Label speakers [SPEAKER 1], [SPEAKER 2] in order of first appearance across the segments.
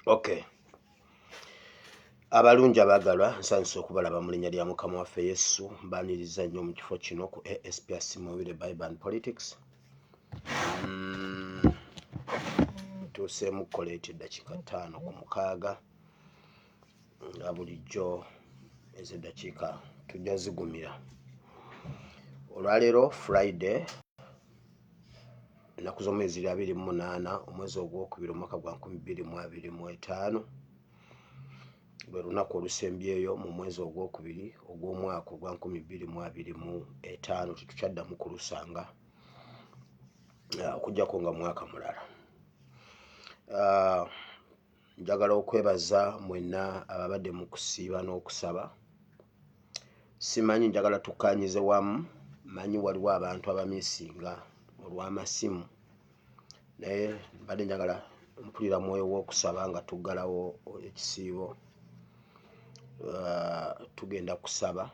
[SPEAKER 1] Okay. Abalungi abaagalwa, nsanyuse okubalaba mu linnya lya Mukama waffe Yesu. Mbaniriza nnyo mu kifo kino ku ASP Asimowire Bible and Politics. Tuuseemu kukola eti eddakiika 5:55 nga bulijjo ez'eddakiika tujja zigumira. Olwaleero Friday ennaku z'omwezi ziri 28 omwezi ogwokubiri omwaka gwa 2025, lwe lunaku olusembyeyo mu mwezi ogwokubiri ogw'omwaka ogwa 2025. Tetukyaddamu kulusanga okuggyako nga mwaka mulala. Njagala okwebaza mwenna ababadde mu kusiiba n'okusaba. Simanyi, njagala tukkaanyize wamu. Manyi waliwo abantu abamisinga olw'amasimu, naye mbadde njagala mpulira mwoyo w'okusaba nga tuggalawo ekisiibo. Tugenda kusaba,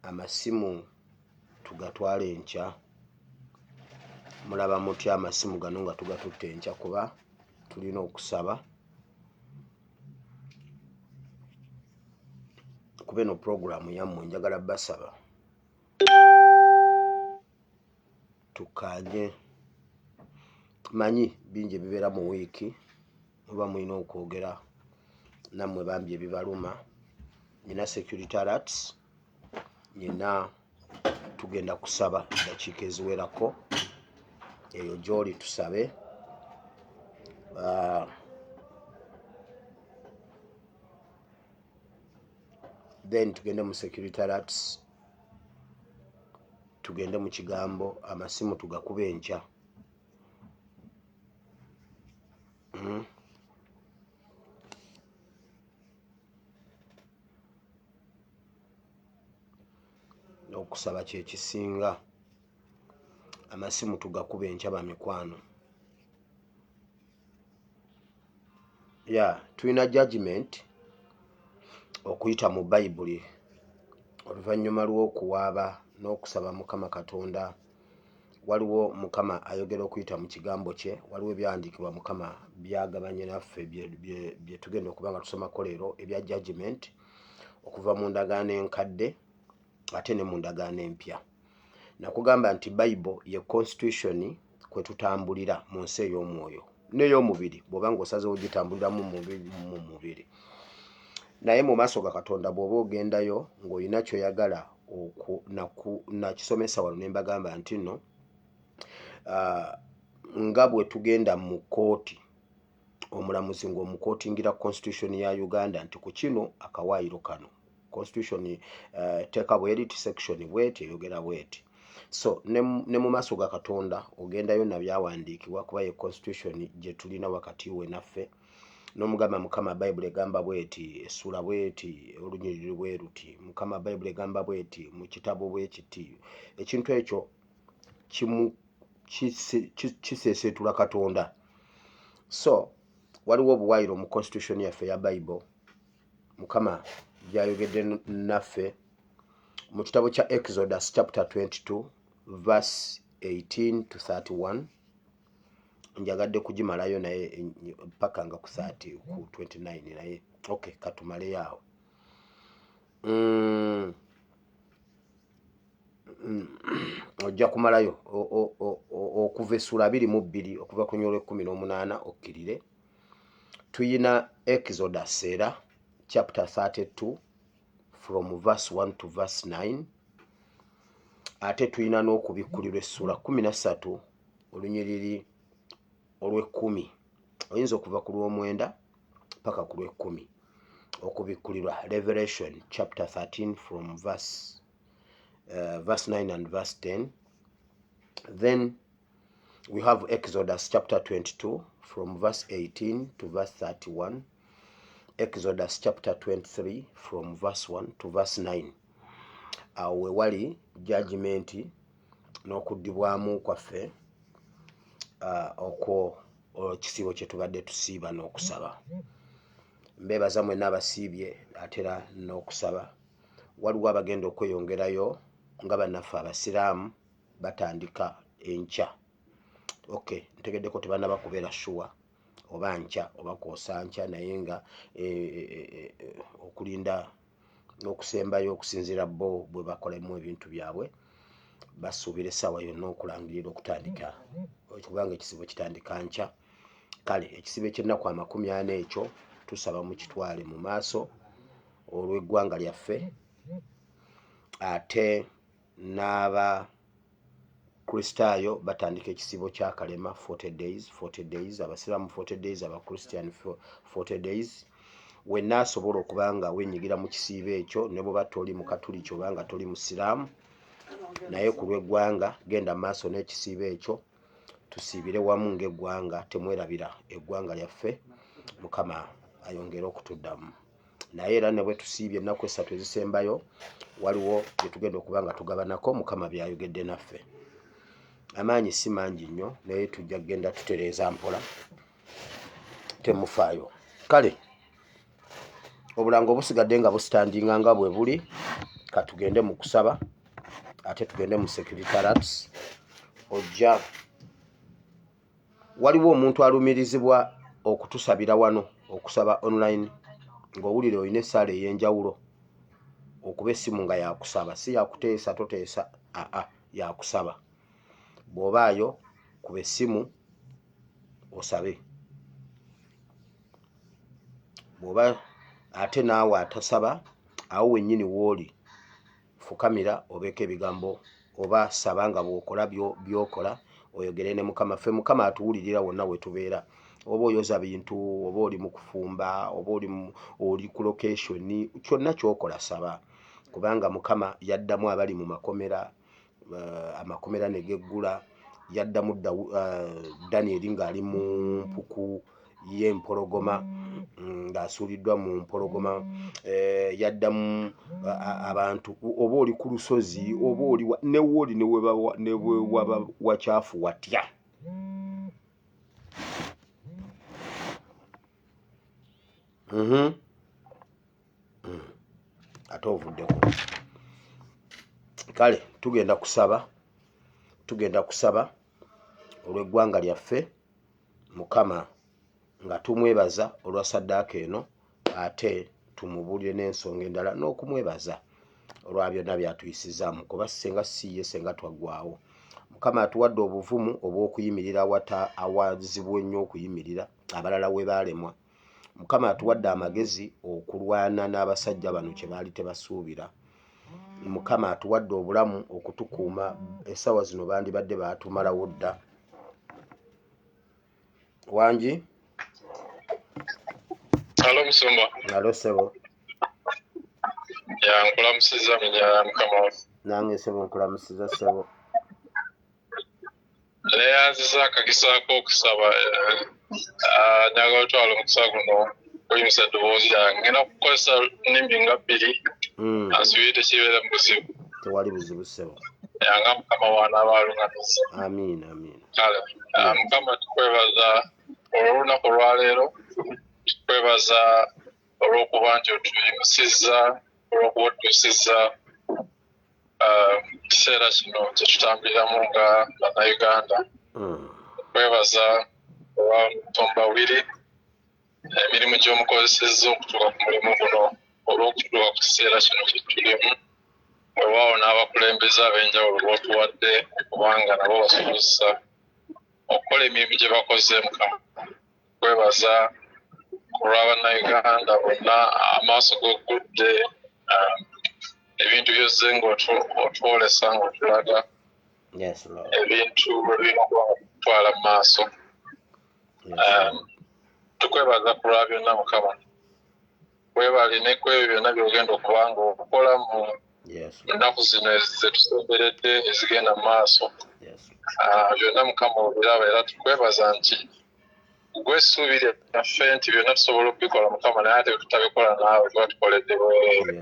[SPEAKER 1] amasimu tugatwale enkya. Mulaba mutya amasimu gano nga tugatutte enkya, kuba tulina okusaba, kuba eno puroguramu yammwe. Njagala basaba tukkaanye. Manyi bingi ebibeera mu wiiki, muba mulina okwogera nammwe bambi ebibaluma. Nina security alerts, nina tugenda kusaba eddakiika eziwerako eyo gy'oli tusabe. Then tugende mu security alerts, tugende mu kigambo, amasimu tugakuba enkya. Okusaba kyekisinga, amasimu tugakuba enkya bamikwano. Ya tulina judgment okuyita mu Bayibuli oluvannyuma lw'okuwaaba n'okusaba Mukama Katonda. Waliwo Mukama ayogera okuyita mu kigambo kye, waliwo ebyawandiikibwa Mukama byagabanye naffe bye tugenda okuba nga tusomako leero ebya judgment okuva mu ndagaano enkadde ate ne mu ndagaano empya. Nakugamba nti Bible ye constitution kwe tutambulira mu nsi ey'omwoyo n'ey'omubiri, bw'oba ng'osazeewo gitambuliramu mu mubiri. Naye mu maaso ga Katonda bw'oba ogendayo ng'olina ky'oyagala, nakisomesa wano ne mbagamba nti nno nga bwe tugenda mu kkooti, omulamuzi ng'omukootingira constitution ya Uganda nti ku kino akawaayiro kano constitution teeka bweriti, section bweti, eyogera bweti. So ne mu maaso ga Katonda ogendayo nabyawandiikibwa, kuba ye constitution gye tulina wakati we naffe, n'omugamba, "Mukama, Bayibuli egamba bweti, essuula bweti, olunyiriri bwe luti. Mukama, Bayibuli egamba bweti mu kitabo bwe kiti." Ekintu ekyo kiseeseetula Katonda. So waliwo obuwaayiro mu constitution yaffe eya Bible Mukama byayogedde naffe mu kitabo kya Exodus chapter 22 verse 18 to 31. Njagadde kugimalayo naye paka nga ku 30, ku 29, naye okay, katumaleyo awo. Ojja kumalayo okuva essula 22 okuva ku nyola 18 okkirire. Tuyina Exodus era chapter 32 from verse 1 to verse 9, ate tulina n'Okubikkulirwa essula 13 olunyiriri olw'ekkumi, oyinza okuva ku lw'omwenda paka ku lw'ekkumi. Okubikkulirwa, Revelation chapter 13 from verse 9 and verse 10. Then we have Exodus chapter 22 from verse 18 to verse 31. Exodus chapter 23 from verse 1 to verse 9. Awo we wali judgment n'okuddibwamu kwaffe, okwo ekisiibo kye tubadde tusiiba n'okusaba. Mbeebaza mwenna abasiibye ate era n'okusaba. Waliwo abagenda okweyongerayo nga bannaffe abasiraamu batandika enkya. Okay, ntegeddeko tebannaba kubeera sure oba nkya oba kwosa nkya, naye nga okulinda okusembayo okusinziira bo bwe bakolemu ebintu byabwe, basuubira essaawa yonna okulangirira okutandika, kubanga ekisibo kitandika nkya. Kale ekisibo eky'ennaku 40 ekyo tusaba mukitwale mu maaso olw'eggwanga lyaffe, ate n'aba Kristaayo batandika ekisibo kya Kalema, 40 days, 40 days, abasiraamu 40 days, abachristian 40 days. Wenna asobola okuba nga wenyigira mu kisiibo ekyo, ne bw'oba toli mukatuliki oba nga toli musiraamu, naye ku lw'eggwanga genda maaso n'ekisiibo ekyo, tusiibire wamu ng'eggwanga. Temwerabira eggwanga lyaffe, Mukama ayongere okutuddamu. Naye era ne bwe tusiibye ennaku 3 ezisembayo, waliwo bye tugenda okuba nga tugabanako Mukama byayogedde naffe. Amaanyi si mangi nnyo, naye tujja kugenda tutereeza mpola, temufaayo. Kale obulango busigadde nga busitandinga nga bwe buli. Katugende mu kusaba, ate tugende mu security alerts. Ojja waliwo omuntu alumirizibwa okutusabira wano, okusaba online, ng'owulira olina essaala ey'enjawulo, okuba essimu nga yakusaba, si yakuteesa, toteesa, aa, yakusaba. Bw'obaayo kuba essimu osabe. Bw'oba ate naawe atasaba, awo wennyini w'oli fukamira obeeko ebigambo oba saba nga bw'okola by'okola, oyogere ne Mukama. Ffe Mukama atuwulirira wonna we tubeera, oba oyoza bintu, oba oli mu kufumba, oba oli ku location, kyonna ky'okola saba, kubanga Mukama yaddamu abali mu makomera, amakomera ne geggula. Yaddamu Danieri ng'ali mu mpuku y'empologoma, ng'asuuliddwa mu mpologoma. Yaddamu abantu, oba oli ku lusozi, oba oli ne wooli, ne bwe waba wakyafu watya. Ate ovuddeko. Kale tugenda kusaba, tugenda kusaba olw'eggwanga lyaffe, Mukama nga tumwebaza olwa saddaaka eno, ate tumubuulire n'ensonga endala n'okumwebaza olwa byonna by'atuyisizaamu, kuba senga si ye senga twaggwawo. Mukama atuwadde obuvumu obw'okuyimirira awazibu ennyo okuyimirira, abalala we baalemwa. Mukama atuwadde amagezi okulwana n'abasajja bano kye baali tebasuubira. Mukama atuwadde obulamu okutukuuma, essaawa zino bandibadde baatumalawo dda. Wangi?
[SPEAKER 2] Alo, musumba.
[SPEAKER 1] Alo, ssebo.
[SPEAKER 2] Ya, nkulamusiza mu nnyina ya Mukama waffe.
[SPEAKER 1] Nange ssebo nkulamusiza, ssebo.
[SPEAKER 2] Neeyanziza akakisa ak'okusaba. Njagala otwala omukisa guno okuyimusa eddoboozi lyange. Ngenda kukozesa nnimi nga bbiri. Ansuubire tekibeera mu buzibu.
[SPEAKER 1] Tewali buzibu, ssebo.
[SPEAKER 2] Ya, nga Mukama w'anaaba alungamiza.
[SPEAKER 1] Amiina, amiina.
[SPEAKER 2] Kale, Mukama, tukwebaza olw'olunaku olwaleero, tukwebaza olw'okuba nti otuyimusizza, olw'okuba otutuusizza mu kiseera kino kye tutambuliramu nga Bannayuganda. Tukwebaza olwa Musumba Willy, emirimu gy'omukozesezza okutuuka ku mulimu guno, olw'okutuuka ku kiseera kino kye tulimu. Weewaawo n'abakulembeze ab'enjawulo b'otuwadde kubanga nabo basobozesa okukola emirimu gye bakoze. Mukama, kwebaza ku lwa Bannayuganda bonna amaaso g'oggudde, ebintu byozze ng'otwolesa, ng'otulaga
[SPEAKER 1] Yes, Lord.
[SPEAKER 2] ebintu ebirina okuba nga tutwala mu maaso.
[SPEAKER 1] Yes, Lord.
[SPEAKER 2] Tukwebaza ku lwa byonna, Mukama. Webale ne ku ebyo byonna by'ogenda okuba nga okola mu nnaku zino zetusemberedde ezigenda mu maaso. Byonna Mukama obiraba, era tukwebaza nti gwe essuubi lyaffe nti byonna tusobola okubikola Mukama, naye ate tutabikola naawe tuba tukoledde bwereere.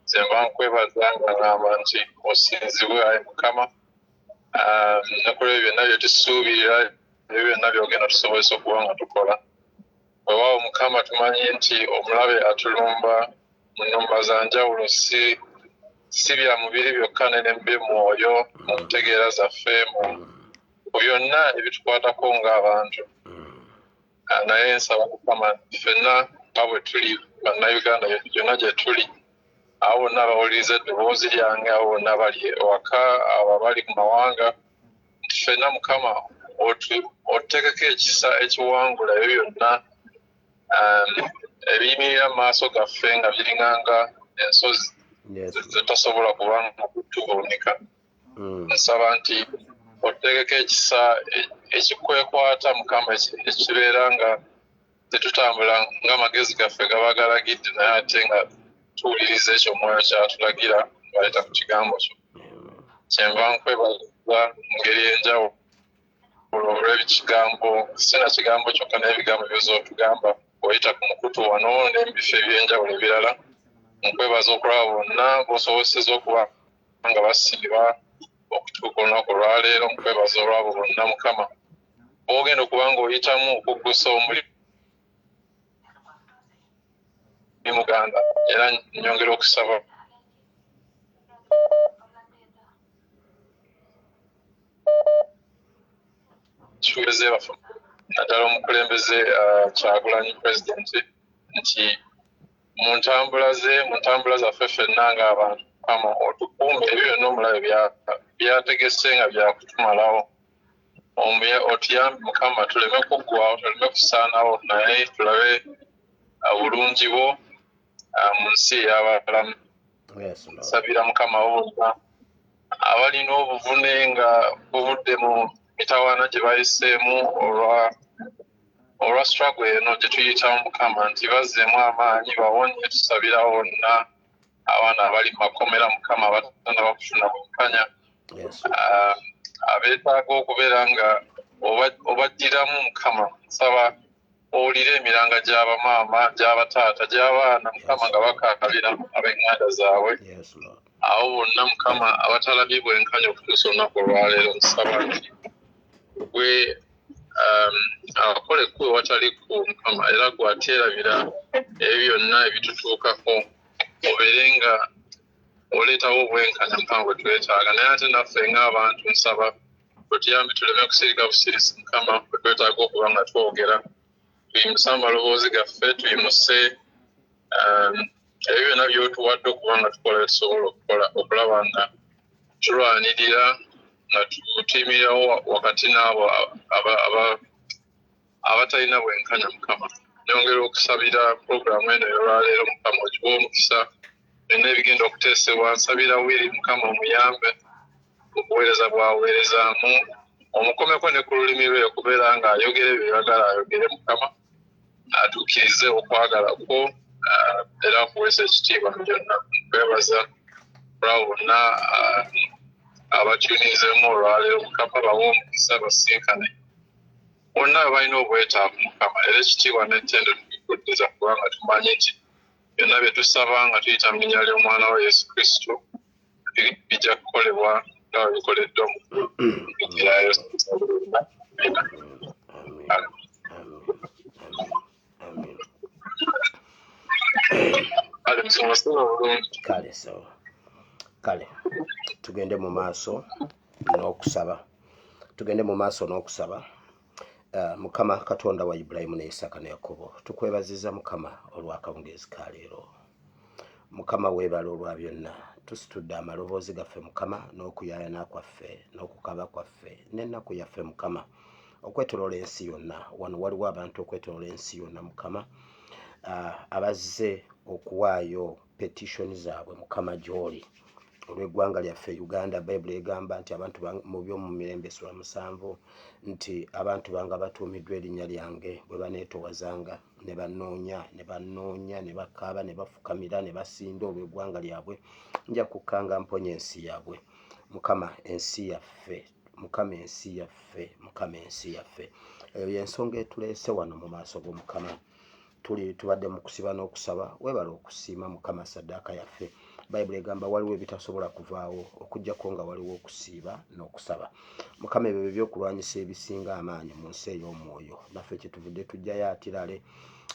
[SPEAKER 2] Nze mba nkwebaza nga ngamba nti osinzibwe ayi Mukama, ne ku ebyo byonna bye tusuubirira, ebyo byonna by'ogenda tusobozesa okuba nga tukola. Weewaawo Mukama, tumanyi nti omulabe atulumba mu nnumba za njawulo, si bya mubiri byokka, ne ne mwoyo, mu ntegeera zaffe, mu byonna ebitukwatako ng'abantu. Naye nsaba Mukama ffenna nga bwe tuli Bannayuganda gyonna gye tuli, abo bonna abawuliriza eddoboozi lyange, abo bonna bali ewaka, abo abali ku mawanga, nti ffenna Mukama otuteekeko ekisa ekiwangula ebyo byonna ebiyimirira mu maaso gaffe nga biringanga ensozi zetasobola kubanga kutuvuunika. Nsaba nti otuteekeko ekisa ekikwekwata Mukama, ekibeera nga tetutambula ng'amagezi gaffe gaba galagidde, naye ate nga tuwuliriza ekyo Omwoyo kyatulagira ng'ayita ku kigambo kyo. Kyenva nkwebaza mu ngeri enjawulo olw'ekigambo, si na kigambo kyokka, n'ebigambo by'ozootugamba oyita ku mukutu wano n'ebifo eby'enjawulo ebirala. Nkwebaza okulaba bonna b'osobosezza okuba nga basiiba okutuuka olunaku olwaleero. Nkwebaza olwabo bonna Mukama b'ogenda okuba ng'oyitamu okuggusa omulimu Muganda, era nnyongera okusaba abakulembeze baffe, naddala omukulembeze Kyagulanyi pulezidenti, nti mu ntambula ze, mu ntambula zaffe ffenna ng'abantu, Mukama otukuume ebyo byonna omulabe byategese nga byakutumalawo. Otuyambe Mukama tuleme kuggwawo, tuleme kusaanawo, naye tulabe obulungi bwo mu nsi ey'abalamu. Nsabira Mukama bonna abalina obuvune nga buvudde mu mitawaana gye bayiseemu olwa struggle eno gye tuyitamu, Mukama nti bazzeemu amaanyi, bawonye. Tusabira bonna abaana abali mu makomera Mukama abatannaba kufuna bwenkanya, abeetaaga okubeera nga obaddiramu Mukama. Nsaba owulire emiranga gy'abamaama, gy'abataata, gy'abaana Mukama nga bakaabira ab'eŋŋanda zaabwe. Abo bonna Mukama abatalabye bwenkanya okutuusa olunaku olwaleero, nsaba nti gwe akola ekkubo ewatali kkubo Mukama, era gwe ateerabira ebyo byonna ebitutuukako, obeere nga oleetawo obwenkanya Mukama bwe twetaaga. Naye ate naffe ng'abantu nsaba otuyambe tuleme kusirika busirisi Mukama, bwe twetaaga okuba nga twogera, tuyimuse amaloboozi gaffe, tuyimuse ebyo byonna by'otuwadde okuba nga tukola bye tusobola okukola okulaba nga tulwanirira nga tuyimirirawo wakati n'abo abatalina bwenkanya Mukama. Nyongera okusabira puroguramu eno ey'olwaleero Mukama ogiwe omukisa, byonna ebigenda okuteesebwa. Nsabira Willy Mukama omuyambe obuweereza bw'aweerezaamu, omukomeko ne ku lulimi lwe okubeera ng'ayogera ebyo by'oyagala ayogere Mukama, atuukirize okwagala kwo, era akuweesa ekitiibwa mu byonna. Nkwebaza olwabo bonna abatyunizeemu olwaleero Mukama, bawe omukisa, basinkane bonna balina obwetaavu Mukama, era ekitiibwa n'ettendo tubikuddiza, kubanga tumanyi nti byonna bye tusaba nga tuyita mu linnya ly'omwana wa Yesu Kristo bijja kukolebwa nga bwe bikoleddwa mu linnya lya Yesu.
[SPEAKER 1] Kale so kale tugende mu maaso n'okusaba, tugende mu maaso n'okusaba. Mukama Katonda wa Ibulayimu ne Isaaka ne Yakobo, tukwebaziza Mukama olw'akawungeezi ka leero. Mukama weebale olwa byonna. Tusitudde amaloboozi gaffe Mukama n'okuyaayana kwaffe n'okukaaba kwaffe n'ennaku yaffe Mukama okwetoloola ensi yonna. Wano waliwo abantu okwetoloola ensi yonna Mukama abazze okuwaayo petition zaabwe Mukama gy'oli. Olw'eggwanga lyaffe Uganda, Bayibuli egamba nti abantu mu Byomumirembe essula 7 nti abantu bange abatuumiddwa erinnya lyange bwe baneetowazanga ne bannoonya ne bannoonya ne bakaaba ne bafukamira ne basinda olw'eggwanga lyabwe, nja kukkanga mponya ensi yaabwe. Mukama, ensi yaffe, Mukama, ensi yaffe, Mukama, ensi yaffe. Eyo y'ensonga etuleese wano mu maaso g'Omukama. Tuli tubadde mu kusiba n'okusaba. Weebale okusiima, Mukama, ssaddaaka yaffe. Bayibuli egamba waliwo ebitasobola kuvaawo okuggyako nga waliwo okusiiba n'okusaba. Mukama, ebyo bye byokulwanyisa ebisinga amaanyi mu nsi ey'omwoyo. Naffe kyetuvudde tujjayo atirale,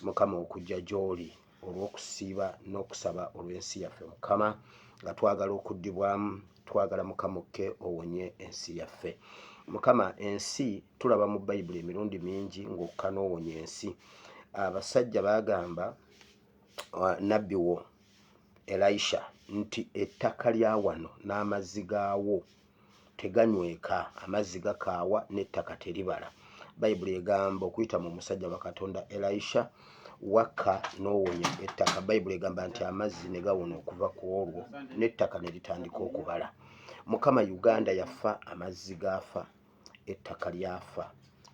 [SPEAKER 1] Mukama, okujja gy'oli olw'okusiiba n'okusaba olw'ensi yaffe, Mukama, nga twagala okuddibwamu. Twagala, Mukama, okke owonye ensi yaffe. Mukama, ensi tulaba mu Bayibuli emirundi mingi ng'okka n'owonya ensi. Abasajja baagamba nabbi wo Elisha nti ettaka lya wano n'amazzi gaawo teganyweka, amazzi gakaawa n'ettaka teribala. Bayibuli egamba okuyita mu musajja wa Katonda Elisha, wakka n'owonya ettaka. Bayibuli egamba nti amazzi ne gawona okuva ku olwo n'ettaka ne litandika okubala. Mukama, Uganda yafa, amazzi gaafa, ettaka lyafa,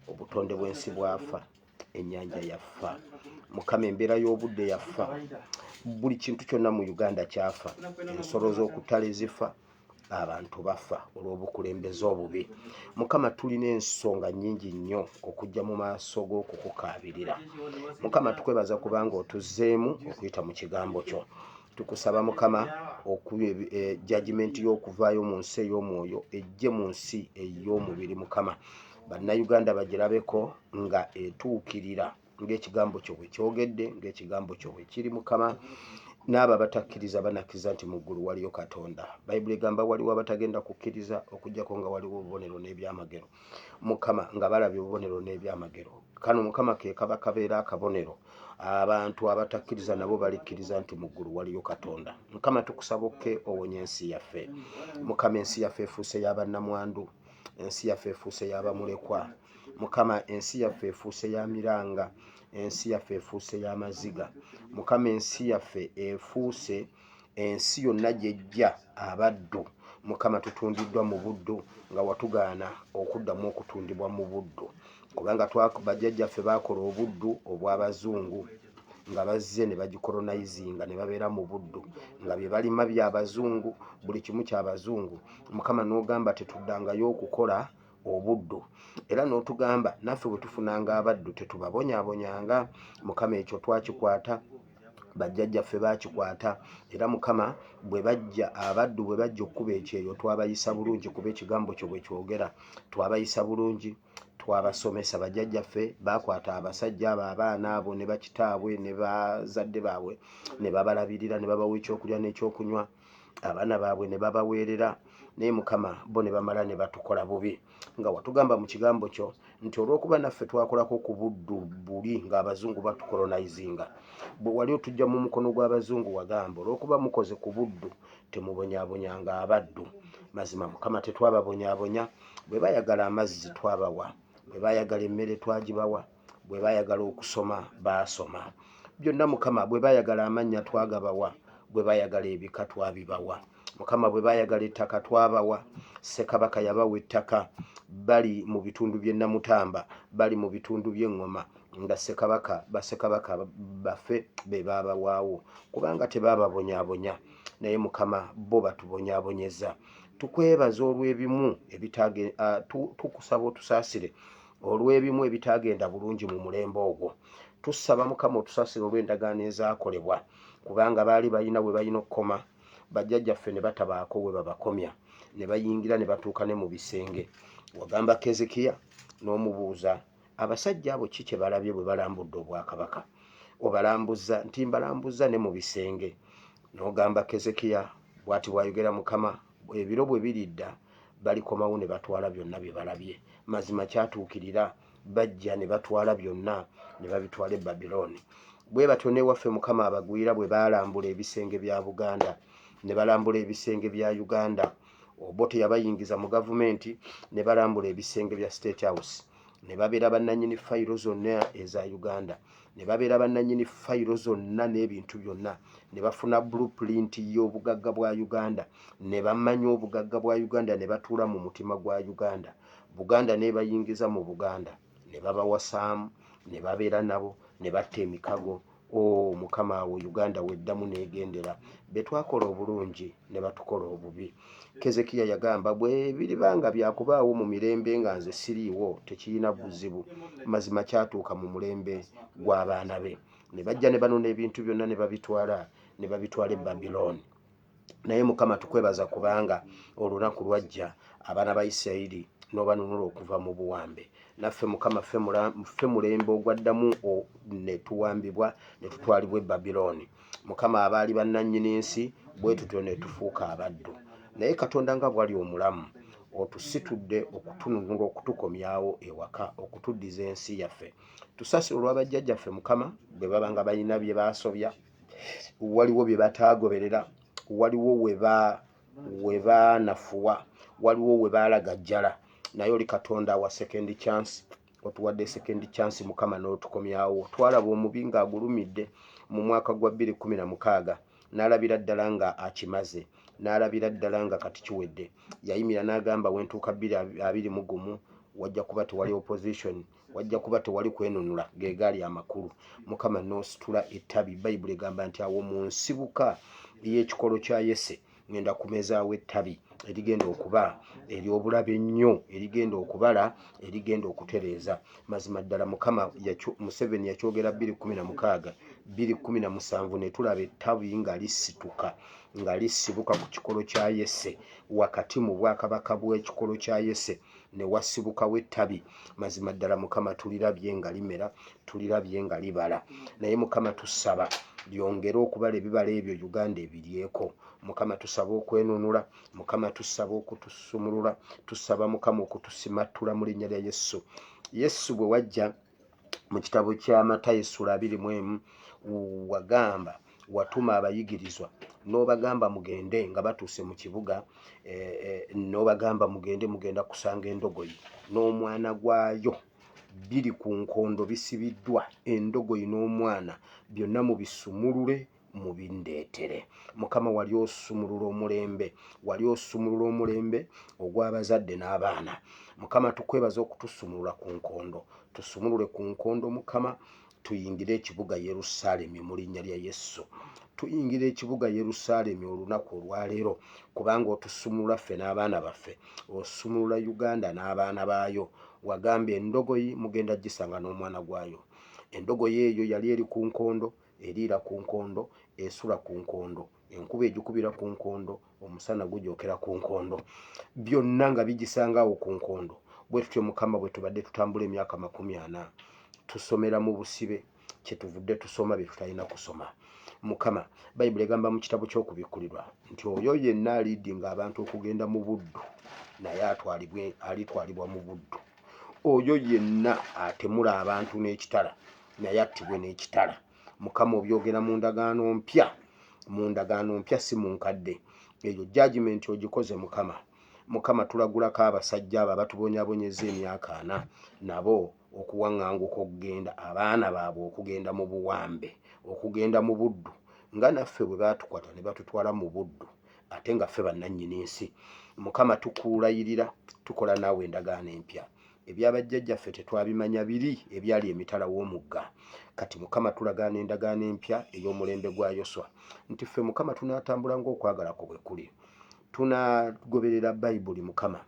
[SPEAKER 1] obutonde bw'ensi bwafa, ennyanja yafa. Mukama, embeera y'obudde yafa, buli kintu kyonna mu Uganda kyafa, ensolo z'okutale zifa, abantu bafa olw'obukulembeze obubi. Mukama, tulina ensonga nnyingi nnyo okujja mu maaso g'okukukaabirira. Mukama, tukwebaza kubanga otuzzeemu okuyita mu kigambo kyo. Tukusaba, Mukama, okuba judgment y'okuvaayo mu nsi ey'omwoyo ejje mu nsi ey'omubiri. Mukama, Bannayuganda bagirabeko nga etuukirira ng'ekigambo kyo bwe kyogedde, ng'ekigambo kyo bwe kiri. Mukama, n'abo abatakkiriza banakkiriza nti mu ggulu waliyo Katonda. Bayibuli egamba waliwo abatagenda kukkiriza okuggyako nga waliwo obubonero n'ebyamagero. Mukama, nga balabye obubonero n'ebyamagero, kano, Mukama, ke kaba kabeera akabonero, abantu abatakkiriza nabo balikkiriza nti mu ggulu waliyo Katonda. Mukama, tukusaba okke owonye ensi yaffe. Mukama, ensi yaffe efuuse y'abannamwandu, ensi yaffe efuuse y'abamulekwa. Mukama, ensi yaffe efuuse ya miranga, ensi yaffe efuuse y'amaziga. Mukama, ensi yaffe efuuse ensi yonna gyejja abaddu. Mukama, tutundiddwa mu buddu nga watugaana okuddamu okutundibwa mu buddu, kubanga bajjajjaffe baakola obuddu obw'abazungu nga bazze ne bagikolonizinga ne babeera mu buddu nga bye balima byabazungu, buli kimu kyabazungu. Mukama, n'ogamba tetuddangayo okukola obuddu, era n'otugamba naffe bwe tufunanga abaddu tetubabonyaabonyanga. Mukama, ekyo twakikwata, bajjajjaffe baakikwata. Era, Mukama, bwe bajja abaddu, bwe bajja okkuba ekyeyo, twabayisa bulungi, kuba ekigambo kyo bwe kyogera. Twabayisa bulungi, twabasomesa. Bajjajjaffe bakwata abasajja abo, abaana abo ne bakitaabwe ne bazadde baabwe, ne babalabirira, ne babawa ekyokulya n'ekyokunywa, abaana baabwe ne babaweerera. Naye, Mukama, bo ne bamala ne batukola bubi, nga watugamba mu kigambo kyo nti olw'okuba naffe twakolako ku buddu buli ng'abazungu batukolonizinga, bwe wali otujja mu mukono gw'abazungu, wagamba olw'okuba mukoze ku buddu temubonyaabonyanga abaddu. Mazima, Mukama, tetwababonyaabonya. Bwe bayagala amazzi twabawa, bwe bayagala emmere twagibawa, bwe bayagala okusoma baasoma byonna. Mukama, bwe bayagala amannya twagabawa, bwe bayagala ebika twabibawa. Mukama, bwe bayagala ettaka twabawa. Ssekabaka yabawa ettaka, bali mu bitundu by'e Namutamba, bali mu bitundu by'Eŋŋoma, nga ssekabaka, bassekabaka baffe be baabawaawo, kubanga tebaababonyaabonya. Naye, Mukama, bo batubonyaabonyeza. Tukwebaza olw'ebimu ebitage, tukusaba otusaasire olw'ebimu ebitagenda bulungi mu mulembe ogwo. Tusaba, Mukama, otusaasire olw'endagaano ezaakolebwa, kubanga baali balina we balina okukoma, bajjajjaffe ne batabaako we babakomya, ne bayingira ne batuuka ne mu bisenge. Wagamba Kezekiya n'omubuuza, abasajja abo ki kye balabye bwe balambudde obwakabaka? Obalambuza nti mbalambuza ne mu bisenge. N'ogamba Kezekiya, bw'ati bw'ayogera Mukama, ebiro bwe biridda balikomawo ne batwala byonna bye balabye. Mazima kyatuukirira, bajja ne batwala byonna ne babitwala e Babilooni. Bwe batyo n'ewaffe, Mukama, abagwira bwe baalambula ebisenge bya Buganda ne balambula ebisenge bya Uganda, Obote yabayingiza mu gavumenti, ne balambula ebisenge bya State House. Ne babeera bannannyini fayiro zonna eza Uganda, ne babeera bannannyini fayiro zonna n'ebintu byonna, ne bafuna blueprint y'obugagga bwa Uganda, ne bamanya obugagga bwa Uganda, ne batuula mu mutima gwa Uganda. Buganda n'ebayingiza mu Buganda, ne babawasaamu, ne babeera nabo, ne batta emikago. O Mukama, awo Uganda weddamu n'egendera. Be twakola obulungi ne batukola obubi. Kezekiya yagamba, bwe biriba nga byakubaawo mu mirembe nga nze siriiwo, tekirina buzibu. Mazima kyatuuka mu mulembe gw'abaana be, ne bajja ne banona ebintu byonna ne babitwala, ne babitwala e Babilooni. Naye Mukama, tukwebaza kubanga olunaku lwajja abaana ba Isirayiri n'obanunula okuva mu buwambe. Naffe Mukama, ffe mulembe ogwaddamu ne tuwambibwa ne tutwalibwa e Babilooni. Mukama, abaali bannannyini nsi, bwe tutyo ne tufuuka abaddu. Naye Katonda, nga bwali omulamu, otusitudde okutununula, okutukomyawo ewaka, okutuddiza ensi yaffe. Tusaasire olw'abajjajjaffe, Mukama, bwe baba nga balina bye baasobya, waliwo bye bataagoberera, waliwo we baanafuwa, waliwo we baalagajjala. Naye oli Katonda wa second chance. Otuwadde second chance, Mukama, n'otukomyawo. Twalaba omubi ng'agulumidde mu mwaka gwa 2016, n'alabira ddala nga akimaze, n'alabira ddala nga kati kiwedde. Yayimira n'agamba, wentuuka 2021 wajja kuba tewali opposition, wajja kuba tewali kwenunula. Ge gaali amakulu. Mukama, n'ositula ettabi. Bayibuli egamba nti awo mu nsibuka y'ekikolo kya Yese ngenda kumezaawo ettabi erigenda okuba ery'obulabe ennyo, erigenda okubala, erigenda okutereeza. Mazima ddala Mukama, Museveni yakyogera 2016, 2017 ne tulaba ettabi nga lisituka, nga lisibuka ku kikolo kya Yese. Wakati mu bwakabaka bw'ekikolo kya Yese ne wasibukawo ettabi. Mazima ddala Mukama, tulirabye nga limera, tulirabye nga libala. Naye Mukama, tusaba lyongere okubala ebibala ebyo, Uganda ebiryeko. Mukama, tusaba okwenunula. Mukama, tusaba okutusumulula. Tusaba, Mukama, okutusimattula mu linnya lya Yesu. Yesu, bwe wajja mu kitabo kya Matayo essula 21, wagamba, watuma abayigirizwa n'obagamba mugende, nga batuuse mu kibuga, n'obagamba mugende, mugenda kusanga endogoyi n'omwana gwayo biri ku nkondo bisibiddwa. Endogoyi n'omwana byonna mubisumulule, mubindeetere. Mukama, wali osumulula omulembe, wali osumulula omulembe ogw'abazadde n'abaana. Mukama, tukwebaza okutusumulula ku nkondo. Tusumulule ku nkondo, Mukama, tuyingire ekibuga Yerusaalemi mu linnya lya Yesu. Tuyingira ekibuga Yerusaalemi olunaku olwaleero, kubanga otusumulula ffe n'abaana baffe, osumulula Uganda n'abaana baayo. Wagamba endogoyi mugenda gisanga n'omwana gwayo. Endogoyi eyo yali eri ku nkondo, eriira ku nkondo, esula ku nkondo, enkuba egikubira ku nkondo, omusana gujokera ku nkondo, byonna nga bigisangaawo ku nkondo. Bwe tutyo, Mukama, bwe tubadde tutambula emyaka 40, tusomera mu busibe. Kyetuvudde tusoma bye tutalina kusoma. Mukama, Bayibuli egamba mu kitabo ky'Okubikkulirwa nti oyo yenna aliidinga abantu okugenda mu buddu, naye atwalibwe, alitwalibwa mu buddu. Oyo yenna atemula abantu n'ekitala, naye attibwe n'ekitala. Mukama, obyogera mu ndagaano mpya, mu ndagaano mpya, si mu nkadde. Eyo judgment ogikoze, Mukama. Mukama, tulagulako abasajja abo abatubonyabonyeza emyaka 40, nabo okuwaŋŋanguka, okugenda, abaana baabwe okugenda mu buwambe, okugenda mu buddu, nga naffe bwe baatukwata ne batutwala mu buddu, ate nga ffe bannannyini nsi. Mukama, tukulayirira, tukola naawe endagaano empya. Ebyabajjajjaffe tetwabimanya, biri ebyali emitala w'omugga. Kati Mukama, tulagaana endagaano empya ey'omulembe gwa Yoswa, nti ffe, Mukama, tunaatambula ng'okwagala kwo bwe kuli, tunaagoberera Bayibuli, Mukama,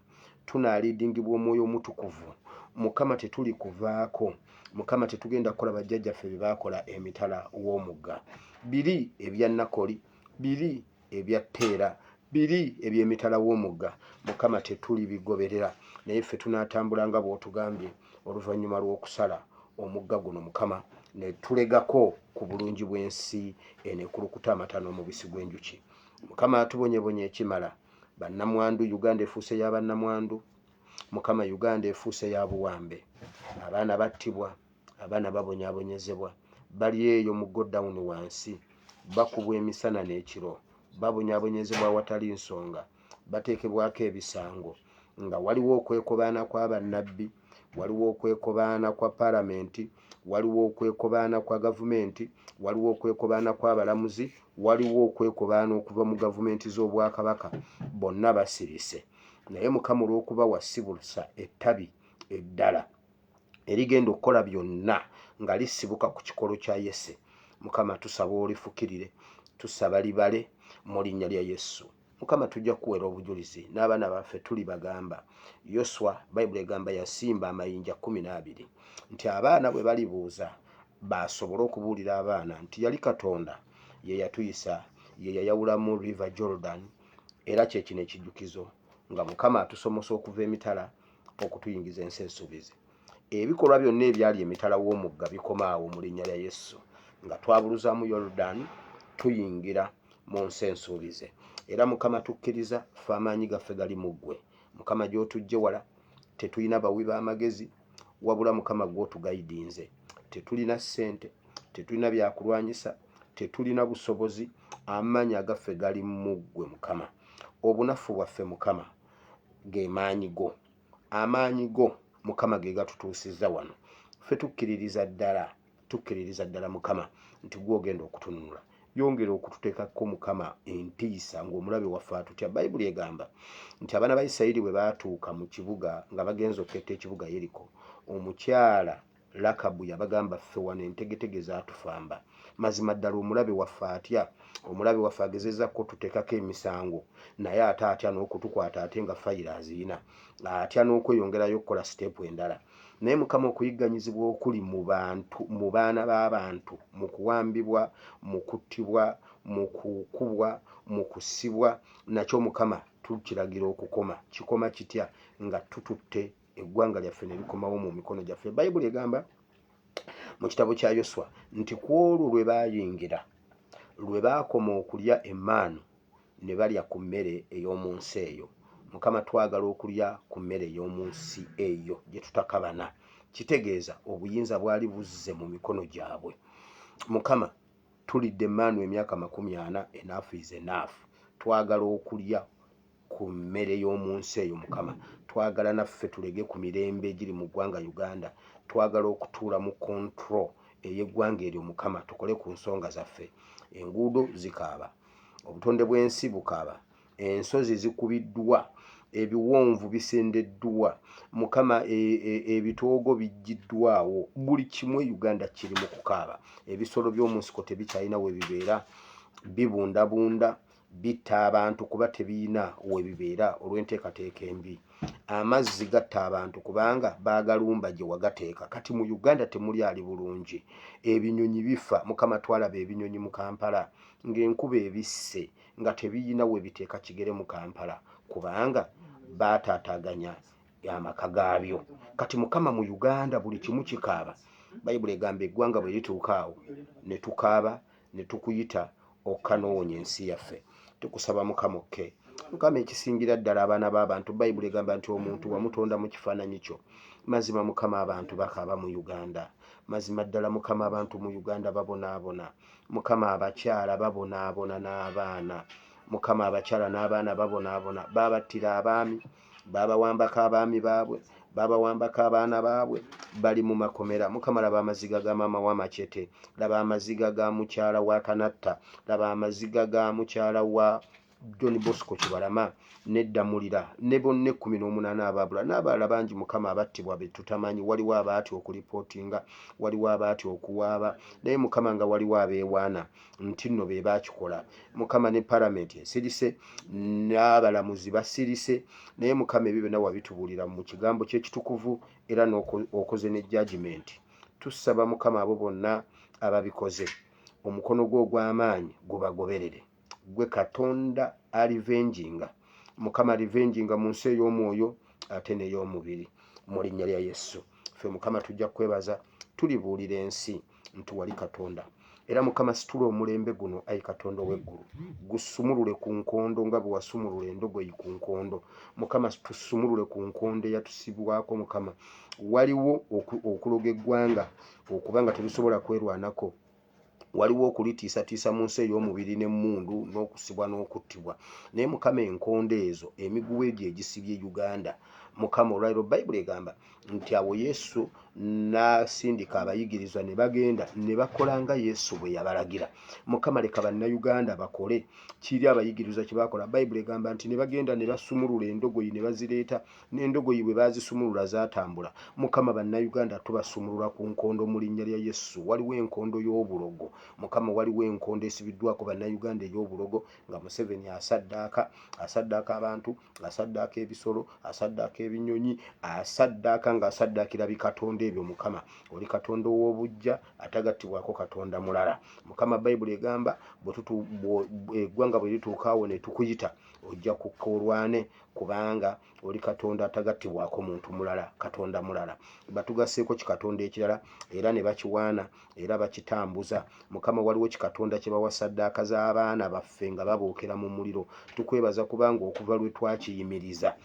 [SPEAKER 1] tunaaliidingibwa Omwoyo Omutukuvu. Mukama, tetuli kuvaako. Mukama, tetugenda kukola bajjajjaffe bye baakola emitala w'omugga, biri ebya Nakoli, biri ebya Teera, biri ebyemitala w'omugga. Mukama, tetuli bigoberera, naye ffe tunaatambula nga bw'otugambye oluvannyuma lw'okusala omugga guno, Mukama, ne tulegako ku bulungi bw'ensi eno ekulukuta amata n'omubisi gw'enjuki. Mukama, atubonyebonye ekimala. Bannamwandu, Uganda efuuse ya bannamwandu. Mukama, Uganda efuuse ya buwambe. Abaana battibwa, abaana babonyaabonyezebwa, bali eyo mu godown wansi, bakubwa emisana n'ekiro, babonyaabonyezebwa awatali nsonga, bateekebwako ebisango, nga waliwo okwekobaana kw'abannabbi. Waliwo okwekobaana kwa palamenti, waliwo okwekobaana kwa gavumenti, waliwo okwekobaana kw'abalamuzi, waliwo okwekobaana okuva mu gavumenti z'obwakabaka. Bonna basirise. Naye Mukama olw'okuba wasibusa ettabi eddala erigenda okukola byonna nga lisibuka ku kikolo kya Yese, Mukama tusaba olifukirire, tusaba libale mu linnya lya Yesu. Mukama tujja kukuweera obujulizi n'abaana baffe tulibagamba. Yoswa Bayibuli egamba yasimba amayinja 12 nti abaana bwe balibuuza basobole okubuulira abaana nti yali Katonda ye yatuyisa, ye yayawulamu River Jordan, era kye kino ekijjukizo nga Mukama atusomosa okuva emitala okutuyingiza ensi ensuubize. Ebikolwa byonna ebyali emitala w'omugga bikoma awo mu linnya lya Yesu. Nga twabuluzaamu Yoludaani tuyingira mu nsi ensuubize. Era Mukama tukkiriza ffe amaanyi gaffe gali mu ggwe. Mukama gy'otuggye wala tetulina bawi b'amagezi wabula Mukama ggwe otugayidinze. Tetulina ssente, tetulina byakulwanyisa, tetulina busobozi, amaanyi agaffe gali mu ggwe Mukama. Obunafu bwaffe Mukama ge maanyi go. Amaanyi go Mukama ge gatutuusizza wano. Ffe tukkiririza ddala, tukkiririza ddala Mukama nti ggwe ogenda okutununula. Yongera okututeekako Mukama entiisa ng'omulabe waffe atutya. Bayibuli egamba nti abaana ba Isirayiri bwe baatuuka mu kibuga nga bagenze okuketta ekibuga Yeriko, omukyala Lakabu yabagamba, Ffe wano entegetege zatufamba. Mazima ddala omulabe waffe atya. Omulabe waffe agezezako otutekako emisango naye ate atya n'okutukwata ate nga fayiro aziyina. Atya n'okweyongerayo okukola siteepu endala. Naye Mukama okuyigganyizibwa okuli mu bantu, mu baana b'abantu, mu kuwambibwa, mu kuttibwa, mu kukubwa, mu kusibwa, nakyo Mukama tukiragira okukoma. Kikoma kitya? Nga tututte eggwanga lyaffe ne likomawo mu mikono gyaffe. Bayibuli egamba mu kitabo kya Yoswa nti ku olwo lwe baayingira, lwe baakoma okulya emmaanu ne balya ku mmere ey'omu nsi eyo. Mukama twagala okulya ku mmere ey'omu nsi eyo gye tutakabana. Kitegeeza obuyinza bwali buzze mu mikono gyabwe. Mukama tulidde emmaanu emyaka 40, enough is enough. Twagala okulya ku mmere y'omu nsi eyo Mukama. Twagala naffe tulege ku mirembe egiri mu ggwanga Uganda. Twagala okutuula mu control ey'eggwanga eryo Mukama, tukole ku nsonga zaffe. Enguudo zikaaba, obutonde bw'ensi bukaaba, ensozi zikubiddwa, ebiwonvu bisendeddwa Mukama, ebitoogo biggyiddwawo, buli kimu e Uganda kiri mu kukaaba. Ebisolo by'omu nsiko tebikyalina we bibeera, bibundabunda, bitta abantu kuba tebiyina webibeera olw'enteekateeka embi. Amazzi gatta abantu kubanga baagalumba gye wagateeka. Kati mu Uganda temuli ali bulungi. Ebinyonyi bifa. Mukama twalaba ebinyonyi mu Kampala ng'enkuba ebisse nga tebiyina webiteeka kigere mu Kampala kubanga baataataaganya amaka gaabyo. Kati Mukama mu Uganda buli kimu kikaaba. Bayibuli egamba eggwanga bwe lituuka awo ne tukaaba ne tukuyita okka n'owonya ensi yaffe. Tukusaba Mukama okke. Mukama ekisingira ddala abaana b'abantu, Bayibuli egamba nti omuntu wamutonda mu kifaananyi kyo. Mazima Mukama abantu bakaaba mu Uganda. Mazima ddala Mukama abantu mu Uganda babonaabona. Mukama abakyala babonaabona n'abaana. Mukama abakyala n'abaana babonaabona. Babattira abaami, babawambako abaami baabwe, babawambako abaana baabwe, bali mu makomera. Mukama laba amaziga ga maama wa Machete, laba amaziga ga mukyala wa Kanatta, laba amaziga ga mukyala wa John Bosco Kibalama ne Ddamulira ne bonna 18 abaabula n'abalala bangi Mukama abattibwa be tutamanyi. Waliwo abaatya okulipootinga, waliwo abaatya okuwaaba, naye Mukama nga waliwo abeewaana nti nno be baakikola. Mukama ne palamenti esirise n'abalamuzi basirise, naye Mukama ebyo byonna wabitubuulira mu kigambo ky'ekitukuvu era n'okoze ne judgment. Tusaba Mukama abo bonna ababikoze omukono gwo ogw'amaanyi gubagoberere. Ggwe Katonda alivenjinga. Mukama alivenjinga mu nsi ey'omwoyo ate n'ey'omubiri mu linnya lya Yesu. Ffe Mukama tujja kukwebaza, tulibuulira ensi nti wali Katonda. Era Mukama situla omulembe guno, ayi Katonda ow'eggulu, gusumulule ku nkondo nga bwe wasumulula endogoyi ku nkondo. Mukama tusumulule ku nkondo eyatusibwako. Mukama waliwo okuloga eggwanga okuba nga terusobola kwerwanako. Waliwo okulitiisatiisa mu nsi ey'omubiri n'emmundu n'okusibwa n'okuttibwa. Naye Mukama enkondo ezo, emiguwa egyo egisibye Uganda, Mukama olwaliro Bayibuli egamba nti awo Yesu n'asindika abayigirizwa ne bagenda ne bakola nga Yesu bwe yabalagira. Mukama leka Bannayuganda bakole kiri abayigirizwa kye baakola. Bayibuli egamba nti ne bagenda ne basumulula endogoyi ne bazireeta N'endogoyi bwe baazisumulula zaatambula. Mukama Bannayuganda tubasumulula ku nkondo mu linnya lya Yesu. Waliwo enkondo y'obulogo. Mukama waliwo enkondo esibiddwako Bannayuganda ey'obulogo nga Museveni asaddaaka, asaddaaka abantu, asaddaaka ebisolo, asaddaaka ebinyonyi, asaddaaka ng'asaddaakira bikatonda ebyo Mukama. Oli Katonda ow'obuggya atagattibwako Katonda mulala. Mukama Bayibuli egamba eggwanga bwe lituuka awo ne tukuyita ojja kukka olwane kubanga oli Katonda atagattibwako muntu mulala, Katonda mulala. Batugasseeko kikatonda ekirala era ne bakiwaana era bakitambuza. Mukama, waliwo kikatonda kye bawa ssaddaaka z'abaana baffe nga babookera mu muliro. Tukwebaza kubanga okuva lwe twakiyimiriza,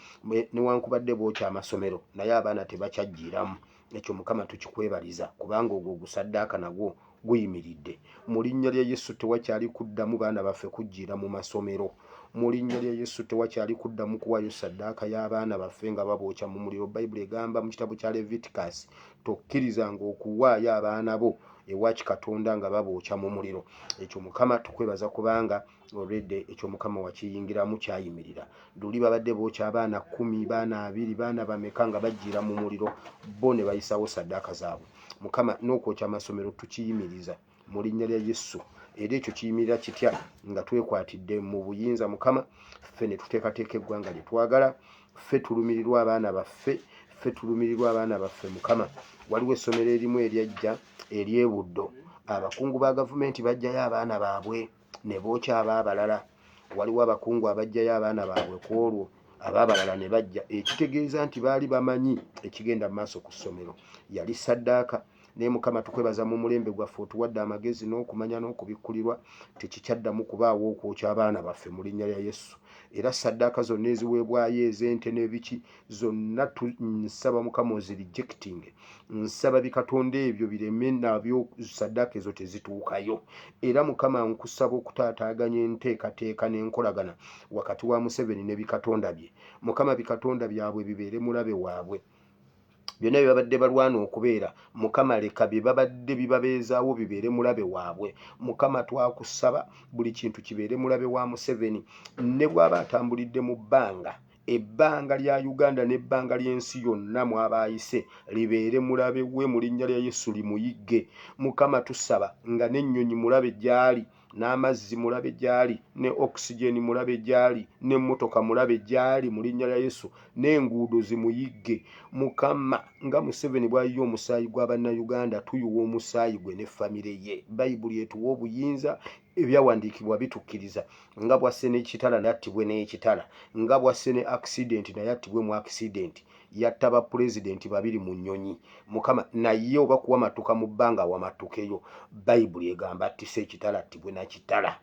[SPEAKER 1] newankubadde bookya amasomero, naye abaana tebakyajjiiramu. Ekyo Mukama tukikwebaliza kubanga ogwo ogusaddaaka nagwo guyimiridde. Mu linnya lya Yesu tewakyali kuddamu baana baffe kujjiira mu masomero. Mu linnya lya Yesu tewakyali kuddamu kuwaayo ssaddaaka y'abaana baffe nga babookya mu muliro. Bayibuli egamba mu kitabo kya Leviticus, tokkirizanga okuwaayo abaana bo ewa kikatonda nga babookya mu muliro. Ekyo Mukama tukwebaza kubanga already ekyo Mukama wakiyingiramu kyayimirira. Luli babadde bookya abaana 10, baana 20, baana bameka nga bajjiira mu muliro, bo ne bayisawo ssaddaaka zaabwe. Mukama, n'okwokya amasomero tukiyimiriza mu linnya lya Yesu. Era ekyo kiyimirira kitya? Nga twekwatidde mu buyinza Mukama, ffe ne tuteekateeka eggwanga lye twagala. Ffe tulumirirwa abaana baffe, ffe tulumirirwa abaana baffe Mukama. Waliwo essomero erimu eryajja ery'e Buddo, abakungu ba gavumenti baggyayo abaana baabwe ne bookya ab'abalala. Waliwo abakungu abaggyayo abaana baabwe ku olwo ab'abalala ne bajja, ekitegeeza nti baali bamanyi ekigenda mu maaso ku ssomero. Yali ssaddaaka. Naye Mukama tukwebaza mu mulembe gwaffe otuwadde amagezi n'okumanya n'okubikkulirwa, tekikyaddamu kubaawo okwokya abaana baffe mu linnya lya Yesu. Era ssaddaaka zonna eziweebwayo ez'ente n'ebiki zonna nsaba Mukama ozirejecting. Nsaba bikatonda ebyo bireme nabyo ssaddaaka ezo tezituukayo. Era Mukama nkusaba okutaataaganya enteekateeka n'enkolagana wakati wa Museveni ne bikatonda bye. Mukama bikatonda byabwe bibeere mulabe waabwe. Byonna bye babadde balwana okubeera, Mukama leka bye babadde bibabeezaawo bibeere mulabe waabwe. Mukama twakusaba buli kintu kibeere mulabe wa Museveni. Ne bw'aba atambulidde mu bbanga, ebbanga lya Uganda n'ebbanga ly'ensi yonna mw'aba ayise libeere mulabe we mu linnya lya Yesu limuyigge. Mukama tusaba nga n'ennyonyi mulabe gy'ali, n'amazzi mulabe gy'ali, ne oxygen mulabe gy'ali, n'emmotoka mulabe gy'ali mu linnya lya Yesu, n'enguudo zimuyigge. Mukama nga Museveni bw'ayiye omusaayi gwa Bannayuganda, tuyiwa omusaayi gwe ne famire ye. Bayibuli etuwa obuyinza, ebyawandiikibwa bitukkiriza nga bw'asse n'ekitala naye attibwe n'ekitala, nga bw'asse ne accident naye attibwe mu accident. Yatta ba pulezidenti babiri mu nnyonyi Mukama, naye oba kuwamatuka mu bbanga awamattukeyo. Bayibuli egamba attise ekitala attibwe na kitala.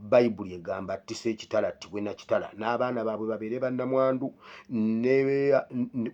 [SPEAKER 1] Bayibuli egamba attise ekitala attibwe na kitala, n'abaana baabwe babeere bannamwandu,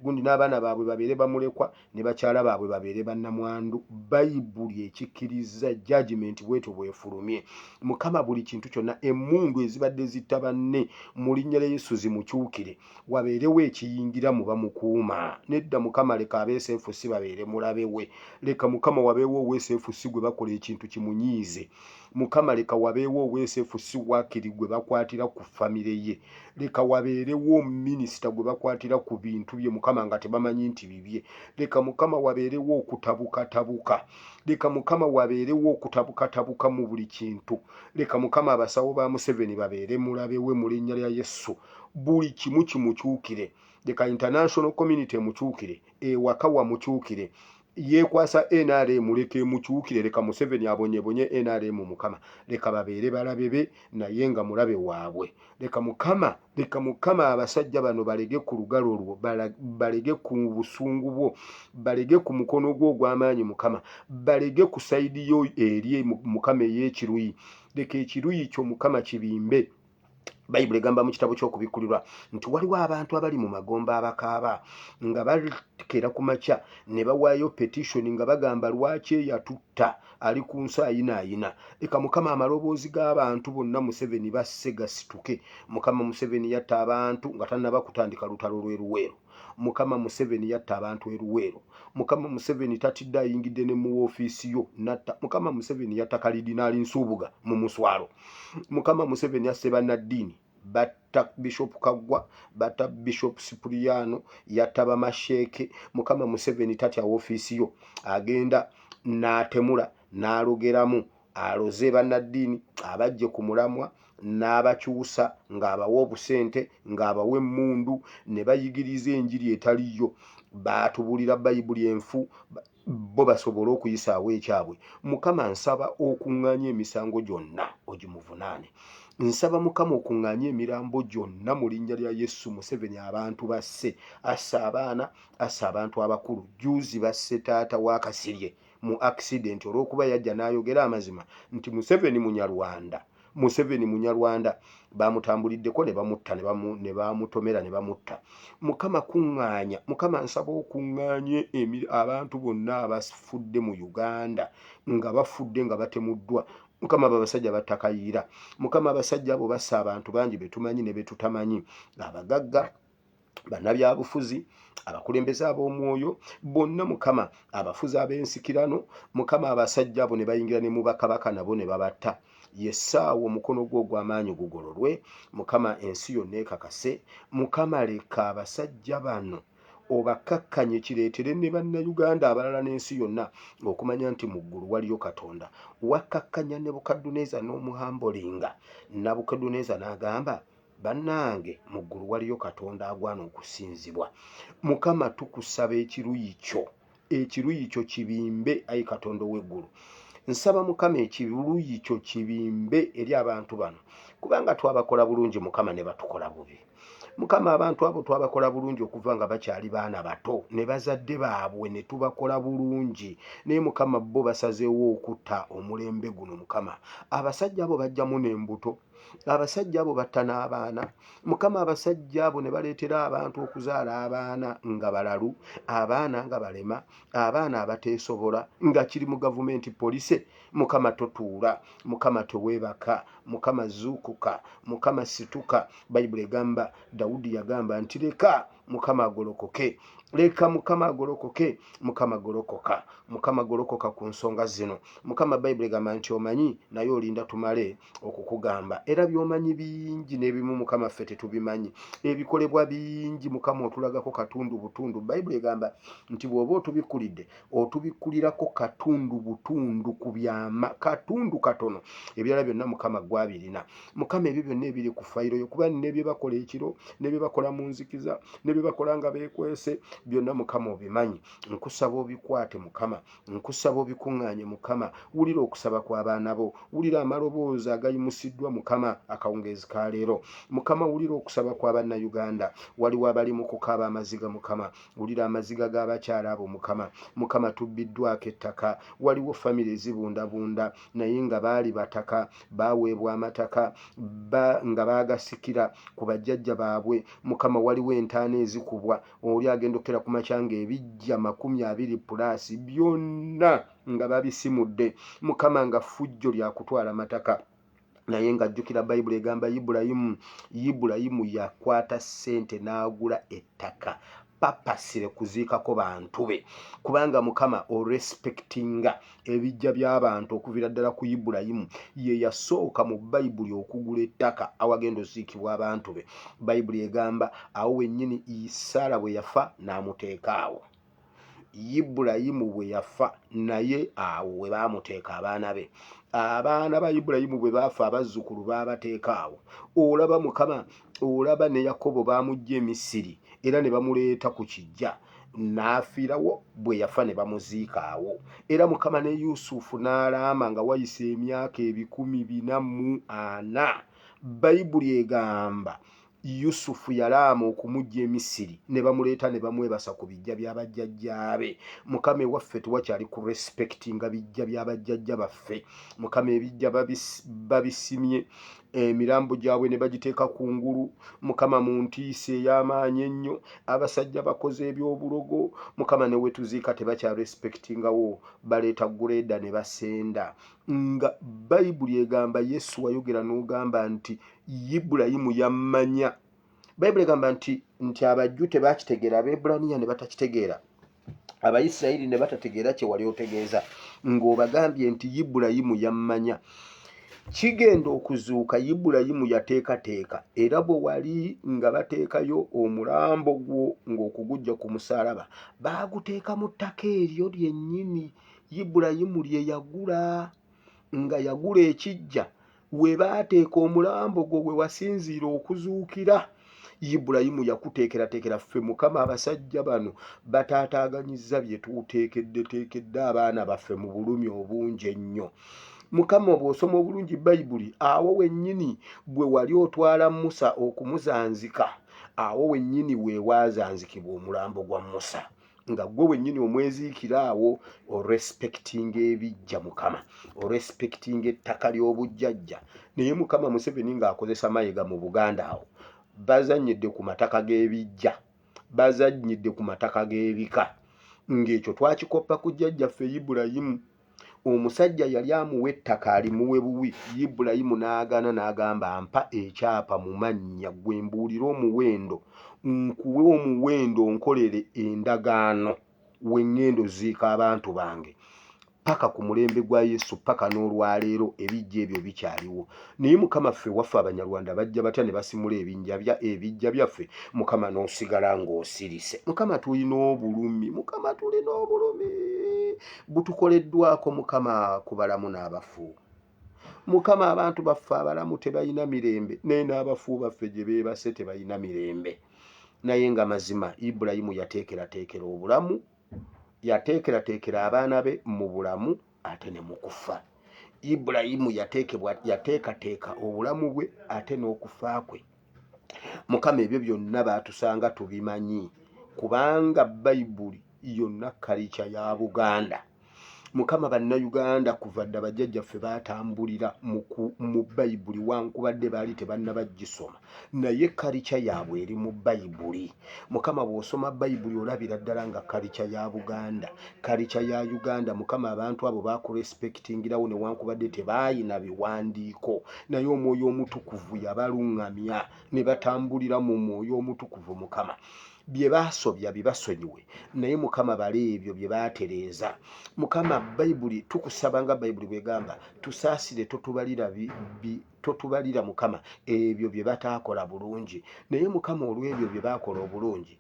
[SPEAKER 1] gundi n'abaana baabwe babeere bamulekwa, ne bakyala baabwe babeere bannamwandu. Bayibuli ekikkiriza judgment bwetyo bwefulumye. Mukama buli kintu kyonna, emmundu ezibadde zitta banne mu linnya lya Yesu zimukyukire, wabeerewo ekiyingira mu bamukuuma. Nedda Mukama, leka ab'SFC babeere mulabe we. Leka Mukama wabeewo ow'SFC gwe bakola ekintu kimunyiize. Mukama leka wabeewo ow'SFC waakiri gwe bakwatira ku famire ye. Leka wabeerewo minisita gwe bakwatira ku bintu bye Mukama nga tebamanyi nti bibye. Leka Mukama wabeerewo okutabukatabuka. Leka Mukama wabeerewo okutabukatabuka mu buli kintu. Leka Mukama abasawo ba Museveni babeere mulabe we mu linnya lya Yesu. Buli kimu kimukyukire. Leka international community emukyukire, ewaka wamukyukire. Yeekwasa NRM, leka emukyukire. Leka Museveni abonyebonye NRM Mukama. Leka babeere balabe be naye nga mulabe waabwe. Leka Mukama, leka Mukama abasajja bano balege ku lugalo lwo, balege ku busungu bwo, balege ku mukono gwo ogw'amaanyi Mukama, balege ku sayidi yo eri Mukama ey'ekiruyi. Leka ekiruyi kyo Mukama kibimbe. Bayibuli egamba mu kitabo ky'Okubikkulirwa nti waliwo abantu abali mu magombe abakaaba nga bakeera ku makya ne bawaayo petition nga bagamba lwaki eyatutta ali ku nsi ayinaayina. Leka Mukama amaloboozi g'abantu bonna Museveni basse gasituke. Mukama Museveni yatta abantu nga tannaba kutandika lutalo lw'e Luweero. Mukama Museveni yatta abantu e Luweero. Mukama Museveni tatidde ayingidde ne mu woofiisi yo natta. Mukama Museveni yatta Kalidinaali Nsubuga mu muswalo. Mukama Museveni asse bannaddiini batta Bishop Kaggwa, batta Bishop Sipuliyano, yatta bamasheeke. Mukama Museveni tatya woofiisi yo agenda n'atemula n'alogeramu aloze bannaddiini abaggye ku mulamwa n'abakyusa ng'abawa obusente ng'abawa emmundu ne bayigiriza enjiri etaliyo baatubulira bayibuli enfu bo basobole okuyisaawo ekyabwe. Mukama nsaba okuŋŋaanye emisango gyonna ogimuvunaane. Nsaba Mukama okuŋŋaanye emirambo gyonna mu linnya lya Yesu. Museveni abantu basse, asse abaana, asse abantu abakulu. Jjuuzi basse taata wa Kasirye mu accident olwokuba yajja n'ayogera amazima nti Museveni munyarwanda Museveni munyarwanda bamutambuliddeko ne bamutta ne bamutomera ne bamutta. Mukama kuŋŋaanya, Mukama nsaba okuŋŋaanye abantu bonna abafudde mu Uganda nga bafudde nga batemuddwa. Mukama abo abasajja batta Kayiira. Mukama abasajja abo bassa abantu bangi betumanyi ne betutamanyi, abagagga, bannabyabufuzi, abakulembeze ab'omwoyo bonna, Mukama abafuzi ab'ensikirano. Mukama abasajja abo ne bayingira ne mu bakabaka nabo ne babatta. Ye ssaawa omukono gwo ogw'amaanyi gugololwe, Mukama, ensi yonna ekakase. Mukama leka abasajja bano obakkakkanye kireetere ne Bannayuganda abalala n'ensi yonna okumanya nti mu ggulu waliyo Katonda. Wakkakkanya Nebukadduneeza n'omuhambolinga. Nabukadduneeza n'agamba, Bannange mu ggulu waliyo Katonda agwana okusinzibwa. Mukama tukusaba ekiruyi kyo, ekiruyi kyo kibimbe ayi Katonda ow'eggulu. Nsaba Mukama ekiruyi kyo kibimbe eri abantu bano, kubanga twabakola bulungi Mukama ne batukola bubi. Mukama abantu abo twabakola bulungi okuva nga bakyali baana bato ne bazadde baabwe ne tubakola bulungi, naye Mukama bo basazeewo okutta omulembe guno. Mukama abasajja abo bajjamu n'embuto. Abasajja abo batta n'abaana. Mukama abasajja abo ne baleetera abantu okuzaala abaana nga balalu, abaana nga balema, abaana abateesobola, nga kiri mu gavumenti polise. Mukama totuula, Mukama teweebaka, Mukama zuukuka, Mukama situka. Bayibuli egamba, Dawudi yagamba nti leka Mukama agolokoke, leka Mukama agolokoke. Mukama golokoka, Mukama golokoka ku nsonga zino. Mukama Bayibuli egamba nti omanyi, naye olinda tumale okukugamba. Era by'omanyi bingi, n'ebimu Mukama ffe tetubimanyi. Ebikolebwa bingi Mukama, otulagako katundu butundu. Bayibuli egamba nti bw'oba otubikkulidde, otubikkulirako katundu butundu ku byama, katundu katono. Ebirala byonna Mukama gwabirina. Mukama ebyo byonna ebiri ku fayiro yo, kuba ne bye bakola ekiro, ne bye bakola mu nzikiza, ne bye bakola nga beekwese, byonna Mukama obimanyi. Nkusaba obikwate Mukama, nkusaba obikuŋŋaanye Mukama. Wulira okusaba kw'abaana bo, wulira amaloboozi agayimusiddwa Mukama akawungeezi ka leero. Mukama wulira okusaba kwa Bannayuganda. Waliwo abali mu kukaaba amaziga Mukama, wulira amaziga g'abakyala abo Mukama. Mukama tubbiddwako ettaka, waliwo famire ezibundabunda naye nga baali bataka, baaweebwa amataka ba, nga baagasikira ku bajjajja baabwe. Mukama waliwo entaana ezikubwa, oli agenda okukera ku makya ng'ebiggya 20 pulaasi byonna nga babisimudde. Mukama nga ffujjo lya kutwala mataka. Naye nga jjukira Bayibuli egamba Ibulayimu, Ibulayimu yakwata ssente n'agula ettaka papasire kuziikako bantu be, kubanga Mukama orespectinga ebijja by'abantu okuviira ddala ku Ibulayimu. Ye yasooka mu Bayibuli okugula ettaka awagenda oziikibwa abantu be. Bayibuli egamba awo wennyini Saala bwe yafa n'amuteeka awo. Ibulayimu bwe yafa naye awo we baamuteeka abaana be. Abaana ba Ibulayimu bwe baafa abazzukulu baabateeka awo. Olaba Mukama, olaba ne Yakobo baamuggya e Misiri era ne bamuleeta ku kijja n'afiirawo, bwe yafa ne bamuziika awo. Era Mukama ne Yusufu n'alaama nga wayise emyaka 440. Bayibuli egamba Yusufu yalaama okumuggya e Misiri ne bamuleeta ne bamwebasa ku bijja bya bajjajjaabe. Mukama ewaffe tewakyali ku respectinga bijja bya bajjajja baffe. Mukama ebijja babisimye, Emirambo gyabwe ne bagiteeka ku ngulu, Mukama, mu ntiisa ey'amaanyi ennyo. Abasajja bakoze ebyobulogo, Mukama, ne wetuziika tebakyarespektingawo, baleeta grader ne basenda. Nga Bayibuli egamba, Yesu wayogera n'ogamba nti Ibulayimu yammanya. Bayibuli egamba nti abajju tebakitegeera, Abeebulaniya ne batakitegeera, Abayisirayiri ne batategeera kye wali otegeeza ng'obagambye nti Ibulayimu yammanya. Kigenda okuzuuka Ibulayimu yateekateeka, era bwe wali nga bateekayo omulambo gwo ng'okugujja ku musaalaba, baaguteeka mu ttaka eryo lyennyini Ibulayimu lye yagula, nga yagula ekijja we baateeka omulambo gwo we wasinziira okuzuukira. Ibulayimu yakuteekerateekera ffe, Mukama. Abasajja bano bataataaganyizza bye tuteekeddeteekedde abaana baffe mu bulumi obungi ennyo. Mukama, bw'osoma obulungi Bayibuli, awo wennyini bwe wali otwala Musa okumuzanzika, awo wennyini we waazanzikibwa omulambo gwa Musa, nga gwe wennyini omweziikira awo. Orespektinga ebijja, Mukama, orespektinga ettaka ly'obujjajja. Naye Mukama, Museveni ng'akozesa Mayiga mu Buganda awo, bazannyidde ku mataka g'ebijja, bazannyidde ku mataka g'ebika, ng'ekyo twakikoppa ku jjajjaffe Ibulayimu. Omusajja yali amuwa ettaka alimuwe buwi, Ibulayimu n'agaana, n'agamba, "Mpa ekyapa mu mannya, gwe mbuulire omuwendo, nkuwe omuwendo, nkolere endagaano we ŋŋenda oziika abantu bange." Paka ku mulembe gwa Yesu, paka n'olwaleero, ebijja ebyo bikyaliwo. Naye Mukama, ffe waffe Abanyarwanda bajja batya ne basimula ebijja byaffe, Mukama, n'osigala ng'osirise? Mukama, tulina obulumi, Mukama, tulina obulumi butukoleddwako, Mukama, ku balamu n'abafu. Mukama, abantu baffe abalamu tebalina mirembe, naye n'abafu baffe gye beebase tebalina mirembe. Naye nga mazima Ibulayimu yateekerateekera obulamu, yateekerateekera abaana be mu bulamu ate ne mu kufa. Ibulayimu yateekateeka obulamu bwe ate n'okufa kwe. Mukama, ebyo byonna baatusanga tubimanyi, kubanga Bayibuli yonna culture ya Buganda. Mukama, Bannayuganda kuva dda, bajjajjaffe baatambulira mu Bayibuli, wankubadde baali tebannaba gisoma, naye culture yaabwe eri mu Bayibuli. Mukama, bw'osoma Bayibuli olabira ddala nga culture ya Buganda, culture ya Uganda. Mukama, abantu abo bakurespectingirawo newankubadde tebaayina biwandiiko, naye Omwoyo Omutukuvu yabaluŋŋamya ne batambulira mu Mwoyo Omutukuvu. Mukama, bye baasobya bibasonyiwe, naye Mukama, bale ebyo bye baatereeza. Mukama, Bayibuli tukusaba nga Bayibuli bwegamba, tusaasire, totubalira, Mukama, ebyo bye bataakola bulungi. Naye Mukama, olw'ebyo bye baakola obulungi,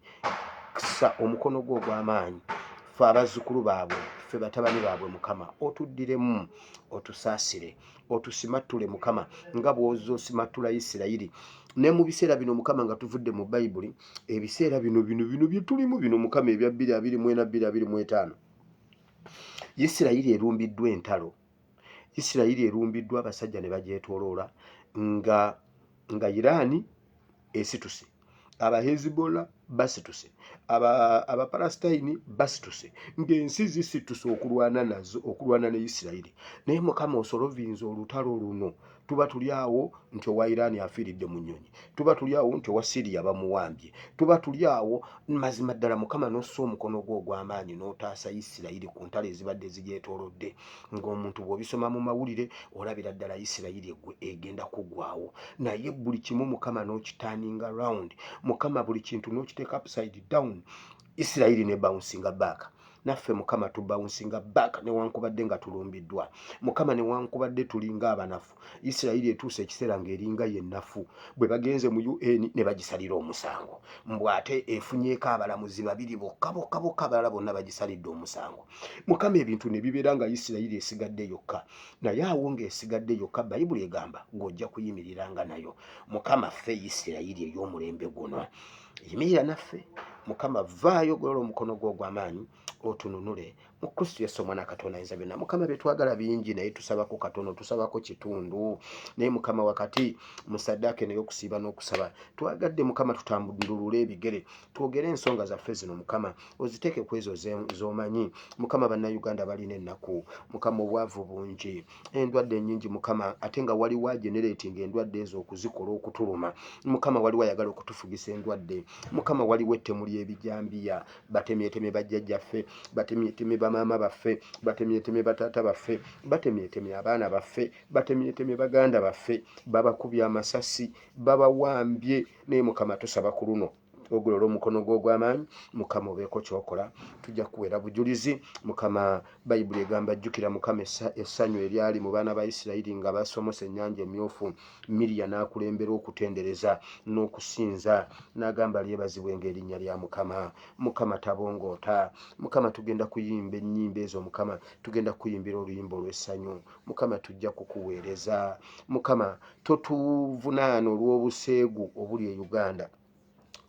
[SPEAKER 1] ssa omukono gwo ogw'amaanyi. Ffe abazzukulu baabwe, ffe batabani baabwe, Mukama, otuddiremu, otusaasire, otusimattule, Mukama, nga bw'ozza osimattula Isirayiri ne mu biseera bino. Mukama, nga tuvudde mu Bayibuli, ebiseera bino bino bino bye tulimu bino, Mukama, ebya 2024, 2025, Isirayiri erumbiddwa entalo, Isirayiri erumbiddwa abasajja ne bagyetooloola, nga Iraani esituse, Abahezbollah basituse, Abapalasitayini basituse, ng'ensi zisituse okulwana nazo, okulwana ne Isirayiri. Naye Mukama, osolovinze olutalo luno. Tuba tuli awo nti owa Iraani afiiridde mu nnyonyi, tuba tuli awo nti owa Siriya bamuwambye, tuba tuli awo. Mazima ddala, Mukama, n'ossa omukono gwo ogw'amaanyi n'otaasa Isirayiri ku ntalo ezibadde zigyetoolodde, ng'omuntu bw'obisoma mu mawulire olabira ddala Isirayiri eggwe egenda kuggwawo. Naye buli kimu, Mukama, n'okiturninga round. Mukama, buli kintu n'okiteeka upside down, Isirayiri ne bouncinga back. Naffe, Mukama, tubouncinga back newankubadde nga tulumbiddwa, Mukama, newankubadde tulinga abanafu. Isirayiri etuuse ekiseera ng'eringa yennafu. Bwe bagenze mu UN ne bagisalira omusango, mbw ate efunyeeko abalamuzi babiri bokka bokka bokka, abalala bonna bagisalidde omusango. Mukama, ebintu ne bibeera nga Isirayiri esigadde yokka. Naye awo ng'esigadde yokka, Bayibuli egamba ng'ojja kuyimiriranga nayo. Mukama, ffe Isirayiri ey'omulembe guno, yimirira naffe. Mukama, vaayo, golola omukono gwo ogw'amaanyi otununule. Mu Kristo Yesu Omwana Katonda ayinza byonna. Mukama, bye twagala bingi, naye tusabako katono, tusabako kitundu. Naye Mukama, wakati mu saddaaka eno ey'okusiiba n'okusaba, twagadde Mukama tutambulule ebigere, twogere ensonga zaffe zino. Mukama, oziteeke ku ezo z'omanyi. Mukama, Bannayuganda balina ennaku. Mukama, obwavu bungi, endwadde ennyingi Mukama, ate nga waliwo ageneratinga endwadde ezo okuzikola okutuluma. Mukama, waliwo ayagala okutufugisa endwadde. Mukama, waliwo ettemu ly'ebijambiya, batemyetemye bajjajjaffe, batemyetemye bamaama baffe, batemyetemye bataata baffe, batemyetemye abaana baffe, batemyetemye baganda baffe, babakubye amasasi, babawambye. Naye Mukama, tusaba ku luno ogolola omukono gwo ogw'amaanyi. Mukama, obeeko kyokola, tujja kuweera bujulizi. Mukama, Bayibuli egamba, jjukira Mukama essanyu eryali mu baana ba Isirayiri nga basomose Ennyanja Emyufu, Miriya n'akulembera okutendereza n'okusinza, n'agamba, "Lyebazibwenga erinnya lya Mukama." Mukama tabongoota. Mukama, tugenda kuyimba ennyimba ezo. Mukama, tugenda kuyimbira oluyimba olw'essanyu. Mukama, tujja kukuweereza. Mukama, totuvunaana olw'obuseegu obuli e Uganda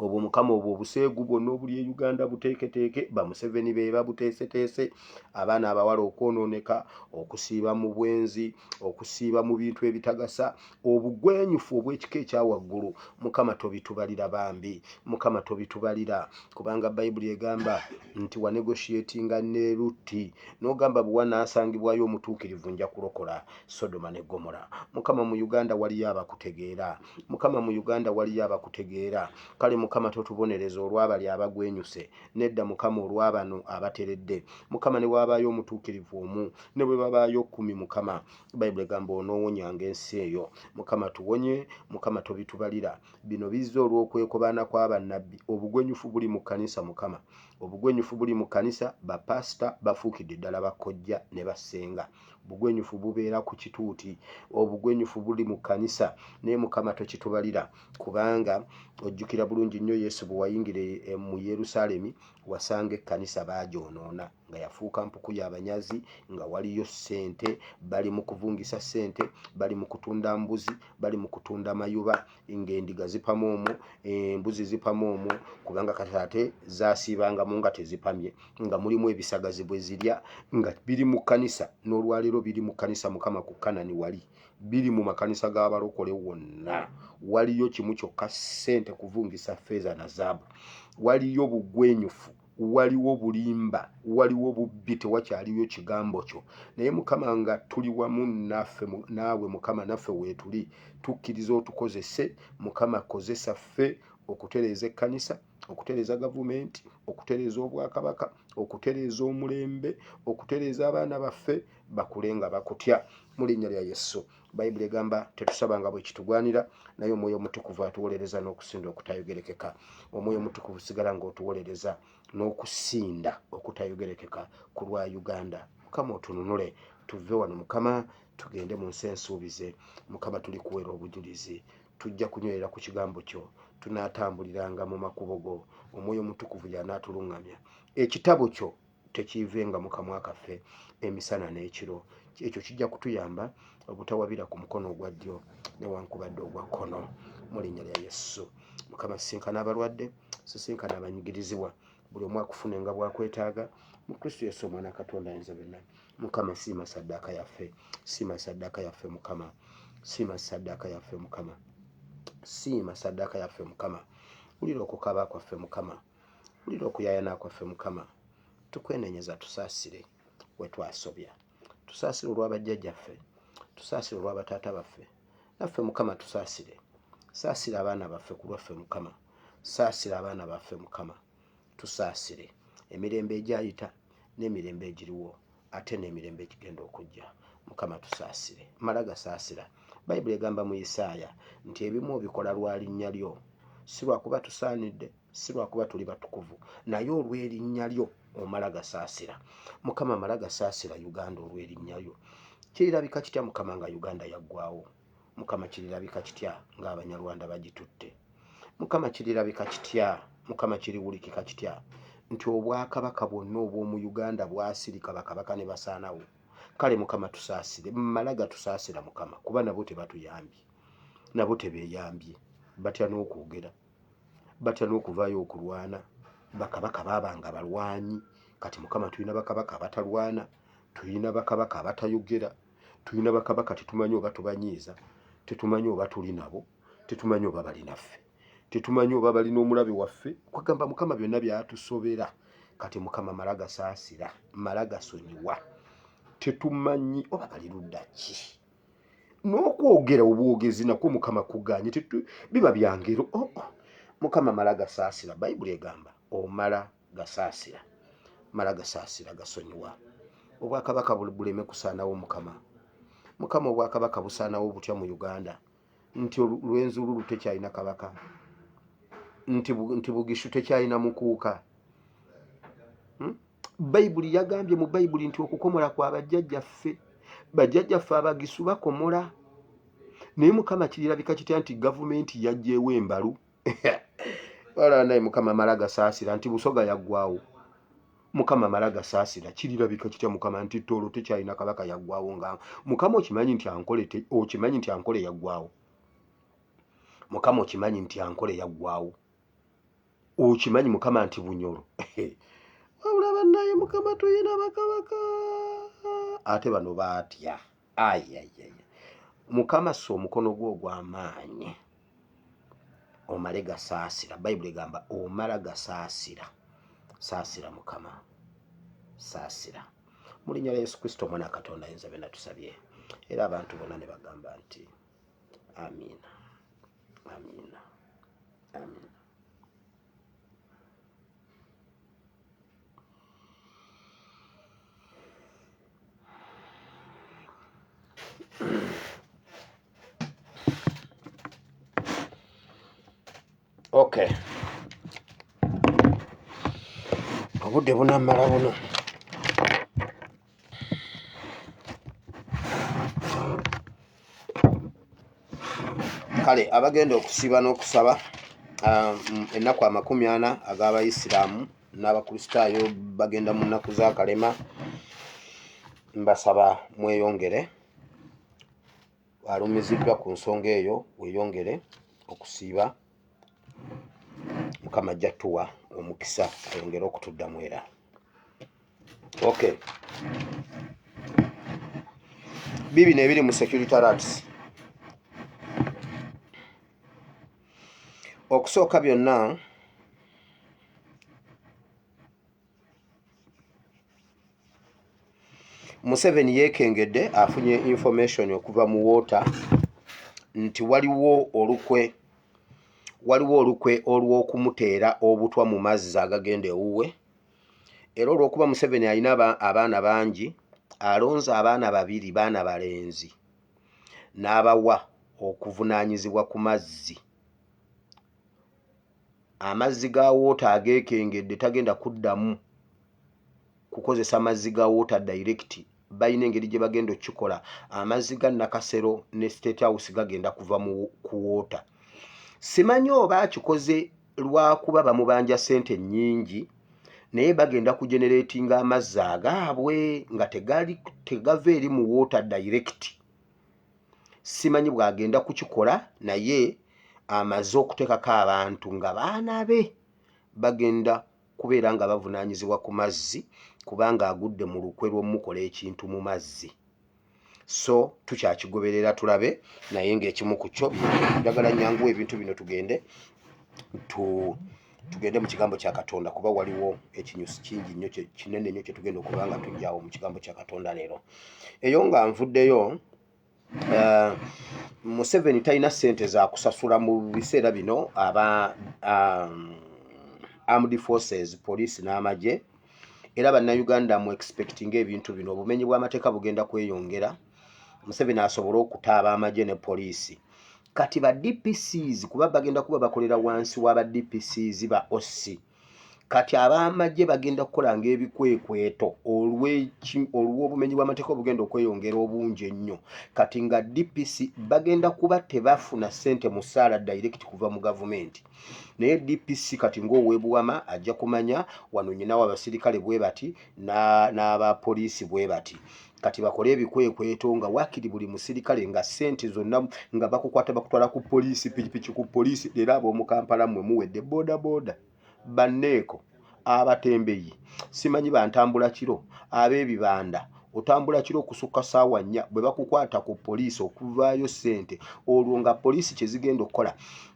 [SPEAKER 1] obwo. Mukama, obwo obuseegu bwonna obuli e Uganda buteeketeeke, Bamuseveni be babuteeseteese. Abaana abawala okwonooneka, okusiiba mu bwenzi, okusiiba mu bintu ebitagasa, obugwenyufu obw'ekika ekya waggulu, Mukama tobitubalira bambi. Mukama, tobitubalira, kubanga Bayibuli egamba nti wanegotiatinga ne Lutti n'ogamba, "Bwe wanaasangibwayo omutuukirivu, nja kulokola Sodoma ne Gomora." Mukama, mu Uganda waliyo abakutegeera. Mukama, mu Uganda waliyo abakutegeera. Kale Mukama, totubonereza olw'abali abagwenyuse. Nedda Mukama, olw'abano abateredde. Mukama, ne waabaayo omutuukirivu omu, ne bwe babaayo 10, Mukama, Bayibuli egamba onoowonyanga ensi eyo. Mukama, tuwonye. Mukama, tobitubalira. Bino bizze olw'okwekobaana kw'abannabbi. Obugwenyufu buli mu kkanisa. Mukama, obugwenyufu buli mu kkanisa. Bapasita bafuukidde ddala bakojja ne bassenga. Obugwenyufu bubeera ku kituuti, obugwenyufu buli mu kkanisa. Naye Mukama, tokitubalira, kubanga ojjukira bulungi nnyo Yesu bwe wayingira mu Yerusaalemi, wasanga ekkanisa baagyonoona nga yafuuka mpuku y'abanyazi, nga waliyo ssente, bali mu kuvungisa ssente, bali mu kutunda mbuzi, bali mu kutunda mayuba, ng'endiga zipama omwo, embuzi zipama omwo, kubanga kati ate zasiibangamu nga tezipamye, nga mulimu ebisagazi bwe zirya, nga biri mu kkanisa. N'olwaleero biri mu kkanisa. Mukama, ku Kanani wali biri mu makanisa g'abalokole wonna waliyo kimu kyokka, ssente, kuvungisa ffeeza na zaabu. Waliyo bugwenyufu, waliwo bulimba, waliwo bubbi, tewakyaliyo kigambo kyo. Naye Mukama, nga tuli wamu naffe naawe Mukama, naffe weetuli, tukkiriza otukozese. Mukama, kozesa ffe okutereeza ekkanisa, okutereeza gavumenti, okutereeza obwakabaka, okutereeza omulembe, okutereeza abaana baffe bakule nga bakutya, mu linnya lya Yesu. Bayibuli egamba tetusabanga bwe kitugwanira, naye Omwoyo Omutukuvu atuwolereza n'okusinda okutayogerekeka. Omwoyo Omutukuvu, sigala ng'otuwolereza n'okusinda okutayogerekeka ku lwa Uganda. Mukama, otununule tuve wano. Mukama, tugende mu nsi ensuubize. Mukama, tuli kuweera obujulizi, tujja kunywerera ku kigambo kyo, tunaatambuliranga mu makubo go. Omwoyo Omutukuvu y'anaatuluŋŋamya. Ekitabo kyo tekiivenga mu kamwa kaffe emisana n'ekiro. Ekyo kijja kutuyamba obutawabira ku mukono ogwa ddyo newankubadde ogwa kkono, mu linnya lya Yesu. Mukama, sisinkana abalwadde, sisinkana abanyigirizibwa, buli omu akufune nga bwakwetaaga, mu Kristo Yesu Omwana Katonda ayinza byonna. Mukama, siima saddaaka yaffe, siima saddaaka yaffe. Mukama, siima saddaaka yaffe. Mukama, siima saddaaka yaffe. Mukama, wulira okukaaba kwaffe. Mukama, wulira okuyaayana kwaffe. Mukama, tukwenenyeza, tusaasire we twasobya, tusaasire olw'abajjajjaffe, tusaasire olw'abataata baffe naffe. Mukama, tusaasire, saasira abaana baffe ku lwaffe. Mukama, saasira abaana baffe. Mukama, tusaasire emirembe egyayita n'emirembe egiriwo, ate n'emirembe egigenda okujja. Mukama, tusaasire. Mala gasaasira. Bayibuli egamba mu Isaaya nti ebimu obikola lwa linnya lyo, si lwakuba tusaanidde, si lwakuba tuli batukuvu, naye olw'erinnya lyo omala gasaasira. Mukama, mala gasaasira Uganda olw'erinnya lyo. Kirirabika kitya, Mukama, nga Uganda yaggwawo? Mukama, kirirabika kitya ng'Abanyarwanda bagitutte? Mukama, kirirabika kitya? Mukama, kiriwulikika kitya nti obwakabaka bwonna obw'omu Uganda bwasirika, bakabaka ne basaanawo? Kale Mukama, tusaasire. Mala gatusaasira, Mukama, kuba nabo tebatuyambye, nabo tebeeyambye, batya n'okwogera, batya n'okuvaayo okulwana. Bakabaka baabanga balwanyi. Kati Mukama, tulina bakabaka abatalwana, tulina bakabaka abatayogera, tulina bakabaka tetumanyi oba tubanyiiza, tetumanyi oba tuli nabo, tetumanyi oba bali naffe, tetumanyi oba balina omulabe waffe. Kwegamba Mukama byonna byatusobera. Kati Mukama, mala gasaasira, mala gasonyiwa. Tetumanyi oba bali ludda ki, n'okwogera obwogezi nakwo Mukama kuganye, biba byangero. Oh. Mukama, mala gasaasira. Bayibuli egamba omala gasaasira, mala gasaasira, gasonyiwa. Obwakabaka buleme kusaanawo. Mukama, Mukama, obwakabaka busaanawo butya mu Uganda, nti Lwenzululu tekyalina kabaka, nti Bugishu tekyalina mukuuka? Bayibuli yagambye mu Bayibuli nti okukomola kwa bajjajjaffe, bajjajjaffe Abagisu bakomola. Naye Mukama, kirirabika kitya nti gavumenti yajjeewo embalu? Wala naye Mukama, mala gasaasira, nti Busoga yaggwawo. Mukama, mala gasaasira. Kirirabika kitya, Mukama, nti Tooro tekyalina kabaka, yaggwawo? Nga Mukama okimanyi nti Ankole, okimanyi nti Ankole yaggwawo? Mukama, okimanyi nti Ankole yaggwawo? Okimanyi, Mukama, nti Bunyoro? Wabula bannaye, Mukama, tuyina bakabaka ate bano baatya. Ayayaya, Mukama, ssa omukono gwo ogw'amaanyi, omale gasaasira. Bayibuli egamba omala gasaasira. Saasira, Mukama, saasira. Mu linnya lya Yesu Kristo, Omwana wa Katonda ayinza byonna, tusabye, era abantu bonna ne bagamba nti amiina, amiina, amiina. Okay, obudde bunamala buno. Kale abagenda okusiiba n'okusaba ennaku 40 ag'Abayisiraamu n'Abakristaayo bagenda mu nnaku z'akalema, mbasaba mweyongere. Alumiziddwa ku nsonga eyo, weeyongere okusiiba. Mukama ajja tuwa omukisa, ayongere okutuddamu era. Okay, bibino ebiri mu security alerts. Okusooka byonna, Museveni yeekengedde, afunye information okuva mu water nti waliwo olukwe olw'okumuteera obutwa mu mazzi agagenda ewuwe. Era olw'okuba Museveni alina abaana bangi, alonze abaana babiri, baana balenzi, n'abawa okuvunaanyizibwa ku mazzi, amazzi ga water ageekengedde. Tagenda kuddamu kukozesa mazzi ga water direct. Balina engeri gye bagenda okukikola. Amazzi ga Nakasero ne State House gagenda kuva ku water. Simanyi oba akikoze lwakuba bamubanja ssente nnyingi, naye bagenda kugeneratinga amazzi agaabwe nga tegava eri mu water direct. Simanyi bw'agenda kukikola, naye amaze okuteekako abantu nga baana be bagenda kubeera nga bavunaanyizibwa ku mazzi, kubanga agudde mu lukwe lw'omukola ekintu mu mazzi. So tukyakigoberera tulabe, naye ng'ekimu ku kyo, njagala nyanguwa ebintu bino, tugende mu kigambo kya Katonda, kuba waliwo ekinyusi kingi nnyo, kinene nnyo kyetugenda okuba nga tujjawo mu kigambo kya Katonda leero. Eyo nga nvuddeyo, Museveni talina ssente za kusasula mu biseera bino aba armed forces, police n'amagye. Era Bannayuganda mu expecting ebintu bino, obumenyi bw'amateeka bugenda kweyongera, Museveni asobole okutaaba amagye ne poliisi. Kati ba DPCs, kuba bagenda kuba bakolera wansi w'aba DPCs ba OC, kati ab'amagye bagenda kukola ng'ebikwekweto olw'obumenyi bw'amateeka obugenda okweyongera obungi ennyo. Kati nga DPC bagenda kuba tebafuna ssente musaala direct kuva mu gavumenti, naye DPC kati ng'owebuwama ajja kumanya wano nyinawo abasirikale bwe bati n'abapoliisi bwe bati. Kati bakole ebikwekweto nga wakiri buli musirikale nga ssente zonna nga bakukwata bakutwala ku poliisi, pikipiki ku poliisi. Leero ab'omu Kampala mmwe muwedde, boda boda banneeko. Abatembeyi, simanyi bantambula kiro, ab'ebibanda, otambula kiro okusukka ssaawa nnya, bwe bakukwata ku poliisi okuvaayo ssente, olwo nga poliisi kye zigenda okukola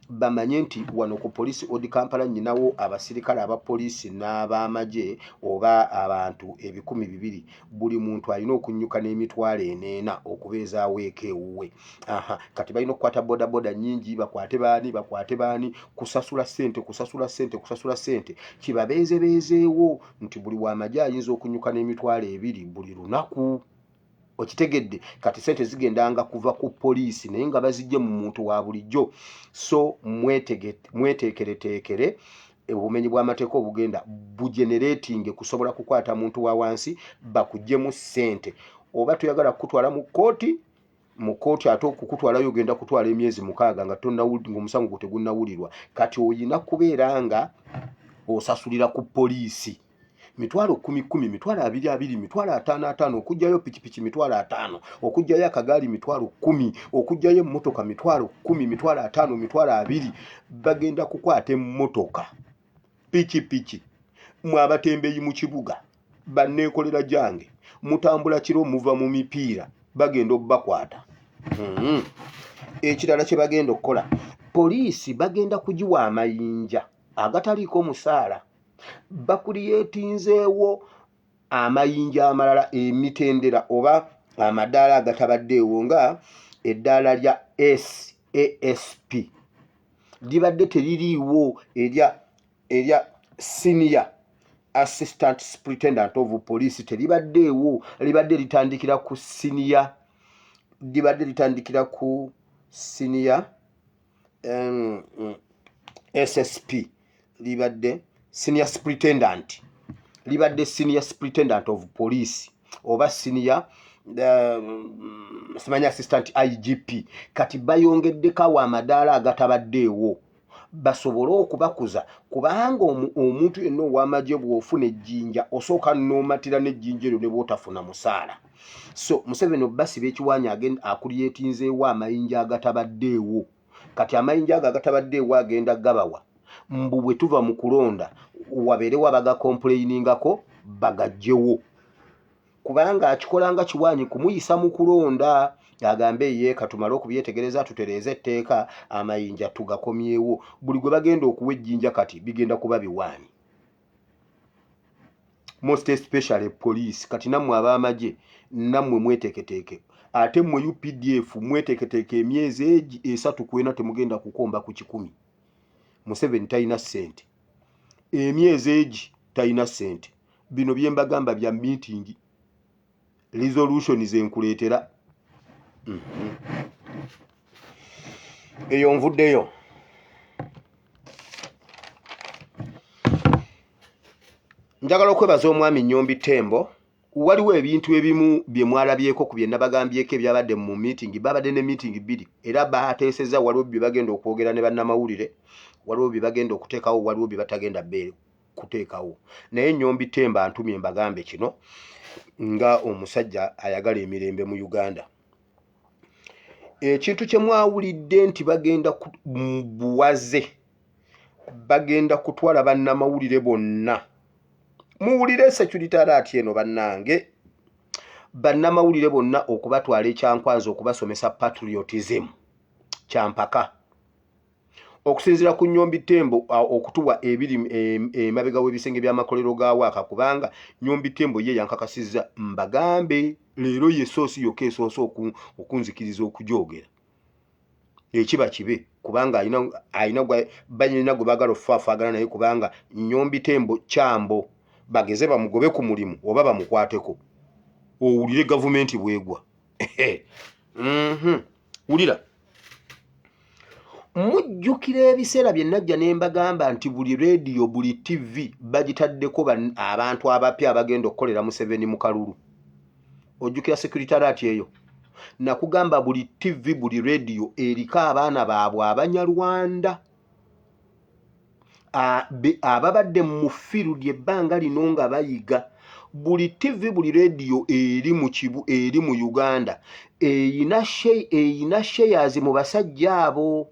[SPEAKER 1] bamanye nti wano ku poliisi Old Kampala nnyinawo abasirikale aba poliisi n'ab'amagye oba abantu 200, buli muntu alina okunnyuka n'emitwalo eneena okubeezaawo eka ewuwe. Aha, kati balina okukwata bodaboda nnyingi, bakwate baani, bakwate baani, kusasula ssente, kusasula ssente, kusasula ssente, kibabeezebeezeewo nti buli w'amagye ayinza okunyuka n'emitwalo ebiri buli lunaku. Okitegedde? Kati sente zigendanga kuva ku poliisi naye nga bazijje mu muntu wa bulijjo. So mweteekereteekere obumenyi bw'amateeka obugenda bugeneretinge kusobola kukwata muntu wa wansi bakuggyemu ssente. Oba toyagala kukutwala mu kkooti, mu kkooti ate okukutwalayo ogenda kutwala emyezi 6 nga ng'omusango gwo tegunnawulirwa. Kati oyina kubeera nga osasulira ku poliisi mitwalo kumi kumi, mitwalo abiri abiri, mitwalo ataano ataano, okuggyayo pikipiki mitwalo ataano, okuggyayo akagaali mitwalo 10, okuggyayo emmotoka mitwalo 10, mitwalo ataano, mitwalo abiri. Bagenda kukwata emmotoka, pikipiki. Mwe abatembeyi mu kibuga, banneekolera gyange, mutambula kiro, muva mu mipiira, bagenda obbakwata. Ekirala kye bagenda okukola, poliisi bagenda kugiwa amayinja agataliiko omusaala. Bakuliyeetinzeewo amayinja amalala, emitendera oba amadaala agatabaddeewo, nga eddaala lya SASP libadde teririiwo, erya senior assistant superintendent of police teribaddeewo, libadde litandikira ku senior, libadde litandikira ku senior SSP, libadde senior superintendent, libadde senior superintendent of police oba senior simanyi assistant IGP. Kati bayongeddeko awo amadaala agatabaddeewo basobole okubakuza, kubanga omuntu yenna ow'amagye bw'ofuna ejjinja osooka n'omatira n'ejjinja eryo ne bw'otafuna musaala. So Museveni obasiba ekiwaanyi akulyetinzeewo amayinja agatabaddeewo. Kati amayinja ago agatabaddeewo agenda gabawa mbu bwe tuva mu kulonda wabeerewo abagakomplainingako bagajjewo, kubanga akikola nga kiwaanyi kumuyisa mu kulonda, agambe ye katumale okubyetegereza tutereeze etteeka, amayinja tugakomyewo. Buli gwe bagenda okuwa ejjinja kati bigenda kuba biwaanyi, most especially police. Kati nammwe ab'amagye, nammwe mweteeketeeke, ate mmwe UPDF mweteeketeeke, emyezi egi esatu ku ena temugenda kukomba ku 100. Museveni talina ssente, emyezi egi talina ssente. Bino bye mbagamba bya meeting resolution zenkuleetera. Eyo nvuddeyo. Njagala okwebaza omwami Nyombi Tembo. Waliwo ebintu ebimu bye mwalabyeko ku bye nabagambyeko ebyabadde mu meeting. Babadde ne meeting bbiri era bateesezza, waliwo bye bagenda okwogera ne bannamawulire, waliwo bye bagenda okuteekawo, waliwo bye batagenda kuteekawo. Naye Nyombi Tembo antumye mbagambe kino nga omusajja ayagala emirembe mu Uganda. Ekintu kye mwawulidde nti bagenda buwaze, bagenda kutwala bannamawulire bonna. Muwulire security alert eno bannange, bannamawulire bonna okubatwala ekyankwanzi okubasomesa patriotism kyampaka. Okusinziira ku Nyombi Tembo okutuwa ebiri emabega w'ebisenge by'amakolero ga waaka, kubanga Nyombi Tembo ye yankakasizza mbagambe leero, ye source yokka esoose okunzikiriza okugyogera. Ekiba kibe kubanga alina banyina gwe baagala okufaafaagana naye, kubanga Nyombi Tembo kyambo bageze bamugobe ku mulimu oba bamukwateko, owulire gavumenti bwegwa. Wulira, mujjukira ebiseera bye najja ne mbagamba nti buli rediyo, buli TV bagitaddeko abantu abapya abagenda okukolera Museveni mu kalulu? Ojjukira security alert eyo? Nakugamba buli TV, buli rediyo eriko abaana baabwe Abanyarwanda ababadde mu field ebbanga lino nga bayiga. Buli TV, buli rediyo eri mu kibu eri mu Uganda eyina shares mu basajja abo.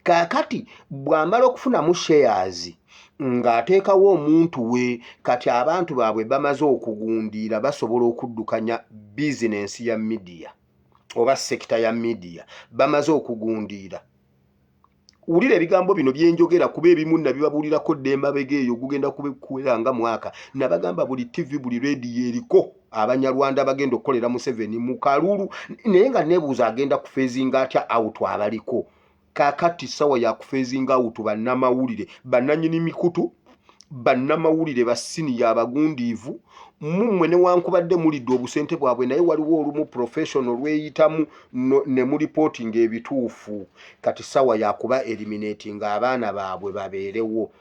[SPEAKER 1] Kaakati bw'amala okufunamu shares Ng'ateekawo omuntu we. Kati abantu baabwe bamaze okugundiira, basobola okuddukanya bizinensi ya media oba sector ya media, bamaze okugundiira. Wulira ebigambo bino byenjogera, kuba ebimu nabibabuulirako dda emabega eyo. Gugenda kuwera nga mwaka nabagamba buli TV, buli rediyo eriko Abanyarwanda bagenda okukolera Museveni mu kalulu, naye nga nebuuza agenda kuphasinga atya out abaliko. Kakati sawa yakuphasinga out bannamawulire, bannanyini mikutu, bannamawulire basiniya abagundiivu mummwe. Newankubadde mulidde obusente bwabwe, naye waliwo olumu professional lweyitamu ne mureportinga ebituufu. Kati sawa yakuba eliminating abaana baabwe babeerewo.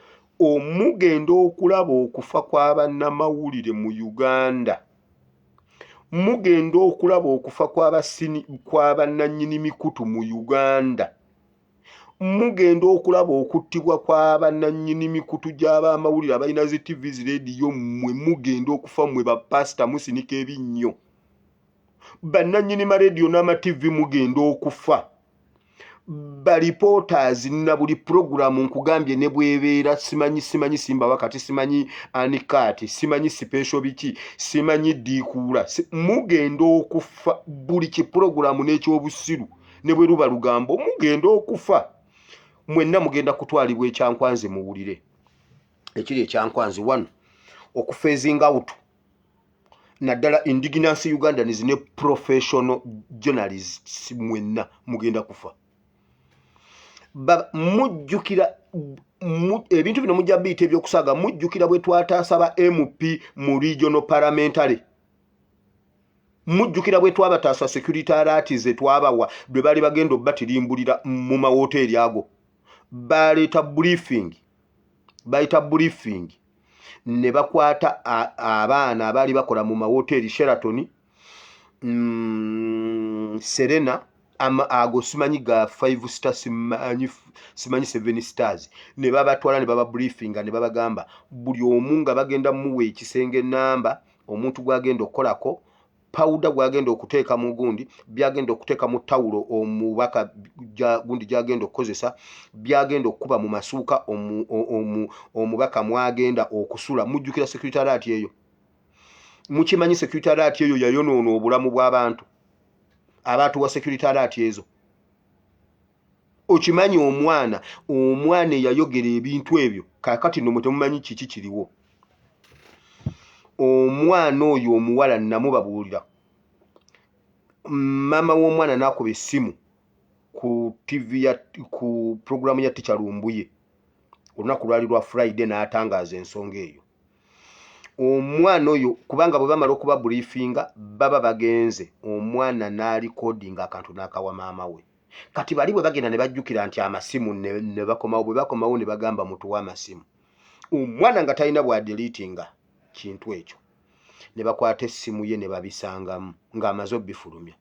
[SPEAKER 1] Omugenda okulaba okufa kw'abannamawulire mu Uganda, mugenda okulaba okufa kw'abannannyini mikutu mu Uganda, mugenda okulaba okuttibwa kw'abannannyini mikutu gy'abamawulire abalina zi TV, zi rediyo. Mmwe mugenda okufa, mmwe bapasita musinika ebinnyo, bannannyini marediyo n'amativi, mugenda okufa. Bareporters na buli puroguramu nkugambye ne bwebeera simanyi simanyi simba wakati, simanyi uncut, simanyi special biki, simanyi diikuula, mugenda okufa. Buli kipuroguramu n'ekyobusiru ne bwe luba lugambo, mugenda okufa mwenna, mugenda kutwalibwa ekyankwanzi. Muwulire ekiri ekyankwanzi wano, okuphasinga out naddala indigenous Ugandans ne professional journalists, mwenna mugenda kufa. Mujjukira ebintu bino mujja biyita ebyokusaaga. Mujjukira bwe twataasa ba MP mu regional parliamentary? Mujjukira bwe twabataasa security alert ze twabawa lwe baali bagenda obatirimbulira mu mawoteeri ago? Baleeta briefing, bayita briefing, ne bakwata abaana abaali bakola mu mawoteeri Sheraton, Serena, ago simanyi ga five star, simanyi seven stars, ne babatwala ne baba briefinga ne babagamba buli omu nga bagenda muwa ekisenge namba, omuntu gwagenda okukolako, pawuda gwagenda okuteeka mu gundi, byagenda okuteeka mu tawulo, omubaka gundi gyagenda okukozesa, byagenda okukuba mu masuuka, omubaka mwagenda okusula. Mujjukira security alert eyo? Mukimanyi security alert eyo yayonoona obulamu bw'abantu abaatuwa security alert ezo? Okimanyi omwana eyayogera ebintu ebyo? Kakati nno mwe temumanyi kiki kiriwo. Omwana oyo omuwala namubabuulira, maama w'omwana n'akuba essimu ku TV ya ku puroguramu ya Teacher Lumbuye, olunaku lwali lwa Friday, n'atangaaza ensonga eyo. Omwana oyo, kubanga bwe bamala okuba briefinga baba bagenze, omwana n'arecordinga akantu n'akawa maama we. Kati bali bwe bagenda ne bajjukira nti amasimu, ne bakomawo. Bwe bakomawo ne bagamba, "Mutuwe amasimu." Omwana nga talina bwadeletinga kintu ekyo, ne bakwata essimu ye ne babisangamu ng'amaze obifulumya,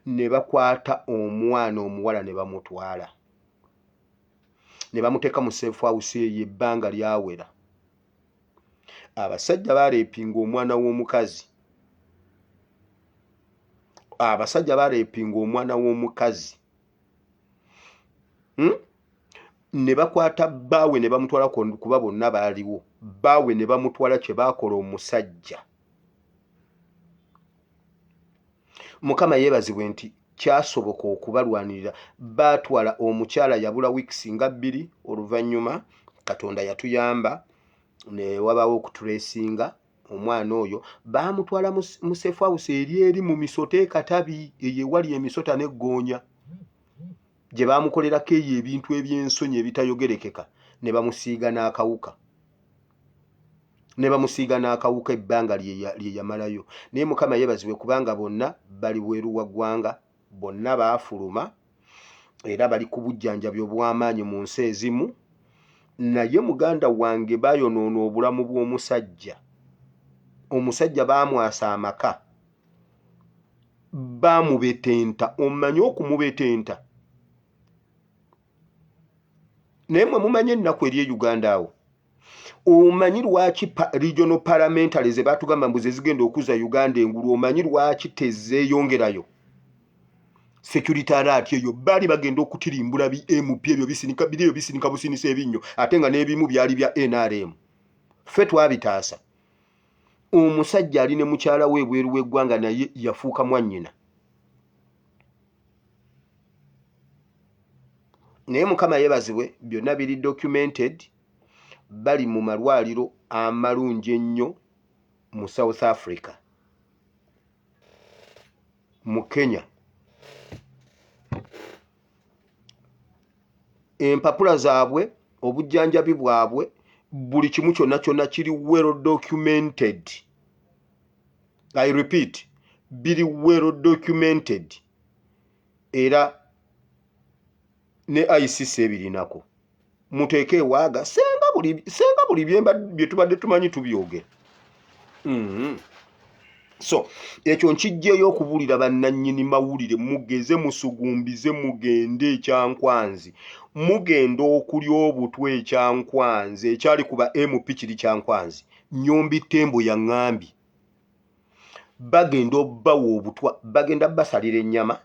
[SPEAKER 1] ne bakwata omwana omuwala ne bamutwala ne bamuteeka mu safe house eyo ebbanga lyawera. Abasajja barapinga omwana w'omukazi, abasajja barapinga omwana w'omukazi, Ne bakwata bbaawe ne bamutwala, kuba bonna baaliwo, bbaawe ne bamutwala. Kye baakola omusajja, Mukama yeebazibwe nti kyasoboka okubalwanirira. Baatwala omukyala, yabula weeks nga 2. Oluvannyuma Katonda yatuyamba ne wabaawo okutracinga omwana oyo. Baamutwala mu safe house eri mu misota ekatabi eyo ewali emisota n'eggoonya, gye baamukolerako eyo ebintu eby'ensonyi ebitayogerekeka, ne bamusiiga n'akawuka, ne bamusiiga n'akawuka ebbanga lye yamalayo. Naye Mukama yeebazibwe kubanga bonna bali bweru wa ggwanga, bonna baafuluma era bali ku bujjanjabi obw'amaanyi mu nsi ezimu. Naye muganda wange, bayonoona obulamu bw'omusajja. Omusajja baamwasa amaka, baamubetenta, omanyi okumubetenta? Naye mwe mumanyi ennaku eri e Uganda awo? Omanyi lwaki regional parliamentary ze batugamba mbu ze zigenda okuza Uganda engulu, omanyi lwaki tezeeyongerayo? Security alert eyo baali bagenda okutirimbula bi MP ebyo bisinika biri ebyo bisinika businisa ebinnyo, ate nga n'ebimu byali bya NRM. Ffe twabitaasa. Omusajja ali ne mukyala we ebweru w'eggwanga naye yafuuka mwannyina. Naye Mukama yeebazibwe, byonna biri documented, bali mu malwaliro amalungi ennyo mu South Africa, mu Kenya. Empapula zaabwe, obujjanjabi bwabwe, buli kimu kyonna kyonna kiri well documented. I repeat, biri well documented era ne ICC ebirinako. Muteeke ewaaga senga buli senga buli byemba bye tubadde tumanyi tubyogera. So ekyo nkijjeeyo okubuulira bannannyini mawulire, mugeze musugumbize mugende ekyankwanzi, mugenda okulya obutwa ekyankwanzi ekyali ku ba MP kiri kyankwanzi. Nyombi Tembo yaŋŋambye bagenda obbawa obutwa, bagenda basalira ennyama,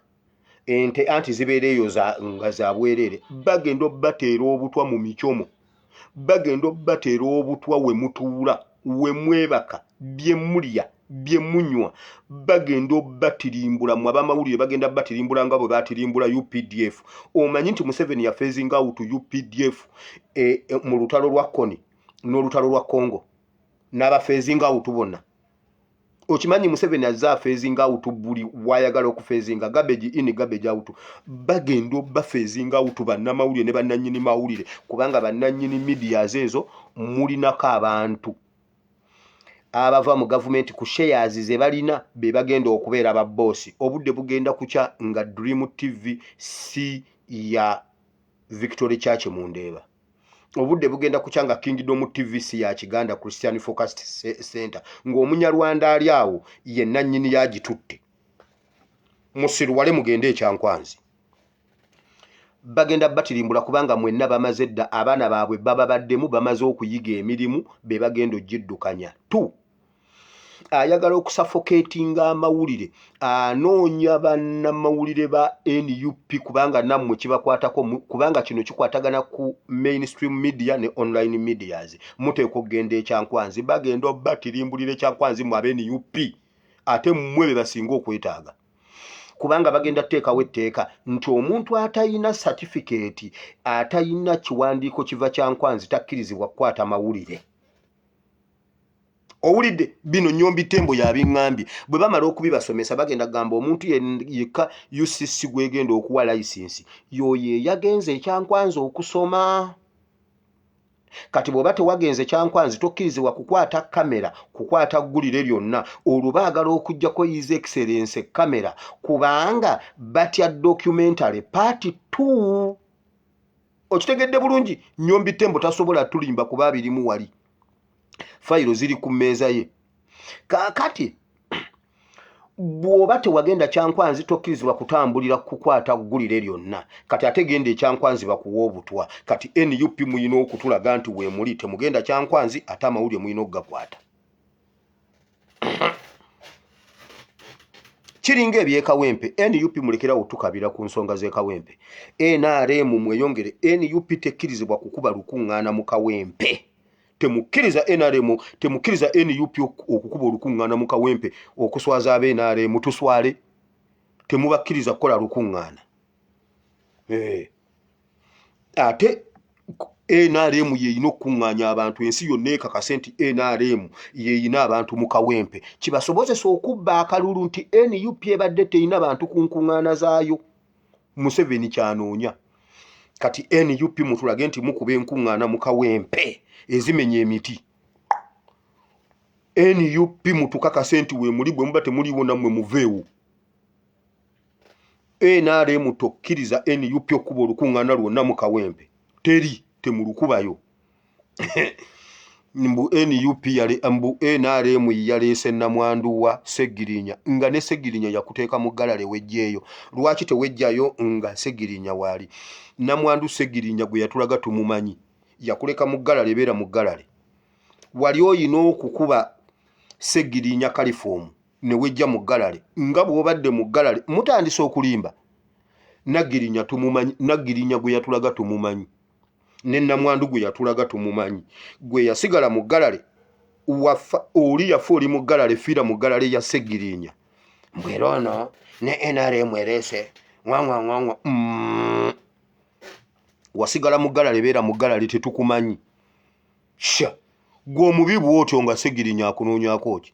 [SPEAKER 1] ente anti zibeera eyo nga za bwereere, bagenda obbateera obutwa mu micomo, bagenda obbateera obutwa we mutuula, we mwebaka, bye mulya, bye munywa, bagenda obatirimbula mwe abamawulire, bagenda batirimbula nga bwe batirimbula UPDF. Omanyi nti Museveni yafeezinga out UPDF mu lutalo lwa Kony n'olutalo lwa Congo n'abafeezinga out bonna. Okimanyi Museveni azze afeezinga out buli wayagala okufeezinga, garbage in garbage out. Bagenda obafeezinga out bannamawulire ne bannannyini mawulire, kubanga bannannyini medias ezo mulinako abantu abava mu gavumenti ku shares ze balina, be bagenda okubeera ba bboosi. Obudde bugenda kukya nga Dream TV si ya Victory Church mu Ndeeba. Obudde bugenda kukya nga Kingdom TV si ya Kiganda Christian Focused Center, ng'omunyarwanda ali awo ye nannyini yagitutte. Musiruwale mugende ekyankwanzi. Bagenda batirimbula kubanga mwenna bamaze dda abaana baabwe baba baddemu bamaze okuyiga emirimu be bagenda ogiddukanya. Tu ayagala okusuffocatinga amawulire, anoonya bannamawulire ba NUP, kubanga nammwe kibakwatako, kubanga kino kikwatagana ku mainstream media ne online medias. Muteekwa okugenda ekyankwanzi, bagenda obatirimbulira ekyankwanzi mu abe NUP, ate mmwe be basinga okwetaaga, kubanga bagenda kuteekawo etteeka nti omuntu atayina satifikeeti, atayina kiwandiiko kiva kyankwanzi, takkirizibwa kukwata mawulire. Owulidde bino? Nyombi Tembo yabiŋŋambye. Bwe bamala okubibasomesa, bagenda kugamba omuntu yekka UCC gwegenda okuwa layisinsi y'oyo eyagenze ekyankwanzi okusoma. Kati bw'oba tewagenze kyankwanzi, tokkirizibwa kukwata kamera, kukwata ggulire lyonna. Olwo baagala okuggyako His Excellence kamera kubanga batya documentary part 2. Okitegedde bulungi? Nyombi Tembo tasobola tulimba kuba abirimu, wali fayiro ziri ku mmeeza ye. Kaakati bw'oba tewagenda kyankwanzi, tokkirizibwa kutambulira kukwata ggulire lyonna. Kati ate genda ekyankwanzi bakuwa obutwa. Kati NUP muyina okutulaga nti weemuli temugenda kyankwanzi, ate amawulire muyina okugakwata. Kiringa ebyekawempe. NUP mulekerawo tukabira ku nsonga z'ekawempe. NRM mweyongere. NUP tekkirizibwa kukuba lukuŋŋaana mu Kawempe. Temukkiriza NRM, temukkiriza NUP okukuba olukuŋŋaana mu Kawempe, okuswaza abe NRM. Tuswale. Temubakkiriza kukola lukuŋŋaana. Ate NRM yeyina okukuŋŋaanya abantu, ensi yonna ekakase nti NRM yeyina abantu mu Kawempe, kibasobozesa okubba akalulu nti NUP ebadde terina bantu ku nkuŋŋaana zaayo. Museveni kyanoonya. Kati NUP mutulage nti mukuba enkuŋŋaana mu Kawempe ezimenya emiti. NUP mutukakase nti weemuli, bwe muba temuliiwo nammwe muveewo. NRM tokkiriza NUP okukuba olukuŋŋaana lwonna mu Kawempe, teri, temulukubayo. Mbu NUP yale, mbu NRM yaleese namwandu wa Segirinya, nga ne Segirinya yakuteeka mu galale wejjeeyo. Lwaki tewejjayo nga Segirinya waali? Namwandu Segirinya gwe yatulaga tumumanyi, yakuleka mu galale, ebeera mu galale. Wali oyina okukuba Segirinya kalifoomu ne wejja mu galale nga bw'obadde mu galale. Mutandise okulimba. Nagirinya tumumanyi, Nagirinya gwe yatulaga tumumanyi, ne namwandu gwe yatulaga tumumanyi, gwe yasigala mu ggalale wafa oli yafa oli mu ggalale fiira mu ggalale ya Segirinya mbwera ono ne NRM ereese ngwangwangwangwa Wasigala mu ggalale, beera mu ggalale, tetukumanyi. Sha gwe omubi bwotyo nga Segirinya akunoonyako ki?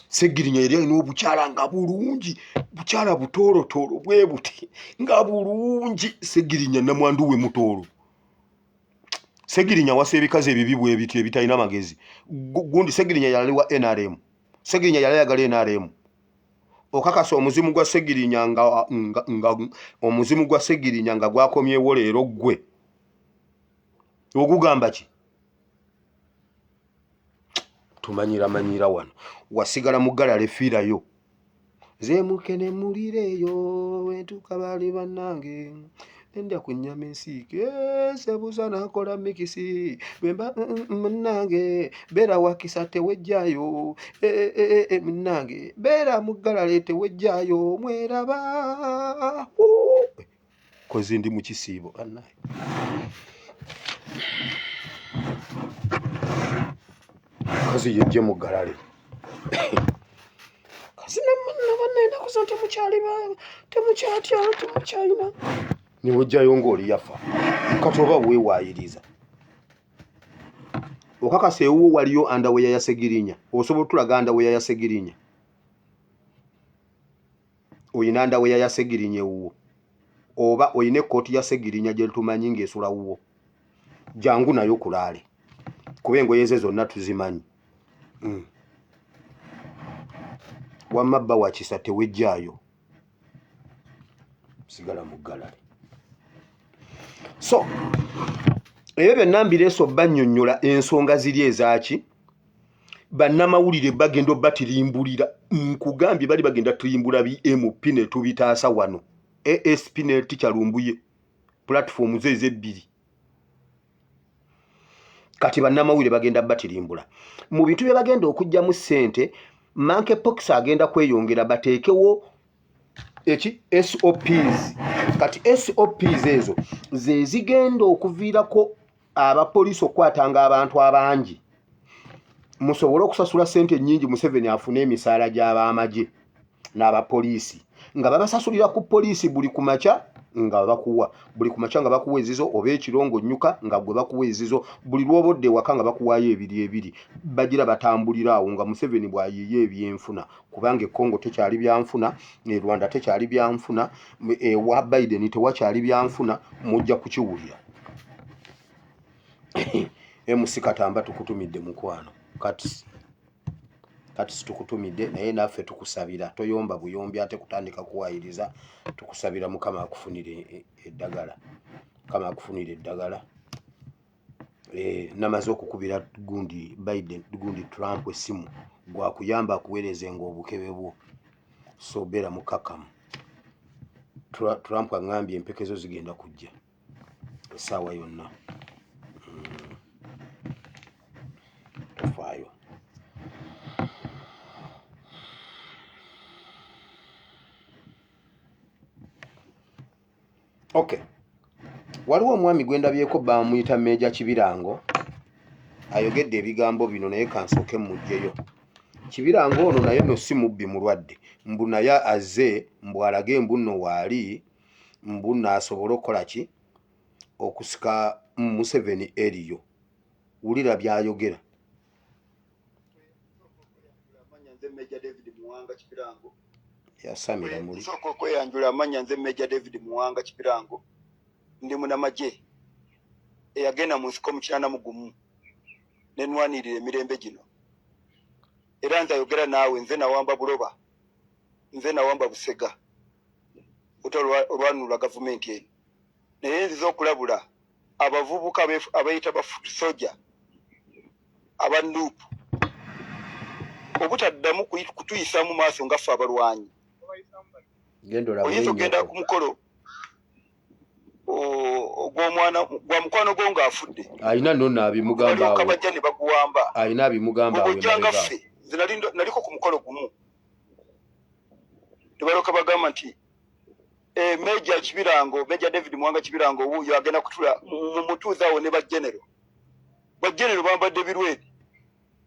[SPEAKER 1] Segirinya yali alina obukyala nga bulungi, bukyala butoolotoolo bwe buti nga bulungi. Segirinya namwandu we mutoolo. Segirinya wasa ebikazi ebibi bwe biti ebitalina magezi. Gundi Segirinya yali wa NRM. Segirinya yali ayagala NRM. Okakasa omuzimu gwa Segirinya nga, nga, nga omuzimu gwa Segirinya nga gwakomyewo leero ggwe ogugamba ki? Tumanyira manyira wano wasigala mu ggalale fiirayo. Nze mukene mulireeyo wentuuka baali bannange endya ku nnyama ensiike sebuza nakola mikisi bwemba munnange beera wakisa tewejjayo munnange beera muggalale tewejjayo mweraba kozi ndi mu kisiibo bannaye. Kazi yejje mu ggalale kazi nabanna enaku zino temukyali temukyatya temukyalina newejjayo ng'oli yafa kati oba weewaayiriza okakasa ewuwo waliyo andaweya ya Segirinya osobola otulaga andaweya ya Segirinya oyina andaweya ya Segirinya ewuwo oba oyina ekkooti ya Segirinya gye tumanyi ng'esula wuwo jangu nayo kulaale kuba engoye ze zonna tuzimanyi. Wamma bba wakisa tewejjaayo sigala mu ggalale. So ebyo byonna mbireese obbannyonnyola ensonga ziri ezaaki bannamawulire bagenda obatirimbulira. Nkugambye bali bagenda tirimbula bi MP ne tubitaasa wano ASP ne Teacher Lumbuye platform ze ezebbiri. Kati bannamawulire bagenda batirimbula mu bintu bye bagenda okuggyamu ssente. Monkey pox agenda kweyongera, bateekewo eki SOPs. Kati SOPs ezo ze zigenda okuviirako abapoliisi okukwatanga abantu abangi musobole okusasula ssente ennyingi. Museveni afune emisaala gy'abamagye n'abapoliisi nga babasasulira ku poliisi buli ku makya nga bakuwa, buli ku makya nga bakuwa ezizo, oba ekiro ng'onnyuka nga gwe bakuwa ezizo, buli lw'obodde ewaka nga bakuwaayo ebiri ebiri. Bagira batambulira awo nga Museveni bw'ayiiya ebyenfuna, kubanga e Congo tekyali byanfuna, e Rwanda tekyali byanfuna, ewa Biden tewakyali byanfuna. Mujja kukiwulira. MC Katamba tukutumidde mukwano, kati kati situkutumidde naye naffe tukusabira. Toyomba buyombi ate kutandika kuwayiriza. Tukusabira Mukama akufunire eddagala, Mukama akufunire eddagala. Namaze okukubira gundi Biden, gundi Trump essimu gwakuyamba akuweereze nga obukebe bwo, so beera mukakamu. Trump aŋŋambye empeke zo zigenda kujja essaawa yonna. Tofaayo. Okay, waliwo omwami gwe ndabyeko bamuyita Meeja Kibirango, ayogedde ebigambo bino, naye kansooke mmuggyeyo. Kibirango ono naye no si mubbi, mulwadde. Mbu naye azze mbu alage mbu nno waali, mbu nno asobole okukola ki? Okusika Museveni eriyo. Wulira byayogera.
[SPEAKER 3] Nze Major David Muwanga Kibirango.
[SPEAKER 1] Yasamira muli.
[SPEAKER 3] Nsooka okweyanjula amannya, nze Major David Muwanga Kibirango, ndi munamagye eyagenda mu nsiko mu 81 nenwanirira emirembe gino. Era nze ayogera naawe, nze nawamba Buloba, nze nawamba Busega ate olwanunula gavumenti eno. Naye nziza okulabula abavubuka abayita ba foot soldier aba NUP obutaddamu kutuyisaamu maaso nga ffe abalwanyi. Oyinza okugenda ku mukolo ogw'omwana gwa mukwano gwo ng'afudde.
[SPEAKER 1] Alina nno naabimugamba
[SPEAKER 3] awo bajja ne baguwamba.
[SPEAKER 1] Alina abimugamba awo.
[SPEAKER 3] Ojjanga ffe, nze naliko ku mukolo gumu ne balyoka bagamba nti Meja Kibirango, Meja David Muwanga Kibirango wuuyo agenda kutula mumutuuze awo ne bagenero. Bagenero bambadde birwedi.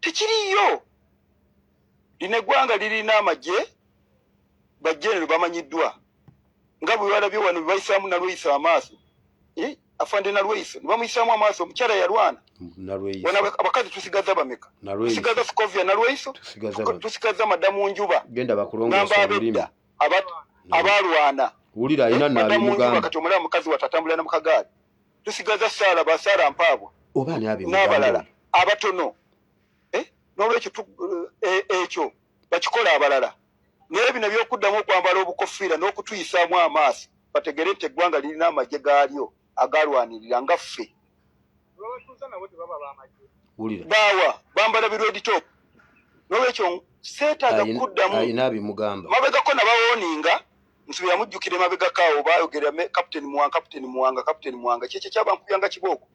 [SPEAKER 3] Tekiriyo. Lino eggwanga lirina amagye, bagenero bamanyiddwa. Nga bwe balabye wano bwe bayisaamu Nalweyiso amaaso. Afande Nalweyiso ne bamuyisaamu amaaso, omukyala yalwana.
[SPEAKER 1] Nalweyiso.
[SPEAKER 3] Wano abakazi tusigaza bameka? Tusigaza Scovia Nalweyiso, tusigaza Madamu Njuba.
[SPEAKER 1] Genda bakulongoose
[SPEAKER 3] Ngamba
[SPEAKER 1] olulimi.
[SPEAKER 3] abedda, abalwana.
[SPEAKER 1] Wulira alina
[SPEAKER 3] Madamu Njuba
[SPEAKER 1] n'abimugamba.
[SPEAKER 3] kati omulaba mukazi wattu atambulira na mu kagaali. Tusigaza Saala, ba Saala Mpaabwa.
[SPEAKER 1] Oba ani abimugamba?
[SPEAKER 3] N'abalala abatono. N'olwekyo ekyo bakikola abalala. Naye bino eby'okuddamu okwambala obukofiira n'okutuyisaamu amaaso, bategere nti eggwanga lirina amagye gaalyo agalwanirira nga ffe.
[SPEAKER 1] Wulira.
[SPEAKER 3] Baawa bambala bi red top. N'olwekyo seetaaga kuddamu.
[SPEAKER 1] Alina abimugamba.
[SPEAKER 3] Mabegako nabawooninga, nsubira mujjukire mabegako awo baayogera Captain Muwanga, Captain Muwanga, Captain Muwanga. Kyekyo kyabankubyanga kibooko.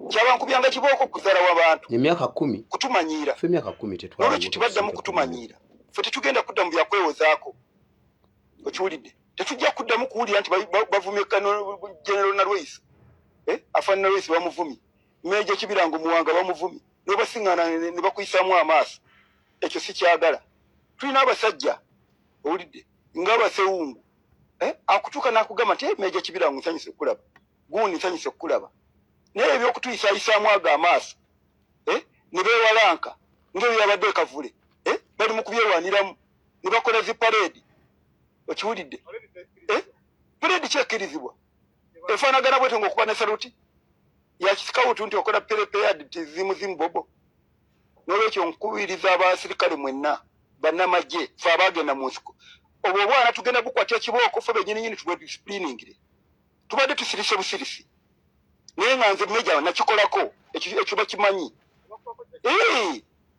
[SPEAKER 3] Kyabankubyanga kibooko kuzaala w'abantu.
[SPEAKER 1] Emyaka 10.
[SPEAKER 3] Kutumanyiira.
[SPEAKER 1] Ffe emyaka 10 tetwaliwo.
[SPEAKER 3] N'olwekyo tebaddamu kutumanyiira. Ffe tetugenda kudda mu byakwewozaako. Okiwulidde? Tetujja kuddamu kuwulira nti bavumye General Nalweyiso. Afande Nalweyiso bamuvumye. Meja Kibirango Muwanga bamuvumye. N'obasiŋŋaana ne bakuyisaamu amaaso. Ekyo sikyagala. Tulina abasajja, owulidde, ng'abasewungu. Akutuuka n'akugamba nti, Meja Kibirango nsanyuse okukulaba. Gundi nsanyuse okukulaba. Naye eby'okutuyisaayisaamu ago amaaso, ne beewalanka ng'ebyo byabadde e Kavule. Bali mu kubyewaaniramu ne bakola zi parade. Okiwulidde? Parade kyekkirizibwa. Efaanagana bwetyo ng'okuba ne saluti ya kisikawutu nti okola prepared nti zimu zimu bobo. N'olwekyo nkubiriza abasirikale mwenna bannamagye ffe abaagenda mu nsiko. Obwo obwana tugenda bukwatira kibooko ffe bennyini nnyini tubwe discipliningire. Tubadde tusirise busirisi. Naye nga nze meja nakikolako, ekyo bakimanyi.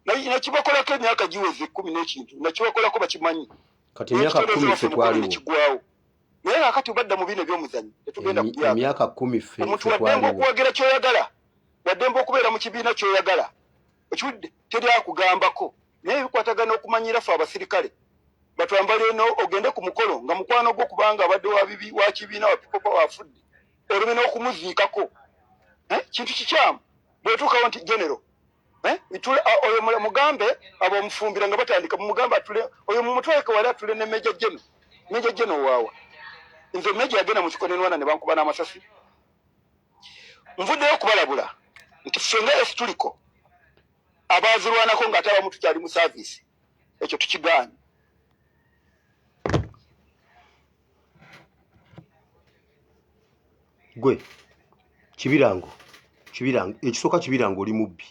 [SPEAKER 3] Nakibakolako emyaka giweze 10 n'ekintu, nakibakolako bakimanyi.
[SPEAKER 1] Kati emyaka
[SPEAKER 3] Ekitone
[SPEAKER 1] 10 ffe
[SPEAKER 3] kyaffe mukono
[SPEAKER 1] twaliwo.
[SPEAKER 3] ne kiggwawo. Naye kaakati obadda mu bino eby'omuzannyo, tetugenda kubyagala.
[SPEAKER 1] Emyaka 10 ffe
[SPEAKER 3] Omuntu
[SPEAKER 1] ffe
[SPEAKER 3] waddembe
[SPEAKER 1] twaliwo.
[SPEAKER 3] okuwagira ky'oyagala, waddembe okubeera mu kibiina ky'oyagala. Okiwulidde? Teri akugambako. Naye ebikwatagana okumanyira ffe abasirikale. Batwambale eno ogende ku mukolo nga mukwano gwo kubanga abadde wa bibi, wa kibiina, wa people power afudde. Oleme n'okumuziikako. Kintu kikyamu. Bw'otuukawo nti general. Oyo mugambe abo omufumbira nga batandika, mumugambe atule, oyo mumutwaleke wali atule ne Major General. Major General waawa. Nze Major yagenda mu nsiko ne nwana ne bankuba n'amasasi. Nvuddeyo okubalabula nti ffe nga Yesu tuliko abaazirwanako ng'ate abamu tukyali mu service, ekyo tukigaanye.
[SPEAKER 1] Gwe Kibirango, Kibirango, ekisooka Kibirango oli mubbi,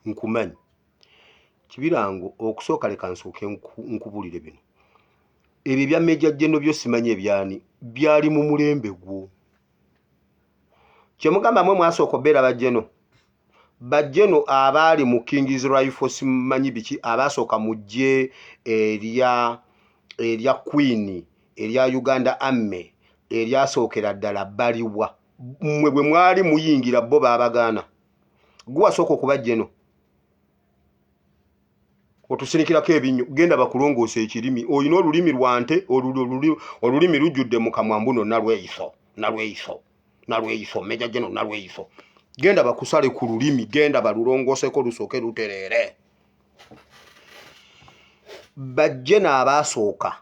[SPEAKER 1] nkumanyi. Kibirango okusooka leka nsooke nkubulire bino. Ebyo ebya Major General byo simanyi ebyani, byali mu mulembe gwo. Kye mugamba mwe mwasooka obeera ba General. Ba General abaali mu King's Rifle simanyi biki, abaasooka mu ggye erya Queen, erya Uganda Army, eryasookera ddala baliwa. Mmwe bwe mwali muyingira bo baabagaana. Gwe wasooka okuba General. Otusinikirako ebinnyo, genda bakulongoose ekirimi. Olina olulimi lwa nte, olulimi lujjudde mu kamwa mbuno Nalweyiso, Nalweyiso, Nalweyiso, Major General Nalweyiso. Genda bakusale ku lulimi, genda balulongooseko lusooke lutereere. Ba General abaasooka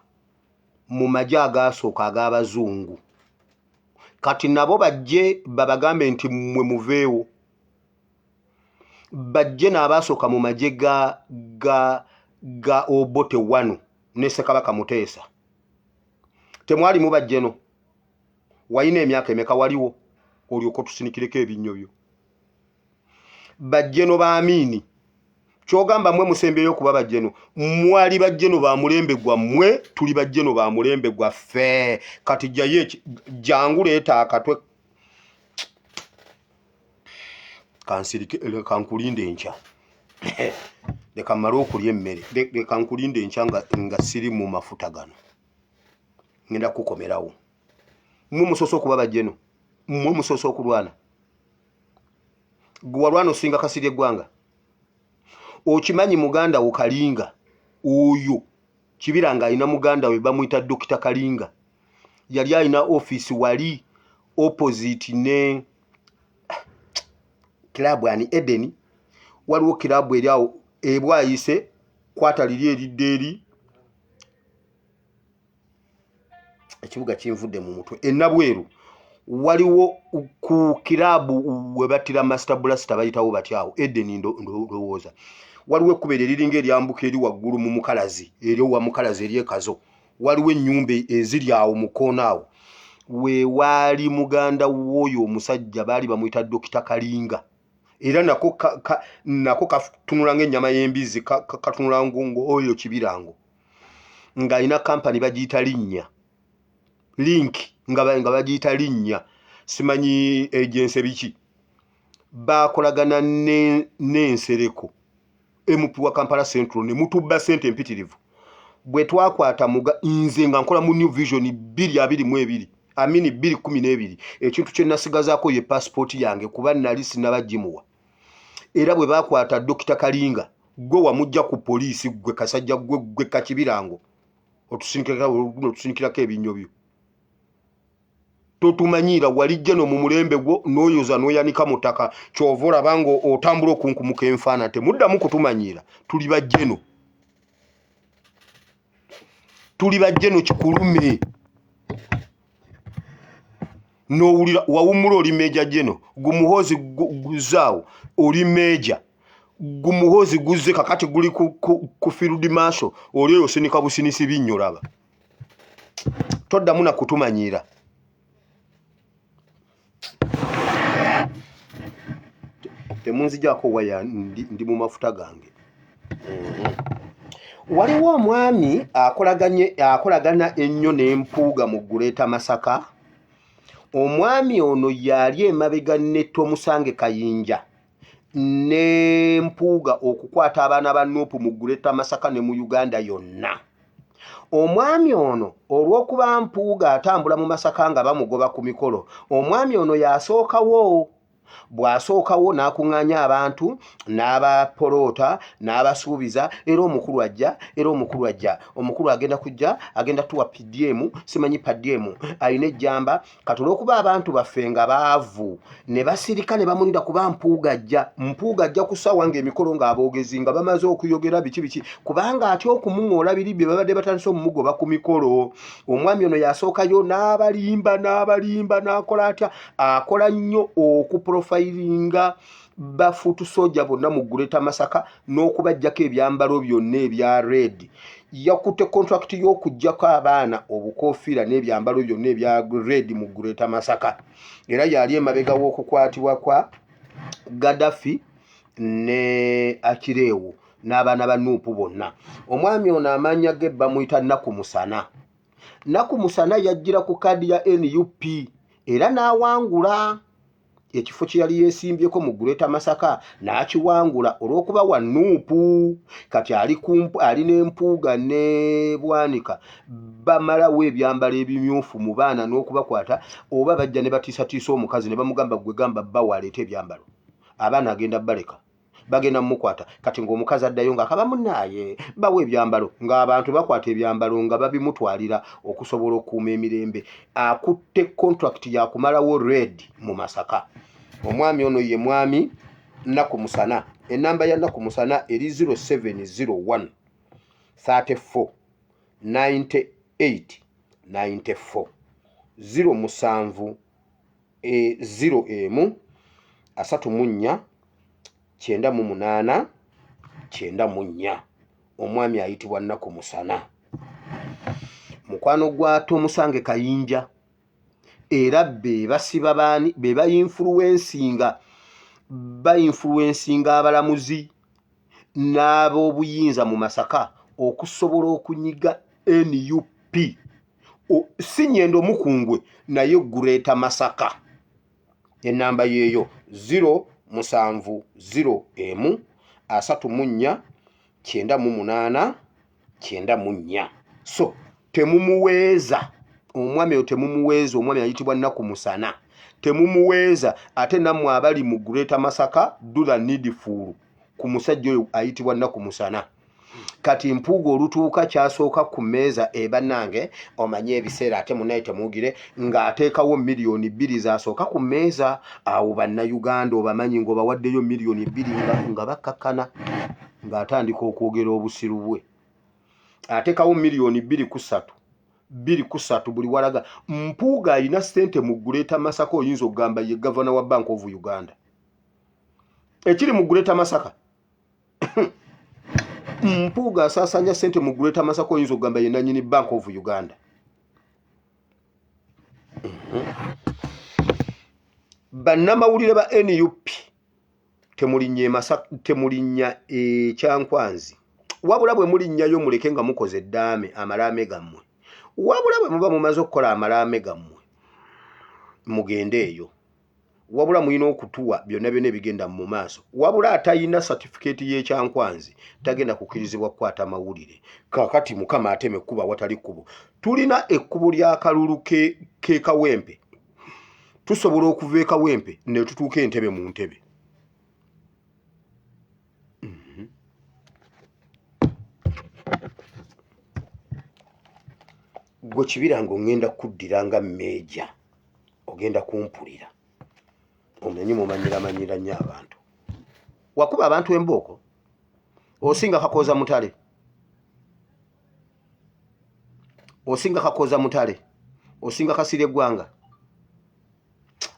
[SPEAKER 1] mu magye agaasooka ag'abazungu. Kati nabo bajje babagambe nti mmwe muveewo. Ba General abaasooka mu magye ga Obote wano ne Ssekabaka Muteesa. Temwalimu ba General. Walina emyaka emeka waliwo olyoke otusinikireko ebinnyo byo. Ba General ba Amini. Ky'ogamba mmwe musembyeyo okuba ba General. Mwali ba General ba mulembe gwammwe, tuli ba General ba mulembe gwaffe. Kati jjayo jangu leeta akatwe. Kansirike, leka nkulinde enkya. Leka mmale okulya emmere. Leka nkulinde enkya nga siri mu mafuta gano. Ngenda kukomerawo. Mmwe musoose okuba ba General. Mmwe musoose okulwana. Gwe walwana osinga Kasirye eggwanga. Okimanyi muganda wo Kalinga oyo Kibiranga alina muganda we bamuyita Dokita Kalinga. Yali alina ofiisi wali opposite ne club ani Eden. Waliwo club eri awo ebwayise kwata liri eridda eri ekibuga kinvudde mu mutwe enabweru waliwo ku kiraabu we battira Master Blaster, bayitawo batyawo Eden ndowooza. Waliwo ekkubo eryo eriringa eryambuka eri waggulu mu Mukalazi, eri owa Mukalazi eri ekazo, waliwo ennyumba eziri awo mu kkoona awo we waali muganda w'oyo omusajja baali bamuyita Dokita Kalinga. Era nako nako katunula ng'ennyama y'embizzi, katunula ng'oyo Kibirango, ng'alina kampani bagiyita Linnya Link, nga bagiyita Linnya simanyi agency biki. Bakolagana n'Ensereko MP wa Kampala Central ne mutubba sente empitirivu. Bwe twakwata muga nze nga nkola mu New Vision 2022, amini 2012, ekintu kye nasigazaako ye passport yange kuba nali sinnabagimuwa. Era bwe bakwata Dokita Kalinga, gwe wamujja ku poliisi, gwe kasajja gwe, gwe Kakibirango, otusinikirako ebinnyo byo totumanyiira. Walijja no mu mulembe gwo n'oyoza n'oyanika mu ttaka, kyova olaba nga otambula okunkumuka enfaana. Temuddamu kutumanyiira, tuli bajjeno, tuli bajjeno. Kikulume n'owulira wawummula oli Major General gumuhozi guzaawo oli Major gumuhozi guzze kakati guli ku field marshal oli oyo osinika businisi binnyo. Laba, toddamu na kutumanyiira. Temunzigyako waya, ndi mu mafuta gange. Waliwo omwami akolagana ennyo n'Empuuga mu Greater Masaka. Omwami ono yali emabega ne Tomusange Kayinja ne Mpuuga okukwata abaana ba NUP mu Greater Masaka ne mu Uganda yonna. Omwami ono olw'okuba Mpuuga atambula mu Masaka nga bamugoba ku mikolo, omwami ono yasookawo. Bw'asookawo n'akuŋŋaanya abantu n'abapoloota n'abasuubiza, era omukulu ajja, era omukulu ajja, omukulu agenda kujja, agenda tuwa PDM, simanyi PDM, alina ejjamba. Kati olw'okuba abantu baffe nga baavu ne basirika ne bamulinda kuba Mpuuga ajja, Mpuuga ajja ku ssaawa ng'emikolo ng'aboogezi nga bamaze okuyogera biki biki, kubanga atya okumuŋoola biri bye babadde batandise omumugoba ku mikolo. Omwami ono yasookayo n'abalimba n'abalimba n'akola atya, akola nnyo okuprofilinga ba foot soldier bonna mu Greater Masaka n'okubaggyako ebyambalo byonna ebya red. Yakutte contract y'okuggyako abaana obukofiira n'ebyambalo byonna ebya red mu Greater Masaka, era yali emabega w'okukwatibwa kwa Gaddafi ne Akireewo n'abaana ba NUP bonna. Omwami ono amannya ge bamuyita Naku Musana. Naku Musana yajjira ku kaadi ya NUP era n'awangula ekifo kye yali yeesimbyeko mu Greater Masaka, n'akiwangula olw'okuba wa NUP. Kati ali n'Empuuga ne Bwanika bamalawo ebyambalo ebimyufu mu baana n'okubakwata, oba bajja ne batiisatiisa omukazi ne bamugamba, "Gwe gamba bba aleete ebyambalo, abaana agenda baleka, bagenda mumukwata." Kati ng'omukazi addayo ng'akaba munnaaye bawa ebyambalo, ng'abantu bakwata ebyambalo nga babimutwalira okusobola okukuuma emirembe. Akutte contract yakumalawo red mu Masaka. Omwami ono ye mwami Naku Musana. Enamba ya Naku Musana eri 0701 34 98 94, 07 01 34 98 94. Omwami ayitibwa Nnaku Musana, mukwano gwa Tomusange Kayinja, era be basiba baani, be bayinfluencinga abalamuzi n'ab'obuyinza mu Masaka okusobola okunyiga NUP. Si Nyendo Mukungwe, naye Greater Masaka. Enamba yeeyo 0 7 0 1 34 98 94. So temumuweeza omwami oyo, temumuweeza omwami ayitibwa Nnaku Musana, temumuweeza. Ate nammwe abali mu Greater Masaka, do the needful ku musajja oyo ayitibwa Nnaku Musana. Kati Mpuuga olutuuka kyasooka ku mmeeza ebannange omanye ebiseera ate munaye temuwugire ng'ateekawo 2 miliyoni zasooka ku mmeeza awo. Bannayuganda obamanyi ng'obawaddeyo 2 miliyoni nga bakkakkana ng'atandika okwogera obusiru bwe. Ateekawo 2 miliyoni ku ssatu, bbiri ku ssatu buli walaga. Mpuuga alina ssente mu Greater Masaka, oyinza okugamba ye gavana wa Bank of Uganda. Ekiri mu Greater Masaka, Mpuuga asaasanya ssente mu Greater Masaka, oyinza okugamba ye nanyini Bank of Uganda. Bannamawulire ba NUP, temulinnya emasa, temulinnya Ekyankwanzi. Wabula bwe mulinnyayo muleke nga mukoze eddaame, amalaame gammwe. Wabula bwe muba mumaze okukola amalaame gammwe mugende eyo. Wabula mulina okutuwa byonna byonna ebigenda mu maaso. Wabula atayina satifikeeti y'Ekyankwanzi tagenda kukkirizibwa kukwata mawulire. Kakati Mukama atema ekkubo awatali kkubo. Tulina ekkubo ly'akalulu ke Kawempe. Tusobola okuva e Kawempe ne tutuuka Entebe mu ntebe. Gwe kibira nga oŋŋenda kuddira nga meeja, ogenda kumpulira. Omanyi mumanyiramanyira nnyo abantu. Wakuba abantu embooko, osinga Kakooza Mutale, osinga Kakooza Mutale, osinga Kasira eggwanga.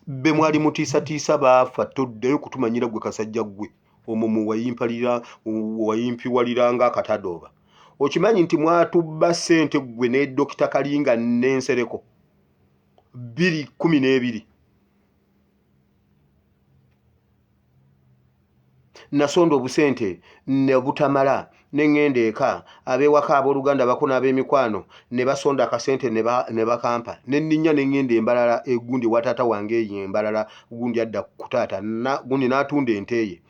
[SPEAKER 1] Be mwali mutiisatiisa baafa. Toddayo kutumanyira gwe kasajja gwe. Omwo muwayimpalira, wayimpiwaliranga akatadooba. Okimanyi nti mwatubba ssente gwe ne Dokita Kalinga n'Ensereko 2012? Nasonda obusente ne butamala ne ŋŋenda eka, ab'ewaka, abooluganda bako n'ab'emikwano ne basonda akasente ne bakampa ne nninnya ne ŋŋenda embalala egundi ewa taata wange eyo embalala. Gundi adda ku taata gundi n'atunda ente ye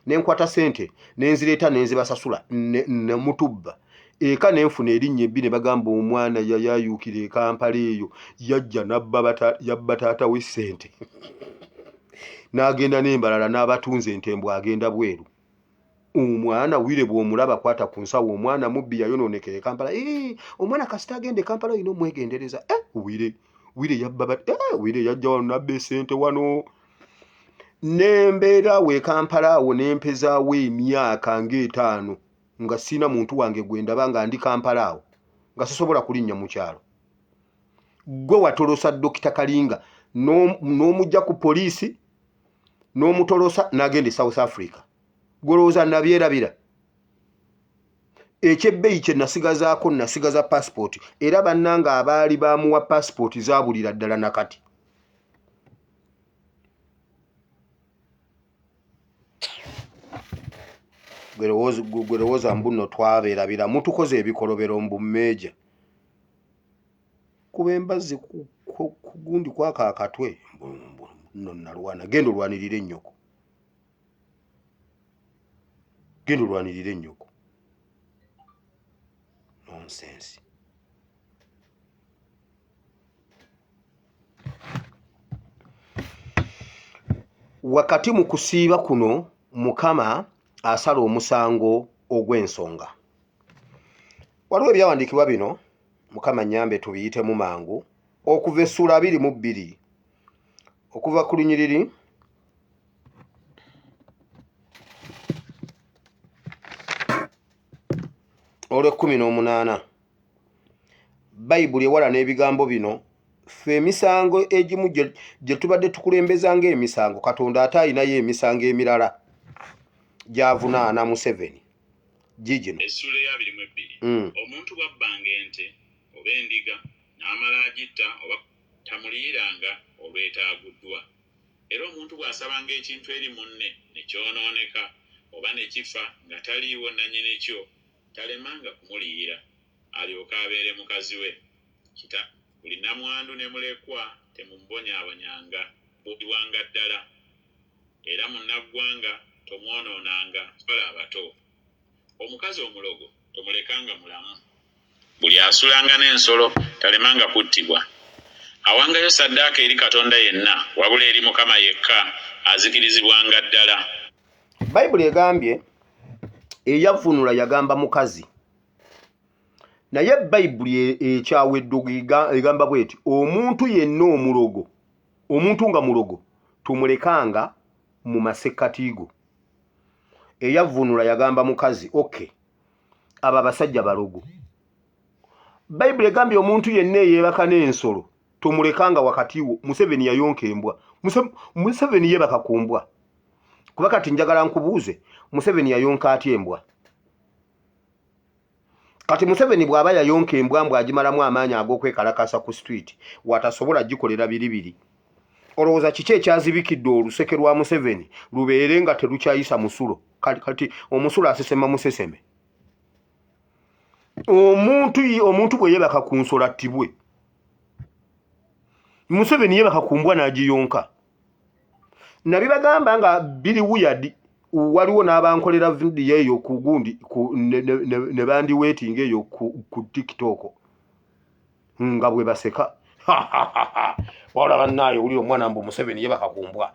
[SPEAKER 1] ne nkwata sente ne nzireeta ne nzibasasula ne mutubba eka ne nfuna erinnya ebbi ne bagamba omwana yayayuukira e Kampala eyo yajja n'abba yabba taata we ssente n'agenda n'embalala n'abatunza entembo agenda bweru. Omwana wire bw'omulaba kwata ku nsawo. Omwana mubbi, yayonoonekera e Kampala. Omwana kasita agenda e Kampala olina omwegendereza. Wire wire yabba, wire yajja wano n'abba esente wano. Nembeera awo e Kampala awo nempezaawo emyaka ng'etaano nga siina muntu wange gwe ndaba nga ndi Kampala awo, nga sisobola kulinnya mu kyalo. Gwe watolosa Dokita Kalinga n'omujja ku poliisi n'omutolosa n'agenda e South Africa. Golowooza nabyerabira? Ekyebbeeyi kye nasigazaako, nasigaza passport, era bannanga abaali bamuwa passport zaabulira ddala nakati. Gwe lowooza mbu nno twabeerabira. Mutukoze ebikolobero mbu meeja kuba embazzi kugundi kwaka akatwe nno nalwana. Genda olwanirire ennyoko, genda olwanirire ennyoko. Nonsense. Wakati mu kusiiba kuno Mukama asala omusango ogw'ensonga. Waliwo ebyawandiikibwa bino, Mukama nyambe tubiyitemu mangu. Okuva essuula 22, okuva ku lunyiriri olw'ekumi n'omunaana, Bayibuli ewala n'ebigambo bino. Ffe emisango egimu gye tubadde tukulembeza ng'emisango, Katonda ate alinayo emisango emirala gy'avunaana Museveni. Gigino.
[SPEAKER 2] Essuula eya 22. Omuntu bw'abbanga ente oba endiga n'amala agitta oba tamuliyiranga olwetaaguddwa. Era omuntu bw'asabanga ekintu eri munne ne kyonooneka oba ne kifa nga taliiwo nannyini kyo talemanga kumuliyira alyoke abeere mukazi we. Kita buli nnamwandu ne mulekwa temumubonyaabonyanga bwanga ddala. Era munnaggwanga tomwonoonanga bala abato. Omukazi omulogo tomulekanga mulamu. Buli asulanga n'ensolo talemanga kuttibwa. Awangayo ssaddaaka eri katonda yenna wabula eri Mukama yekka azikirizibwanga ddala.
[SPEAKER 1] Bayibuli egambye. Eyavvunula yagamba mukazi. Naye Bayibuli ekyawa eddogo egamba bweti, omuntu yenna omulogo, omuntu nga mulogo, tumulekanga mu masekkati go. Eyavvunula yagamba mukazi. Okay, abo abasajja balogo. Bayibuli egambye omuntu yenna eyeebaka n'ensolo tomulekanga wakati wo. Museveni yayonka embwa. Museveni yeebaka ku mbwa. Kuba kati njagala nkubuuze, Museveni yayonka atya embwa? Kati Museveni bw'aba yayonka embwa mbu agimalamu amaanyi ag'okwekalakaasa ku street, watasobola gikolera biribiri. Olowooza kiki ekyazibikidde oluseke lwa Museveni lubeere nga terukyayisa musulo? Kati omusulo asesema museseme. Omuntu omuntu bwe yeebaka ku nsolo attibwe. Museveni yeebaka ku mbwa n'agiyonka. Nabibagamba nga biri weird. Waliwo n'abankolera vidiyo eyo ku gundi ku ne, ne, ne, ne bandiweetinga eyo ku, ku TikTok nga bwe baseka. Wabula bannaaye owulira omwana mbu Museveni yebaka ku mbwa.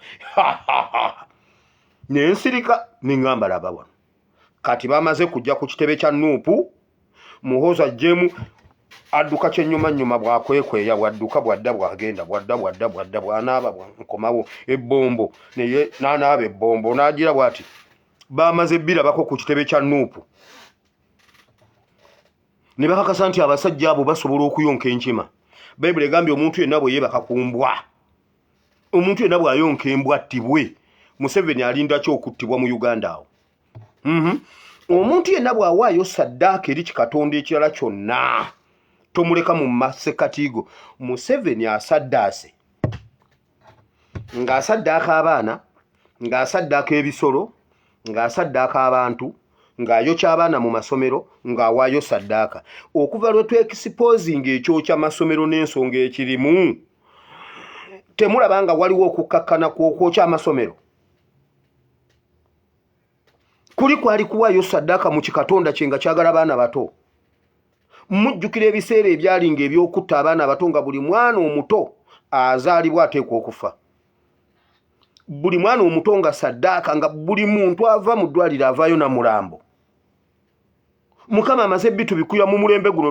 [SPEAKER 1] Ne nsirika ne ŋŋamba laba wano. Kati bamaze kujja ku kitebe kya Nuupu, Muhoozi ajjeemu adduka kyennyumannyuma bwakwekweya bwadduka bwadda bwagenda bwadda bwadda bwadda bwanaaba nkomawo ebbombo naye n'anaaba ebbombo n'agira bw'ati bamaze birabako ku kitebe kya Nuupu ne bakakasa nti abasajja abo basobola okuyonka enkima. Bayibuli egambye omuntu yenna bwe yeebaka ku mbwa, omuntu yenna bw'ayonka embwa attibwe. Museveni alinda ki okuttibwa mu Uganda awo? Omuntu yenna bw'awaayo saddaaka eri kikatonda ekirala kyonna tomuleka mu masekkati go. Museveni asaddaase ng'asaddaaka abaana, ng'asaddaaka ebisolo, ng'asaddaaka abantu, ng'ayokya abaana mu masomero, ng'awaayo saddaaka. Okuva lwe twekisipozinga ekyokya masomero n'ensonga ekirimu, temulaba nga waliwo okukkakkana kw'okwokya amasomero? Kuli kwali kuwaayo saddaaka mu kikatonda kye nga kyagala baana bato. Mujjukira ebiseera ebyali nga eby'okutta abaana abato, nga buli mwana omuto azaalibwa ateekwa okufa, buli mwana omuto nga saddaaka, nga buli muntu ava mu ddwaliro avaayo na mulambo. Mukama amaze bitubikuya mu mulembe guno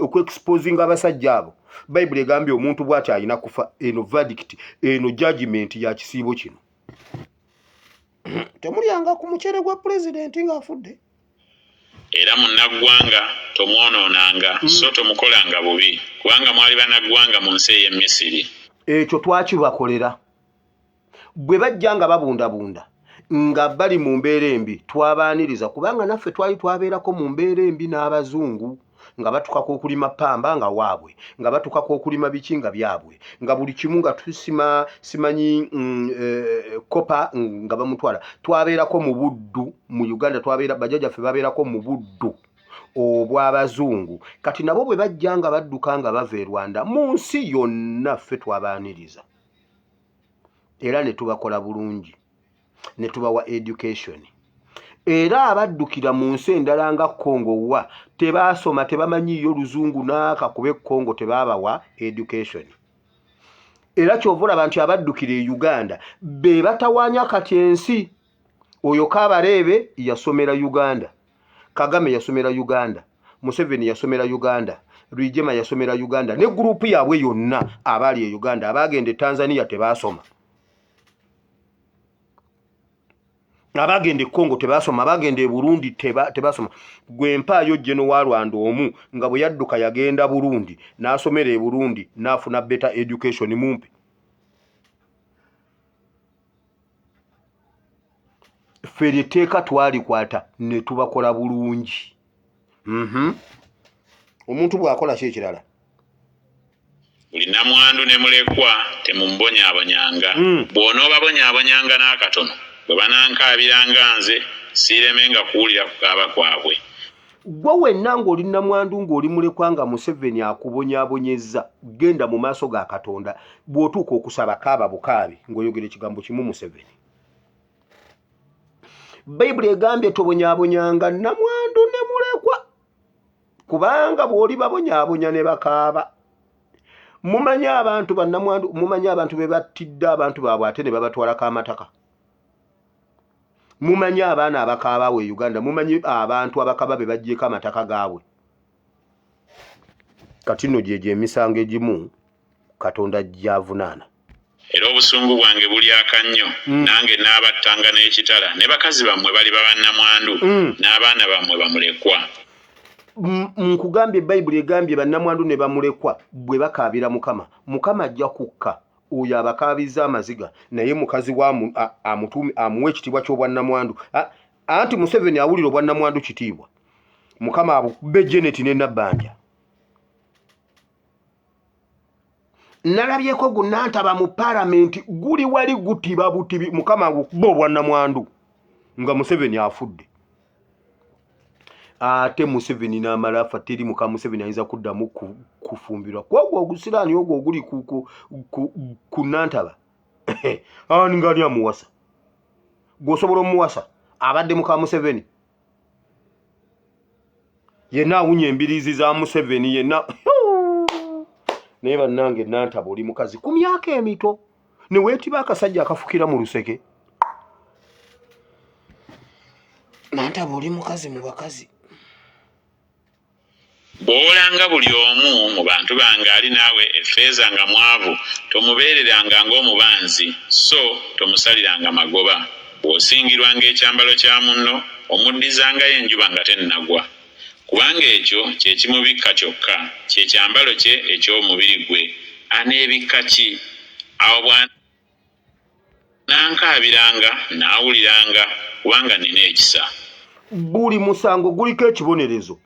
[SPEAKER 1] okwexposinga abasajja abo. Bayibuli egambye omuntu bw'ati alina kufa. Eno verdict, eno judgment ya kisiibo kino. Temulyanga ku mucere gwa pulezidenti ng'afudde.
[SPEAKER 2] Era munnaggwanga tomwonoonanga, so tomukolanga bubi, kubanga mwali bannaggwanga mu nsi ey'e Misiri.
[SPEAKER 1] Ekyo twakibakolera. Bwe bajja nga babundabunda nga bali mu mbeera embi, twabaaniriza, kubanga naffe twali twabeerako mu mbeera embi n'abazungu, nga batukako okulima pamba nga waabwe, nga batukako okulima biki nga byabwe, nga buli kimu nga tusima simanyi kopa nga bamutwala. Twabeerako mu buddu mu Uganda, twabeera bajjajjaffe babeerako mu buddu obw'abazungu. Kati nabo bwe bajja nga badduka nga bava e Rwanda, mu nsi yonna ffe twabaaniriza era ne tubakola bulungi ne tubawa education. Era abaddukira mu nsi endala nga Congo wa tebaasoma, tebamanyiiyo luzungu n'aka, kuba e Congo tebaabawa education. Era ky'ova olaba nti abaddukira e Uganda be batawaanya kati ensi. Oyo Kabareebe yasomera Uganda, Kagame yasomera Uganda, Museveni yasomera Uganda, Rwigyema yasomera Uganda ne gurupu yaabwe yonna abaali e Uganda. Abaagenda e Tanzania tebaasoma, abaagenda e Congo tebaasoma, abaagenda e Burundi tebasoma. Gwe mpaayo Geno wa Rwanda omu nga bwe yadduka yagenda Burundi n'asomera e Burundi n'afuna better education mumpe. Ffe eryo etteeka twalikwata ne tubakola bulungi. Omuntu bw'akola ki ekirala?
[SPEAKER 2] Buli nnamwandu ne mulekwa temumubonyaabonyanga. Bw'onoobabonyaabonyanga n'akatono, bwe banankaabiranga nze, siiremenga kuwulira kukaaba kwabwe.
[SPEAKER 1] Ggwe wenna ng'oli nnamwandu ng'oli mulekwa nga Museveni akubonyaabonyezza, genda mu maaso ga Katonda. Bw'otuuka okusaba kaaba bukaabi ng'oyogera ekigambo kimu Museveni. Bayibuli egambye tobonyaabonyanga nnamwandu ne mulekwa, kubanga bw'olibabonyaabonya ne bakaaba. Mumanyi abantu bannamwandu, mumanyi abantu be battidde abantu baabwe ate ne babatwalako amataka. Mumanyi abaana abakaabaawo e Uganda, mumanyi abantu abakaba be baggyeko amataka gaabwe. Kati nno gyegyo emisango egimu Katonda gy'avunaana.
[SPEAKER 4] Era obusungu bwange bulyaka nnyo, nange nnaabattanga n'ekitala, ne bakazi bammwe baliba bannamwandu, n'abaana bammwe bamulekwa.
[SPEAKER 1] Nkugambye, Bayibuli egambye bannamwandu ne bamulekwa bwe bakaabira Mukama, Mukama ajja kukka oyo abakaabizza amaziga, naye mukazi we amutuume amuwe ekitiibwa ky'obwannamwandu. Anti Museveni awulira obwannamwandu kitiibwa. Mukama abukube Janet ne Nabbanja. Nalabyeko gunantaba mu palamenti guli wali gutiba butibi, Mukama ngukuba obwannamwandu nga Museveni afudde. Ate Museveni n'amala afa, teri muka Museveni ayinza kuddamu kufumbirwa kwogwo ogusiraani ogwo oguli ku nantaba. Ani nga ani amuwasa? Gwe osobola omuwasa abadde muka Museveni? Yenna awunya embiriizi za Museveni yenna. Naye bannange, Nantaba oli mukazi ku myaka emito ne weetiba akasajja akafukira mu luseke. Nantaba oli mukazi mu bakazi.
[SPEAKER 4] Bw'owolanga buli omu mu bantu bange ali naawe effeeza nga mwavu, tomubeereranga ng'omubanzi, so tomusaliranga magoba. Bw'osingirwanga ekyambalo kya munno, omuddizangayo enjuba nga tennagwa, kubanga ekyo kye kimubikka kyokka, kye kyambalo kye eky'omubiri gwe. Aneebikka ki? Awo bw'anankaabiranga, nnaawuliranga, kubanga nnina ekisa.
[SPEAKER 1] Buli musango guliko ekibonerezo.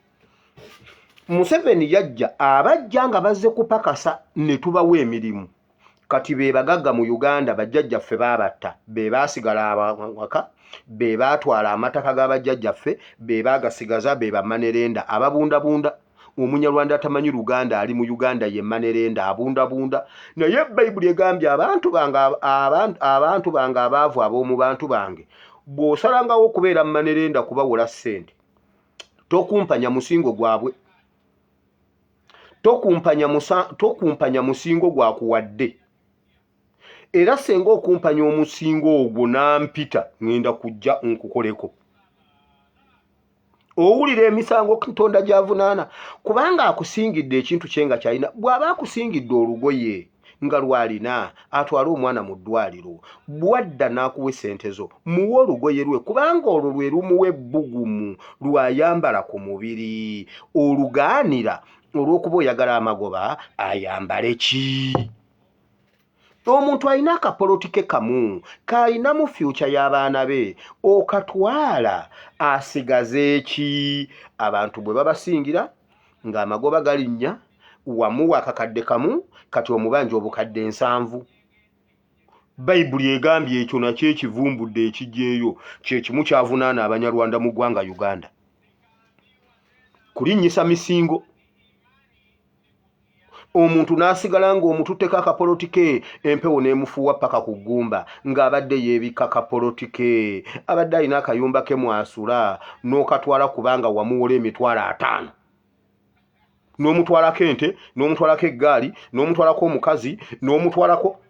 [SPEAKER 1] Museveni yajja abajja nga bazze kupakasa ne tubawa emirimu. Kati be bagagga mu Uganda, bajjajjaffe baabatta, be baasigala awaka, be baatwala amataka ga bajjajjaffe, be baagasigaza, be ba money lender ababundabunda. Omunyarwanda atamanyi Luganda ali mu Uganda ye money lender, abundabunda. Naye Bayibuli egambye abantu bange, abantu bange abaavu, ab'omu bantu bange, bw'osalangawo okubeera money lender kubawola ssente, tokumpanya musingo gwabwe, tokumpanya musingo gwakuwadde. Era senga okumpanya omusingo ogwo nampita, ŋŋenda kujja nkukoleko. Owulira emisango Katonda gy'avunaana, kubanga akusingidde ekintu kye nga kyalina. Bw'aba akusingidde olugoye nga lwalina atwale omwana mu ddwaliro, bwadda n'akuwa essente zo, muwe olugoye lwe, kubanga olwo lwe lumuwa ebbugumu lw'ayambala ku mubiri. Olugaanira olw'okuba oyagala amagoba, ayambale ki? Omuntu alina akapoloti ke kamu k'alinamu future y'abaana be, okatwala, asigaze ki? Abantu bwe babasingira ng'amagoba galinnya, wamuwa akakadde kamu, kati omubanja obukadde 70. Bayibuli egambye ekyo nakyo ekivumbudde ekijjeeyo kyekimu kyavunaana Abanyarwanda mu ggwanga Uganda, kulinnyisa misingo. Omuntu n'asigala ng'omututteko akapoloti ke, empewo n'emufuuwa paka ku ggumba, ng'abadde yeebikka kapoloti ke, abadde alina akayumba ke mwasula, n'okatwala kubanga wamuwola 50,000, n'omutwalako ente, n'omutwalako eggaali, n'omutwalako omukazi, n'omutwalako.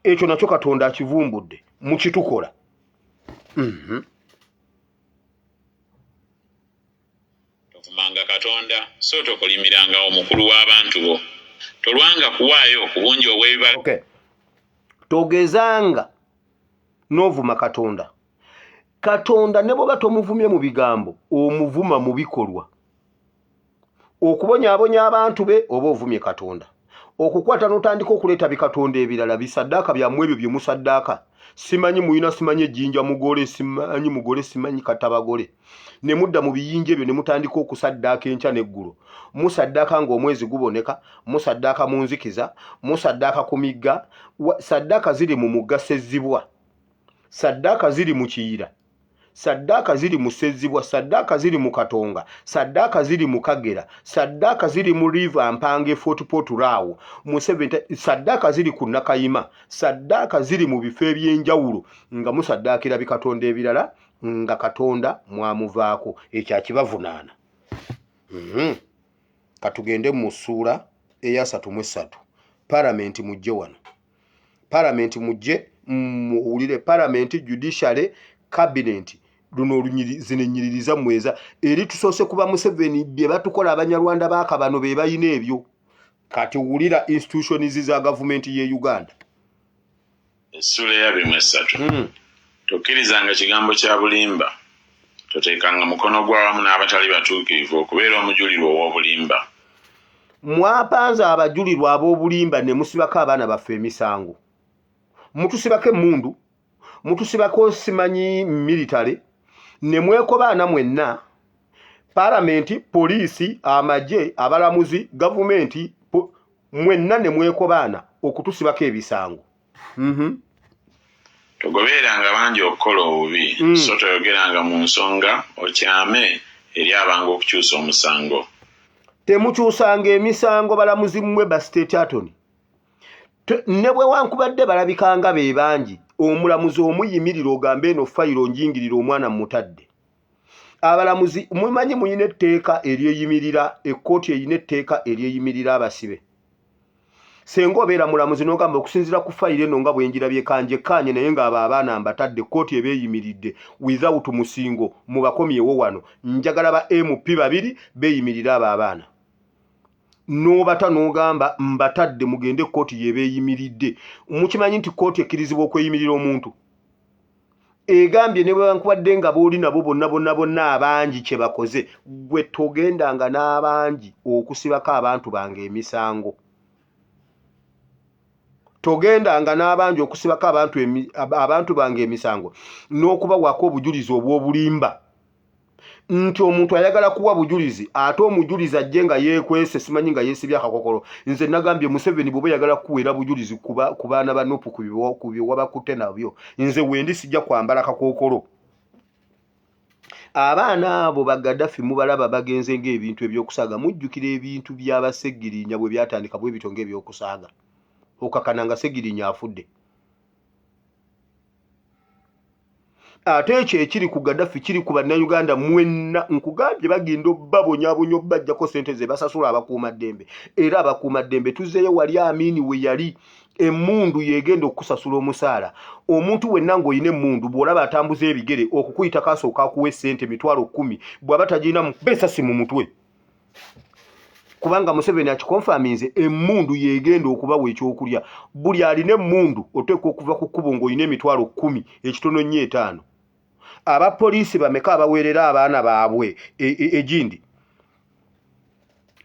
[SPEAKER 1] Ekyo nakyo Katonda akivumbudde mukitukola.
[SPEAKER 4] Tovumanga Katonda, so tokolimiranga omukulu w'abantu bo. Tolwanga kuwaayo ku bungi obw'ebibala.
[SPEAKER 1] Okay. Togezanga n'ovuma Katonda. Katonda ne bw'oba tomuvumye mu bigambo, omuvuma mu bikolwa. Okubonyaabonya abantu be, oba ovumye Katonda. Okukwata n'otandika okuleeta bikatonda ebirala, bisaddaaka byammwe ebyo bye musaddaaka, simanyi muyina, simanyi ejjinja mugole, simanyi mugole, simanyi katabagole, ne mudda mu biyinja ebyo ne mutandika okusaddaaka enkya n'eggulo. Musaddaaka ng'omwezi guboneka, musaddaaka mu nzikiza, musaddaaka ku migga. Saddaaka ziri mu mugga Ssezzibwa, saddaaka ziri mu Kiyira, saddaaka ziri mu Ssezzibwa, saddaaka ziri mu Katonga, saddaaka ziri mu Kagera, saddaaka ziri mu River Mpanga e Fort Portal awo Museveni, saddaaka ziri ku Nakayima, saddaaka ziri mu bifo eby'enjawulo nga musaddaakira bikatonda ebirala nga Katonda mwamuvaako. Ekyo akibavunaana. Katugende mu ssuula eyasatu mu esatu. Palamenti mujje wano, palamenti mujje muwulire, palamenti, judiciary. Cabinet luno olunyiri zino ennyiriri zammwe eza eri tusoose kuba Museveni bye batukola Abanyarwanda baakabano be balina ebyo. Kati wulira institutions za gavumenti ye Uganda.
[SPEAKER 4] Essuula eyabiri mu esatu. Tokkirizanga kigambo kya bulimba, toteekanga mukono gwo awamu n'abatali batuukirivu okubeera omujulirwa ow'obulimba.
[SPEAKER 1] Mwapanze abajulirwa ab'obulimba ne musibako abaana baffe emisango. Mutusibako emmundu, mutusibako simanyi military, ne mwekobaana mwenna, palamenti, poliisi, amagye, abalamuzi, gavumenti, mwenna ne mwekobaana okutusibako ebisango.
[SPEAKER 4] Togobereranga bangi okukola obubi, so toyogeranga mu nsonga okyame eri abangu okukyusa omusango.
[SPEAKER 1] Temukyusanga emisango balamuzi mmwe ba state attorney. Ne bwe wankubadde balabika nga be bangi, omulamuzi omuyimirira ogambe eno fayiro njingirira omwana mmutadde. Abalamuzi mumanyi muyina etteeka eryeyimirira, ekkooti erina etteeka eryeyimirira abasibe. Senga obeera mulamuzi n'ogamba okusinziira ku fayiro eno nga bwe njirabye kanjekkaanye naye ng'abo abaana mbatadde, kkooti eba eyimiridde without musingo, mubakomyewo wano. Njagala ba MP babiri beeyimirire abo abaana. N'obata n'ogamba mbatadde mugende kkooti y'eba eyimiridde. Mukimanyi nti kkooti ekkirizibwa okweyimirira omuntu? Egambye ne bwe bankubadde nga b'oli nabo bonna bonna bonna abangi kye bakoze, ggwe togendanga n'abangi okusibako abantu bange emisango. Togendanga n'abangi okusibako abantu bange emisango n'okubawaako obujulizi obw'obulimba. Nti omuntu ayagala kuwa bujulizi ate omujulizi ajje nga yeekwese simanyi nga yeesibye akakokolo. Nze nagambye Museveni bw'oba oyagala kukuweera bujulizi ku baana ba Nupu ku bye wabakutte nabyo, nze wendi sijja kwambala kakookolo. Abaana abo ba Gaddafi mubalaba bagenze ng'ebintu eby'okusaaga. Mujjukira ebintu bya Bassegirinya bwe byatandika bwe bityo ng'ebyokusaaga. Okakana nga Ssegirinya afudde. Ate ekyo ekiri ku Gaddafi kiri ku Bannayuganda mwenna. Nkugambye bagenda obbabonyabonya obbajjako ssente ze basasula abakuumaddembe. Era abakuumaddembe tuzzeeyo wali Amini we yali. Emmundu y'egenda okukusasula omusaala. Omuntu wenna ng'olina emmundu bw'olaba atambuza ebigere okukuyitako asooka akuwa ssente 100,000, bw'aba tagirina mukube essasi mu mutwe. Kubanga Museveni akikonfaminze emmundu y'egenda okubawa ekyokulya. Buli alina emmundu oteekwa okuva ku kkubo ng'olina 10,000, ekitono nnyo 5. Abapoliisi bameka abaweerera abaana baabwe egindi?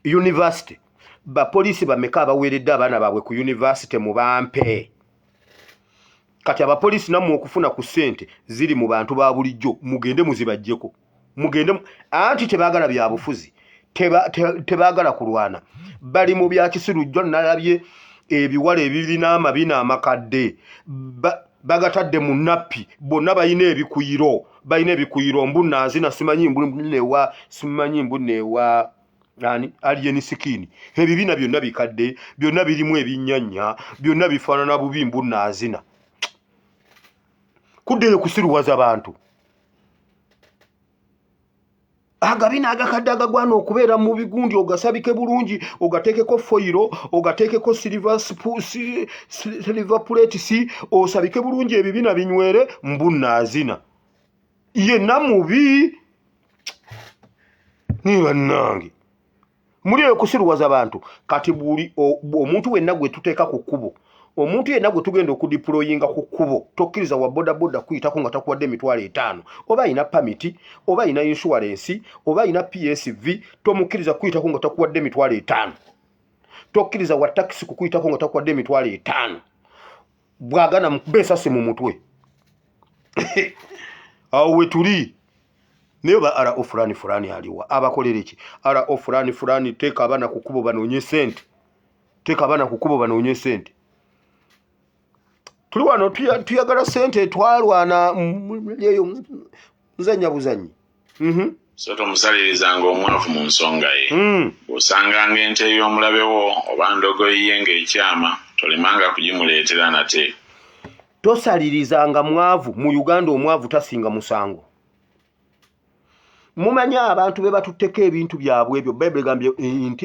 [SPEAKER 1] University. Bapoliisi bameka abaweeredde abaana baabwe ku university mu bampe? Kati abapoliisi nammwe okufuna ku ssente ziri mu bantu ba bulijjo, mugende muzibaggyeko. Mugende anti tebaagala bya bufuzi, tebaagala kulwana, bali mu bya kisiru. Jjo nalabye ebiwala ebirina amabina amakadde bagatadde mu nappi, bonna balina ebikuyiro, balina ebikuyiro mbu naazina simanyi mbu newa, simanyi mbu newa ani alien skin. Ebibina byonna bikadde, byonna birimu ebinnyanya, byonna bifaanana bubi mbu naazina. Kuddeyo kusiruwaza bantu. Agabina agakadde agagwana okubeera mu bigundi ogasabike bulungi, ogateekeko foyiro, ogateekeko silver plates, osabike bulungi ebibina binywere mbu naazina. Yenna mubi. Ni bannange. Muli eyo kusiruwaza bantu. Kati buli omuntu wenna gwe tuteeka ku kkubo, omuntu yenna gwe tugenda okudeployinga ku kkubo, tokkiriza wa bodaboda kuyitako nga takuwadde 50,000. Oba alina pamiti, oba alina insurance, oba alina PSV, tomukkiriza kuyitako nga takuwadde 50,000. Tokkiriza wa takisi kukuyitako nga takuwadde 50,000. Bw'agaana mukube esasi mu mutwe. Awo we tuli. Naye oba RO fulani fulani aliwa? Abakolera ki? RO fulani fulani, teeka abaana ku kkubo banoonye ssente. Teeka abaana ku kkubo banoonye ssente. Tuli wano tuyagala ssente, twalwana eyo nzannya buzannyi.
[SPEAKER 4] So tomusalirizanga omwavu mu nsonga ye. Bw'osanganga ente y'omulabe wo oba ndogoyi ye ng'ekyama, tolemanga kugimuleetera nate.
[SPEAKER 1] Tosalirizanga mwavu. Mu Uganda omwavu tasinga musango. Mumanyi abantu be batutteko ebintu byabwe ebyo, Bayibuli egambye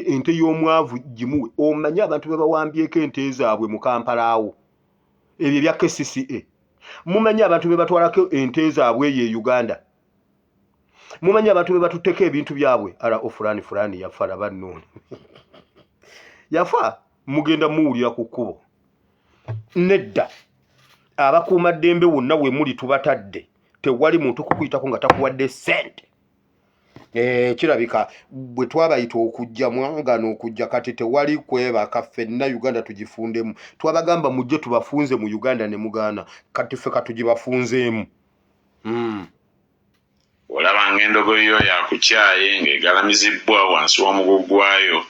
[SPEAKER 1] ente y'omwavu gimuwe. Omanyi abantu be bawambyeko ente zaabwe mu Kampala awo, ebyo ebya KCCA. Mumanyi abantu be batwalako ente zaabwe eyo e Uganda? Mumanyi abantu be batutteko ebintu byabwe? Ara o fulani fulani yafa, laba nno yafa, mugenda muwulira ku kkubo. Nedda, abakuumaddembe wonna we muli tubatadde, tewali muntu kukuyitako nga takuwadde ssente. Eh, kirabika bwe twabayita okujja mwagaana okujja, kati tewali kwebaka, ffenna Uganda tugifundemu. Twabagamba mujje tubafunze mu Uganda ne mugaana, kati ffe katugibafunzeemu.
[SPEAKER 4] Bw'olabanga endogoyi y'oyo akukyaye ng'egalamizibbwa wansi w'omugugu gwayo,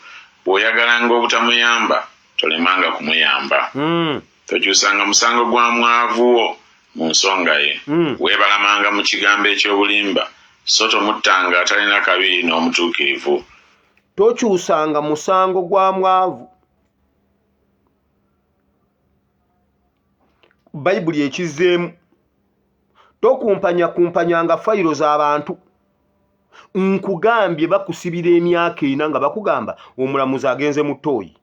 [SPEAKER 4] bw'oyagalanga obutamuyamba, tolemanga kumuyamba. Tokyusanga musango gwa mwavu wo mu nsonga ye. Weebalamanga mu kigambo eky'obulimba, so tomuttanga atalina kabi n'omutuukirivu.
[SPEAKER 1] Tokyusanga musango gwa mwavu. Bayibuli ekizzeemu. Tokumpanyakumpanyanga fayiro z'abantu. Nkugambye bakusibira emyaka ena nga bakugamba omulamuzi agenze mu ttooyi,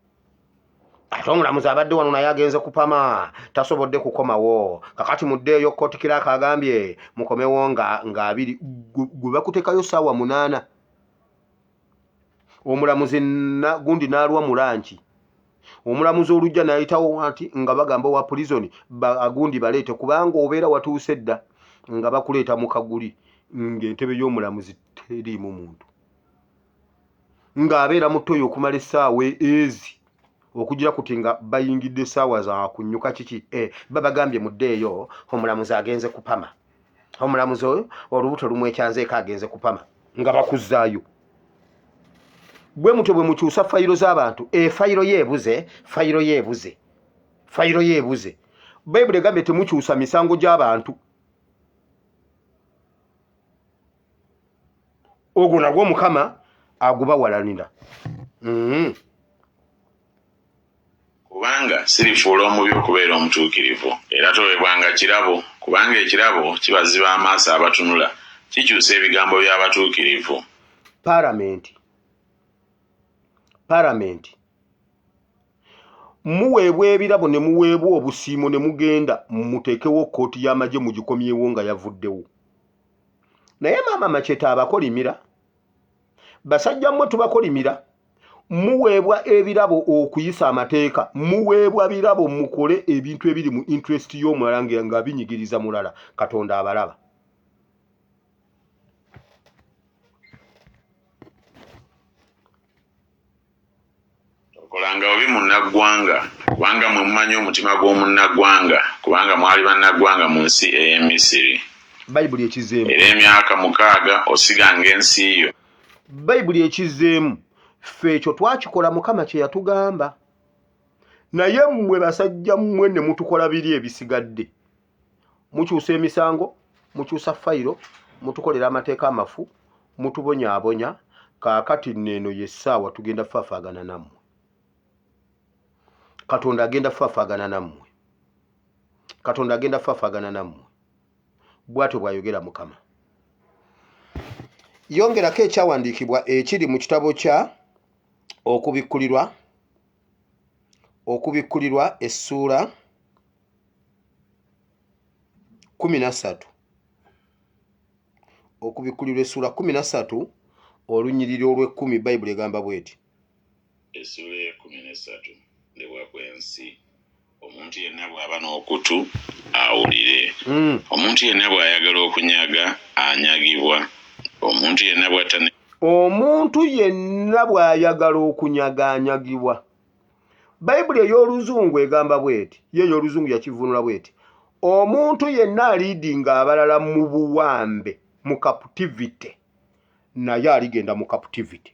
[SPEAKER 1] ate omulamuzi abadde wano naye agenze kupama, tasobodde kukomawo, kakati muddeeyo kkooti kiraaka agambye mukomewo nga 20. Gwe bakuteekayo ssaawa 8, omulamuzi gundi n'alwa mu lanki, omulamuzi olujja n'ayitawo ati nga bagamba owa prison agundi baleete, kubanga obeera watuuse dda nga bakuleeta mu kaguli ng'entebe y'omulamuzi teriimu muntu, ng'abeera mu ttoyi okumala essaawa ezi okugira kuti nga bayingidde essaawa za kunyuka kiki, babagambye muddeeyo, omulamuzi agenze kupama, omulamuzi oyo olubuto lumwekyanzeeko agenze kupama, nga bakuzzaayo. Bwe mutyo bwe mukyusa fayiro z'abantu. Efayiro yeebuze, fayiro yeebuze, fayiro yeebuze. Bayibuli egambye temukyusa misango gy'abantu. Ogwo nagwo Mukama agubawalanira.
[SPEAKER 4] Kubanga sirifuula omubi okubeera omutuukirivu. Era towebwanga kirabo, kubanga ekirabo kibaziba amaaso abatunula, kikyusa ebigambo by'abatuukirivu.
[SPEAKER 1] Palamenti, palamenti, muweebwa ebirabo ne muweebwa obusiimo ne mugenda muteekewo kkooti y'amagye mugikomyewo nga yavuddewo. Naye maama Makyeta abakolimira, basajja mmwe tubakolimira. Muweebwa ebirabo okuyisa amateeka, muweebwa birabo mukole ebintu ebiri mu interest y'omulala nga binyigiriza mulala. Katonda abalaba.
[SPEAKER 4] Tokolanga bubi munnaggwanga, kubanga mmwe mumanyi omutima gw'omunnaggwanga, kubanga mwali bannaggwanga mu nsi ey'e Misiri.
[SPEAKER 1] Bayibuli ekizzeemu.
[SPEAKER 4] Era emyaka 6 osiganga ensi yo.
[SPEAKER 1] Bayibuli ekizzeemu. Ffe ekyo twakikola Mukama kye yatugamba, naye mmwe basajja mmwe ne mutukola biri ebisigadde. Mukyusa emisango, mukyusa fayiro, mutukolera amateeka amafu, mutubonyaabonya. Kaakati nno eno ye ssaawa tugenda faafaagana nammwe. Katonda agenda faafaagana nammwe. Katonda agenda faafaagana nammwe. Bw'atyo bw'ayogera Mukama. Yongerako ekyawandiikibwa ekiri mu kitabo kya Okubikkulirwa, Okubikkulirwa essuula 13. Okubikkulirwa essuula 13 olunyiriri olw'ekkumi, Bayibuli egamba bw'eti.
[SPEAKER 4] Essuula ey'ekkumi n'essatu, Ndebwa kw'ensi. Omuntu yenna bw'aba n'okutu, awulire. Omuntu yenna bw'ayagala okunyaga, anyagibwa. Omuntu yenna bw'atta ne.
[SPEAKER 1] Omuntu yenna bw'ayagala okunyaga anyagibwa. Bayibuli ey'Oluzungu egamba bw'eti, yo ey'Oluzungu yakivvuunula bw'eti: omuntu yenna aliidinga abalala mu buwambe, mu captivity, naye aligenda mu captivity.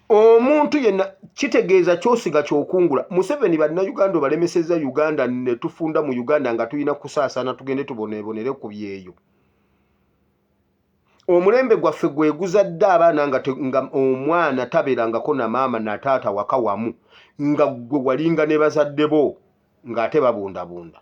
[SPEAKER 1] Omuntu yenna kitegeeza ky'osiga ky'okungula. Museveni Bannayuganda obalemesezza Uganda ne tufunda mu Uganda nga tulina kusaasaana tugende tuboneebonere ku byeyo. Omulembe gwaffe gwe guzadde abaana nga omwana tabeerangako na maama na taata waka wamu, nga gwe walinga ne bazadde bo ng'ate babundabunda.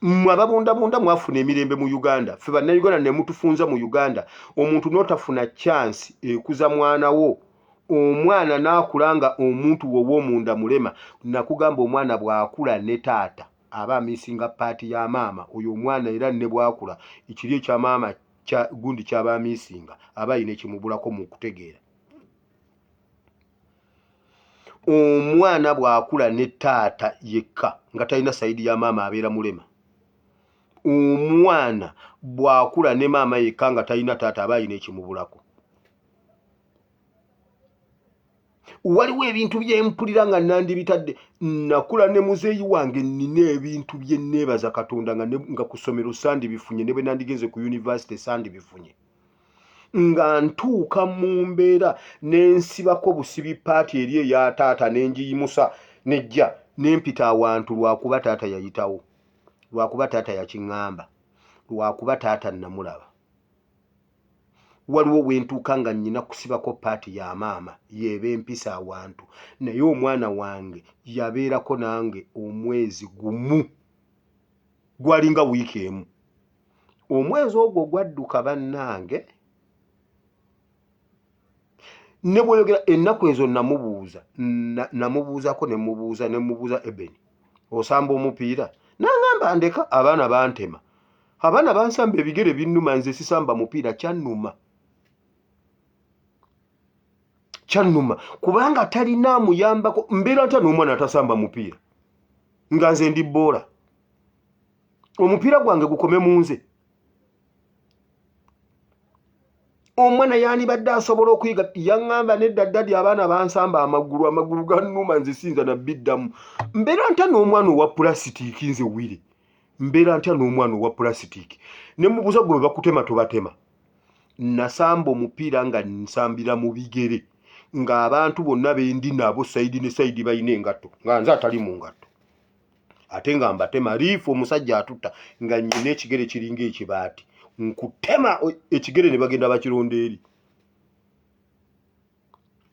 [SPEAKER 1] Mmwe ababundabunda mwafuna emirembe mu Uganda, ffe Bannayuganda ne mutufunza mu Uganda. Omuntu n'otafuna chance ekuza mwana wo Omwana n'akula nga omuntu wo ow'omunda mulema. Nakugamba omwana bw'akula ne taata aba amisinga part ya maama, oyo omwana era ne bw'akula ekiri ekya maama kya gundi ky'aba amisinga aba alina ekimubulako mu kutegeera. Omwana bw'akula ne taata yekka nga talina sayidi ya maama abeera mulema. Omwana bw'akula ne maama yekka nga talina taata aba alina ekimubulako. Waliwo ebintu byempulira nga nandibitadde. Nakula ne muzeeyi wange, nnina ebintu bye nneebaza Katonda nga, nga ku ssomero sandibifunye, ne bwe nandigenze ku yunivasite sandibifunye. Nga ntuuka mu mbeera ne nsibako busibi paati eri eya taata ne ngiyimusa nejja ne mpita awantu lwakuba taata yayitawo, lwakuba taata yakiŋŋamba, lwakuba taata namulaba. Waliwo wentuuka nga nnyina kusibako paati ya maama yeeba empisa awantu, naye omwana wange yabeerako nange omwezi gumu, gwalinga wiiki emu. Omwezi ogwo gwadduka bannange. Ne bw'oyogera ennaku ezo namubuuza, namubuuzako ne mubuuza ne mubuuza, Ebeni osamba omupiira? N'angamba ndeka, abaana bantema, abaana bansamba ebigere binnuma, nze sisamba mupiira. Kyannuma, kyannuma kubanga talina amuyambako. Mbeera ntya n'omwana atasamba mupiira nga nze ndi bboola? Omupiira gwange gukome mu nze. Omwana yandibadde asobola okuyiga. Yaŋŋamba nedda ddadi, abaana bansamba amagulu, amagulu gannuma, nze siyinza na biddamu. Mbeera ntya n'omwana owa pulasitiiki? Nze wire mbeera ntya n'omwana owa pulasitiiki? Ne mubuuza, gwe bwe bakutema tobatema? Nasamba omupiira nga nsambira mu bigere, ng'abantu bonna bendi nabo sayidi ne sayidi balina engatto, nga nze atali mu ngatto ate nga mbatema. Riifu omusajja atutta nga nnyina ekigere kiringa ekibaati, nkutema ekigere ne bagenda bakironda eri.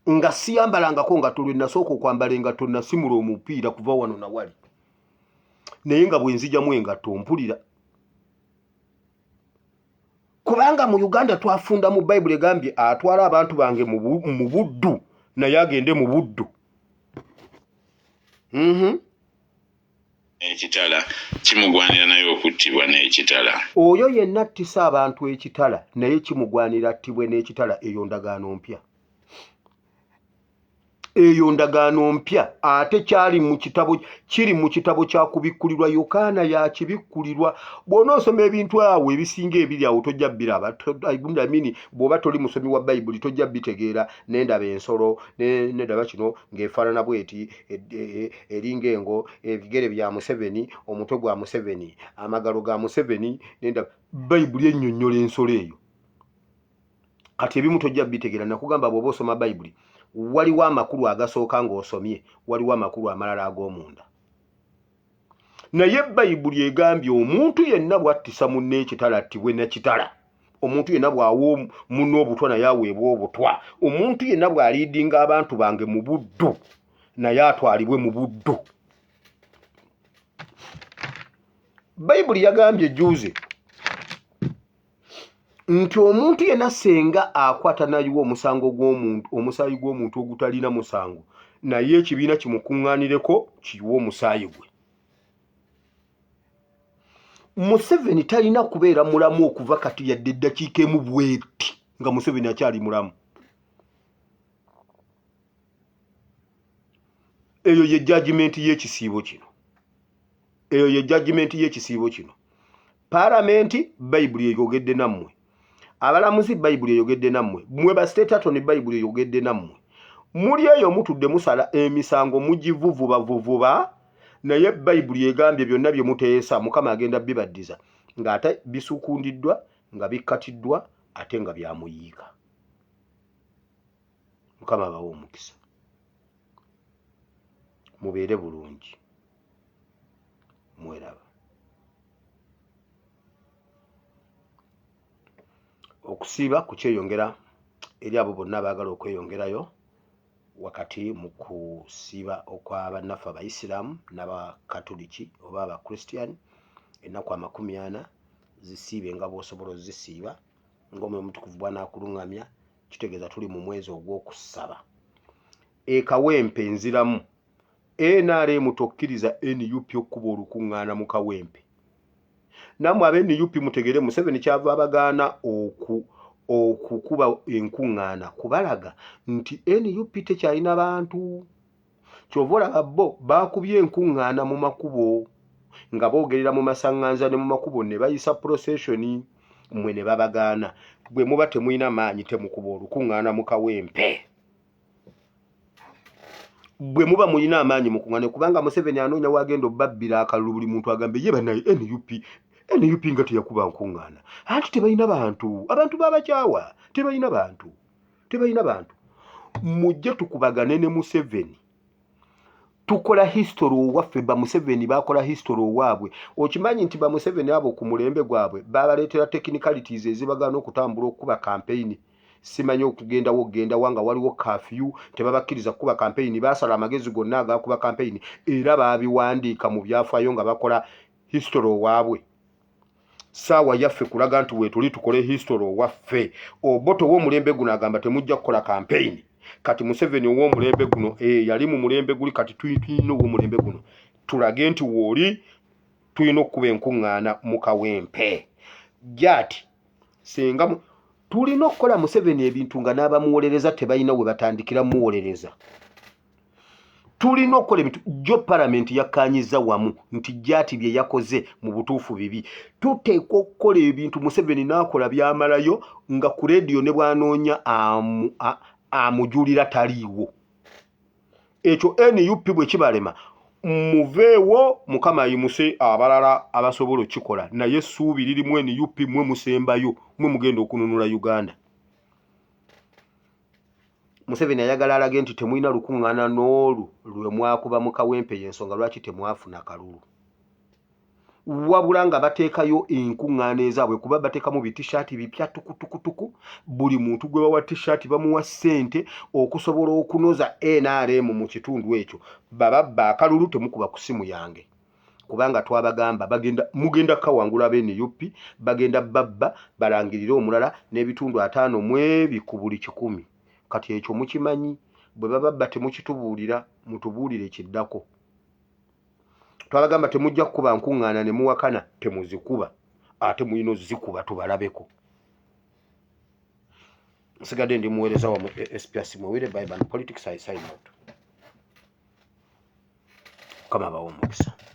[SPEAKER 1] Nga siyambalangako ngatto, lwe nasooka okwambala engatto nasimula omupiira kuva wano na wali, naye nga bwe nzijamu engatto mpulira kubanga mu Uganda twafunda mu Bayibuli egambye atwala abantu bange mu buddu naye agende mu buddu.
[SPEAKER 4] N'ekitala, kimugwanira naye okuttibwa n'ekitala.
[SPEAKER 1] Oyo yenna attisa abantu ekitala naye kimugwanira attibwe n'ekitala. Eyo ndagaano mpya, eyo ndagaano mpya. Ate kyali mu kitabo, kiri mu kitabo kya Kubikkulirwa, Yokaana yakibikkulirwa. Bw'onoosoma ebintu awo ebisinga ebiri awo tojja biraba. I mean, bw'oba toli musomi wa Bayibuli tojja bitegeera. Nendaba ensolo, nendaba kino ng'efaanana bweti, eringa engo, ebigere bya Museveni, omutwe gwa Museveni, amagalo ga Museveni. Nendaba Bayibuli ennyonnyola ensolo eyo. Kati ebimu tojja bitegeera. Nakugamba bw'oba osoma Bayibuli waliwo amakulu agasooka ng'osomye, waliwo amakulu amalala ag'omunda. Naye Bayibuli egambye omuntu yenna bw'attisa munne ekitala attibwe na kitala, omuntu yenna bw'awa munne obutwa naye aweebwa obutwa, omuntu yenna bw'aliidinga abantu bange mu buddu naye atwalibwe mu buddu. Bayibuli yagambye juuze nti omuntu yenna senga akwata nayiwa omusango gw'omuntu, omusaayi gw'omuntu ogutalina musango, naye ekibiina kimukuŋŋaanireko kiyiwe omusaayi gwe. Museveni talina kubeera mulamu okuva kati yadde eddakiika emu bweti nga Museveni akyali mulamu. Eyo ye jajimenti y'ekisiibo kino, eyo ye jajimenti y'ekisiibo kino. Palamenti, Bayibuli eyogedde nammwe. Abalamuzi, Bayibuli eyogedde nammwe. Mwe ba state attorney, Bayibuli eyogedde nammwe. Muli eyo mutudde musala emisango mugivuvubavuvuba, naye Bayibuli egambye byonna bye muteesa Mukama agenda bibaddiza ng'ate bisukundiddwa, nga bikkatiddwa, ate nga byamuyiika. Mukama abawe omukisa, mubeere bulungi, mweraba. Okusiiba kukyeyongera eri abo bonna abaagala okweyongerayo wakati mu kusiiba okwa bannaffe Abayisiraamu n'Abakatuliki oba Abakristian. Ennaku 40 zisiibe nga bw'osobola ozisiiba ng'Omwoyo Omutukuvu bw'anaakulungamya. Kitegeeza tuli mu mwezi ogw'okusaba. E Kawempe nziramu, nrm tokkiriza nup okukuba olukuŋŋaana mu Kawempe. Nammwe abe nup mutegere Museveni kyava abagaana oku okukuba enkuŋŋaana kubalaga nti nup tekyalina bantu. Kyova olaba bo baakubye enkuŋŋaana mu makubo nga boogerera mu masaŋŋanza ne mu makubo ne bayisa procession mmwe ne babagaana. Bwe muba temulina maanyi temukuba olukuŋŋaana mu Kawempe. Bwe muba mulina amaanyi mukuŋŋaane kubanga Museveni anoonya w'agenda obbabbira akalulu buli muntu agambe ye bannaye nup nup nga teyakuba nkuŋŋaana anti tebalina bantu abantu babakyawa tebalina bantu tebalina bantu mujje tukubagane ne Museveni tukola history owaffe ba Museveni bakola history owaabwe okimanyi nti ba Museveni abo ku mulembe gwabwe babaleetera technicalities ezibagaana okutambula okukuba campaign simanyi okugendawo okugendawa nga waliwo curfew tebabakkiriza kukuba campaign baasala amagezi gonna agakuba campaign era baabiwandiika mu byafaayo nga bakola history owaabwe Ssaawa yaffe kulaga nti weetuli tukole history owaffe. Obote ow'omulembe guno agamba temujja kukola kampeyini. Kati Museveni ow'omulembe guno eh, yali mu mulembe guli kati tulina ow'omulembe guno tulage nti wooli tulina okukuba enkuŋŋaana mu Kawempe. Jati singa tulina okukola Museveni ebintu nga n'abamuwolereza tebalina we batandikira muwolereza. Tulina okukola ebintu jjo palamenti yakkaanyizza wamu nti jaati bye yakoze mu butuufu bibi. Tuteekwa okukola ebintu Museveni n'akola byamalayo nga ku leediyo ne bw'anoonya amujulira taliiwo. Ekyo nup bwe kibalema muveewo Mukama ayimuse abalala abasobola okukikola naye essuubi lirimu nup mwe musembayo mwe mugenda okununula Uganda. Museveni ayagala alage nti temulina lukuŋŋaana n'olu lwe mwakuba mu Kawempe y'ensonga lwaki temwafuna kalulu. Wabula nga bateekayo enkuŋŋaana ezaabwe kuba bateekamu bitishaati bipya tukutukutuku, buli muntu gwe bawa tishaati bamuwa ssente okusobola okunoza nrm mu kitundu ekyo. Bababba akalulu temukuba ku ssimu yange kubanga twabagamba bagenda mugenda kukawangula abe nup bagenda babba balangirire omulala n'ebitundu ataano mwebi ku buli kikumi kati ekyo mukimanyi bwe bababba temukitubuulira mutubuulire kiddako twabagamba temujja kukuba nkuŋŋaana ne muwakana temuzikuba ate mulina ozikuba tubalabeko nsigadde ndi muweereza wamwe asp asimwewire bye bye politics I sign out. Mukama abawe omukisa.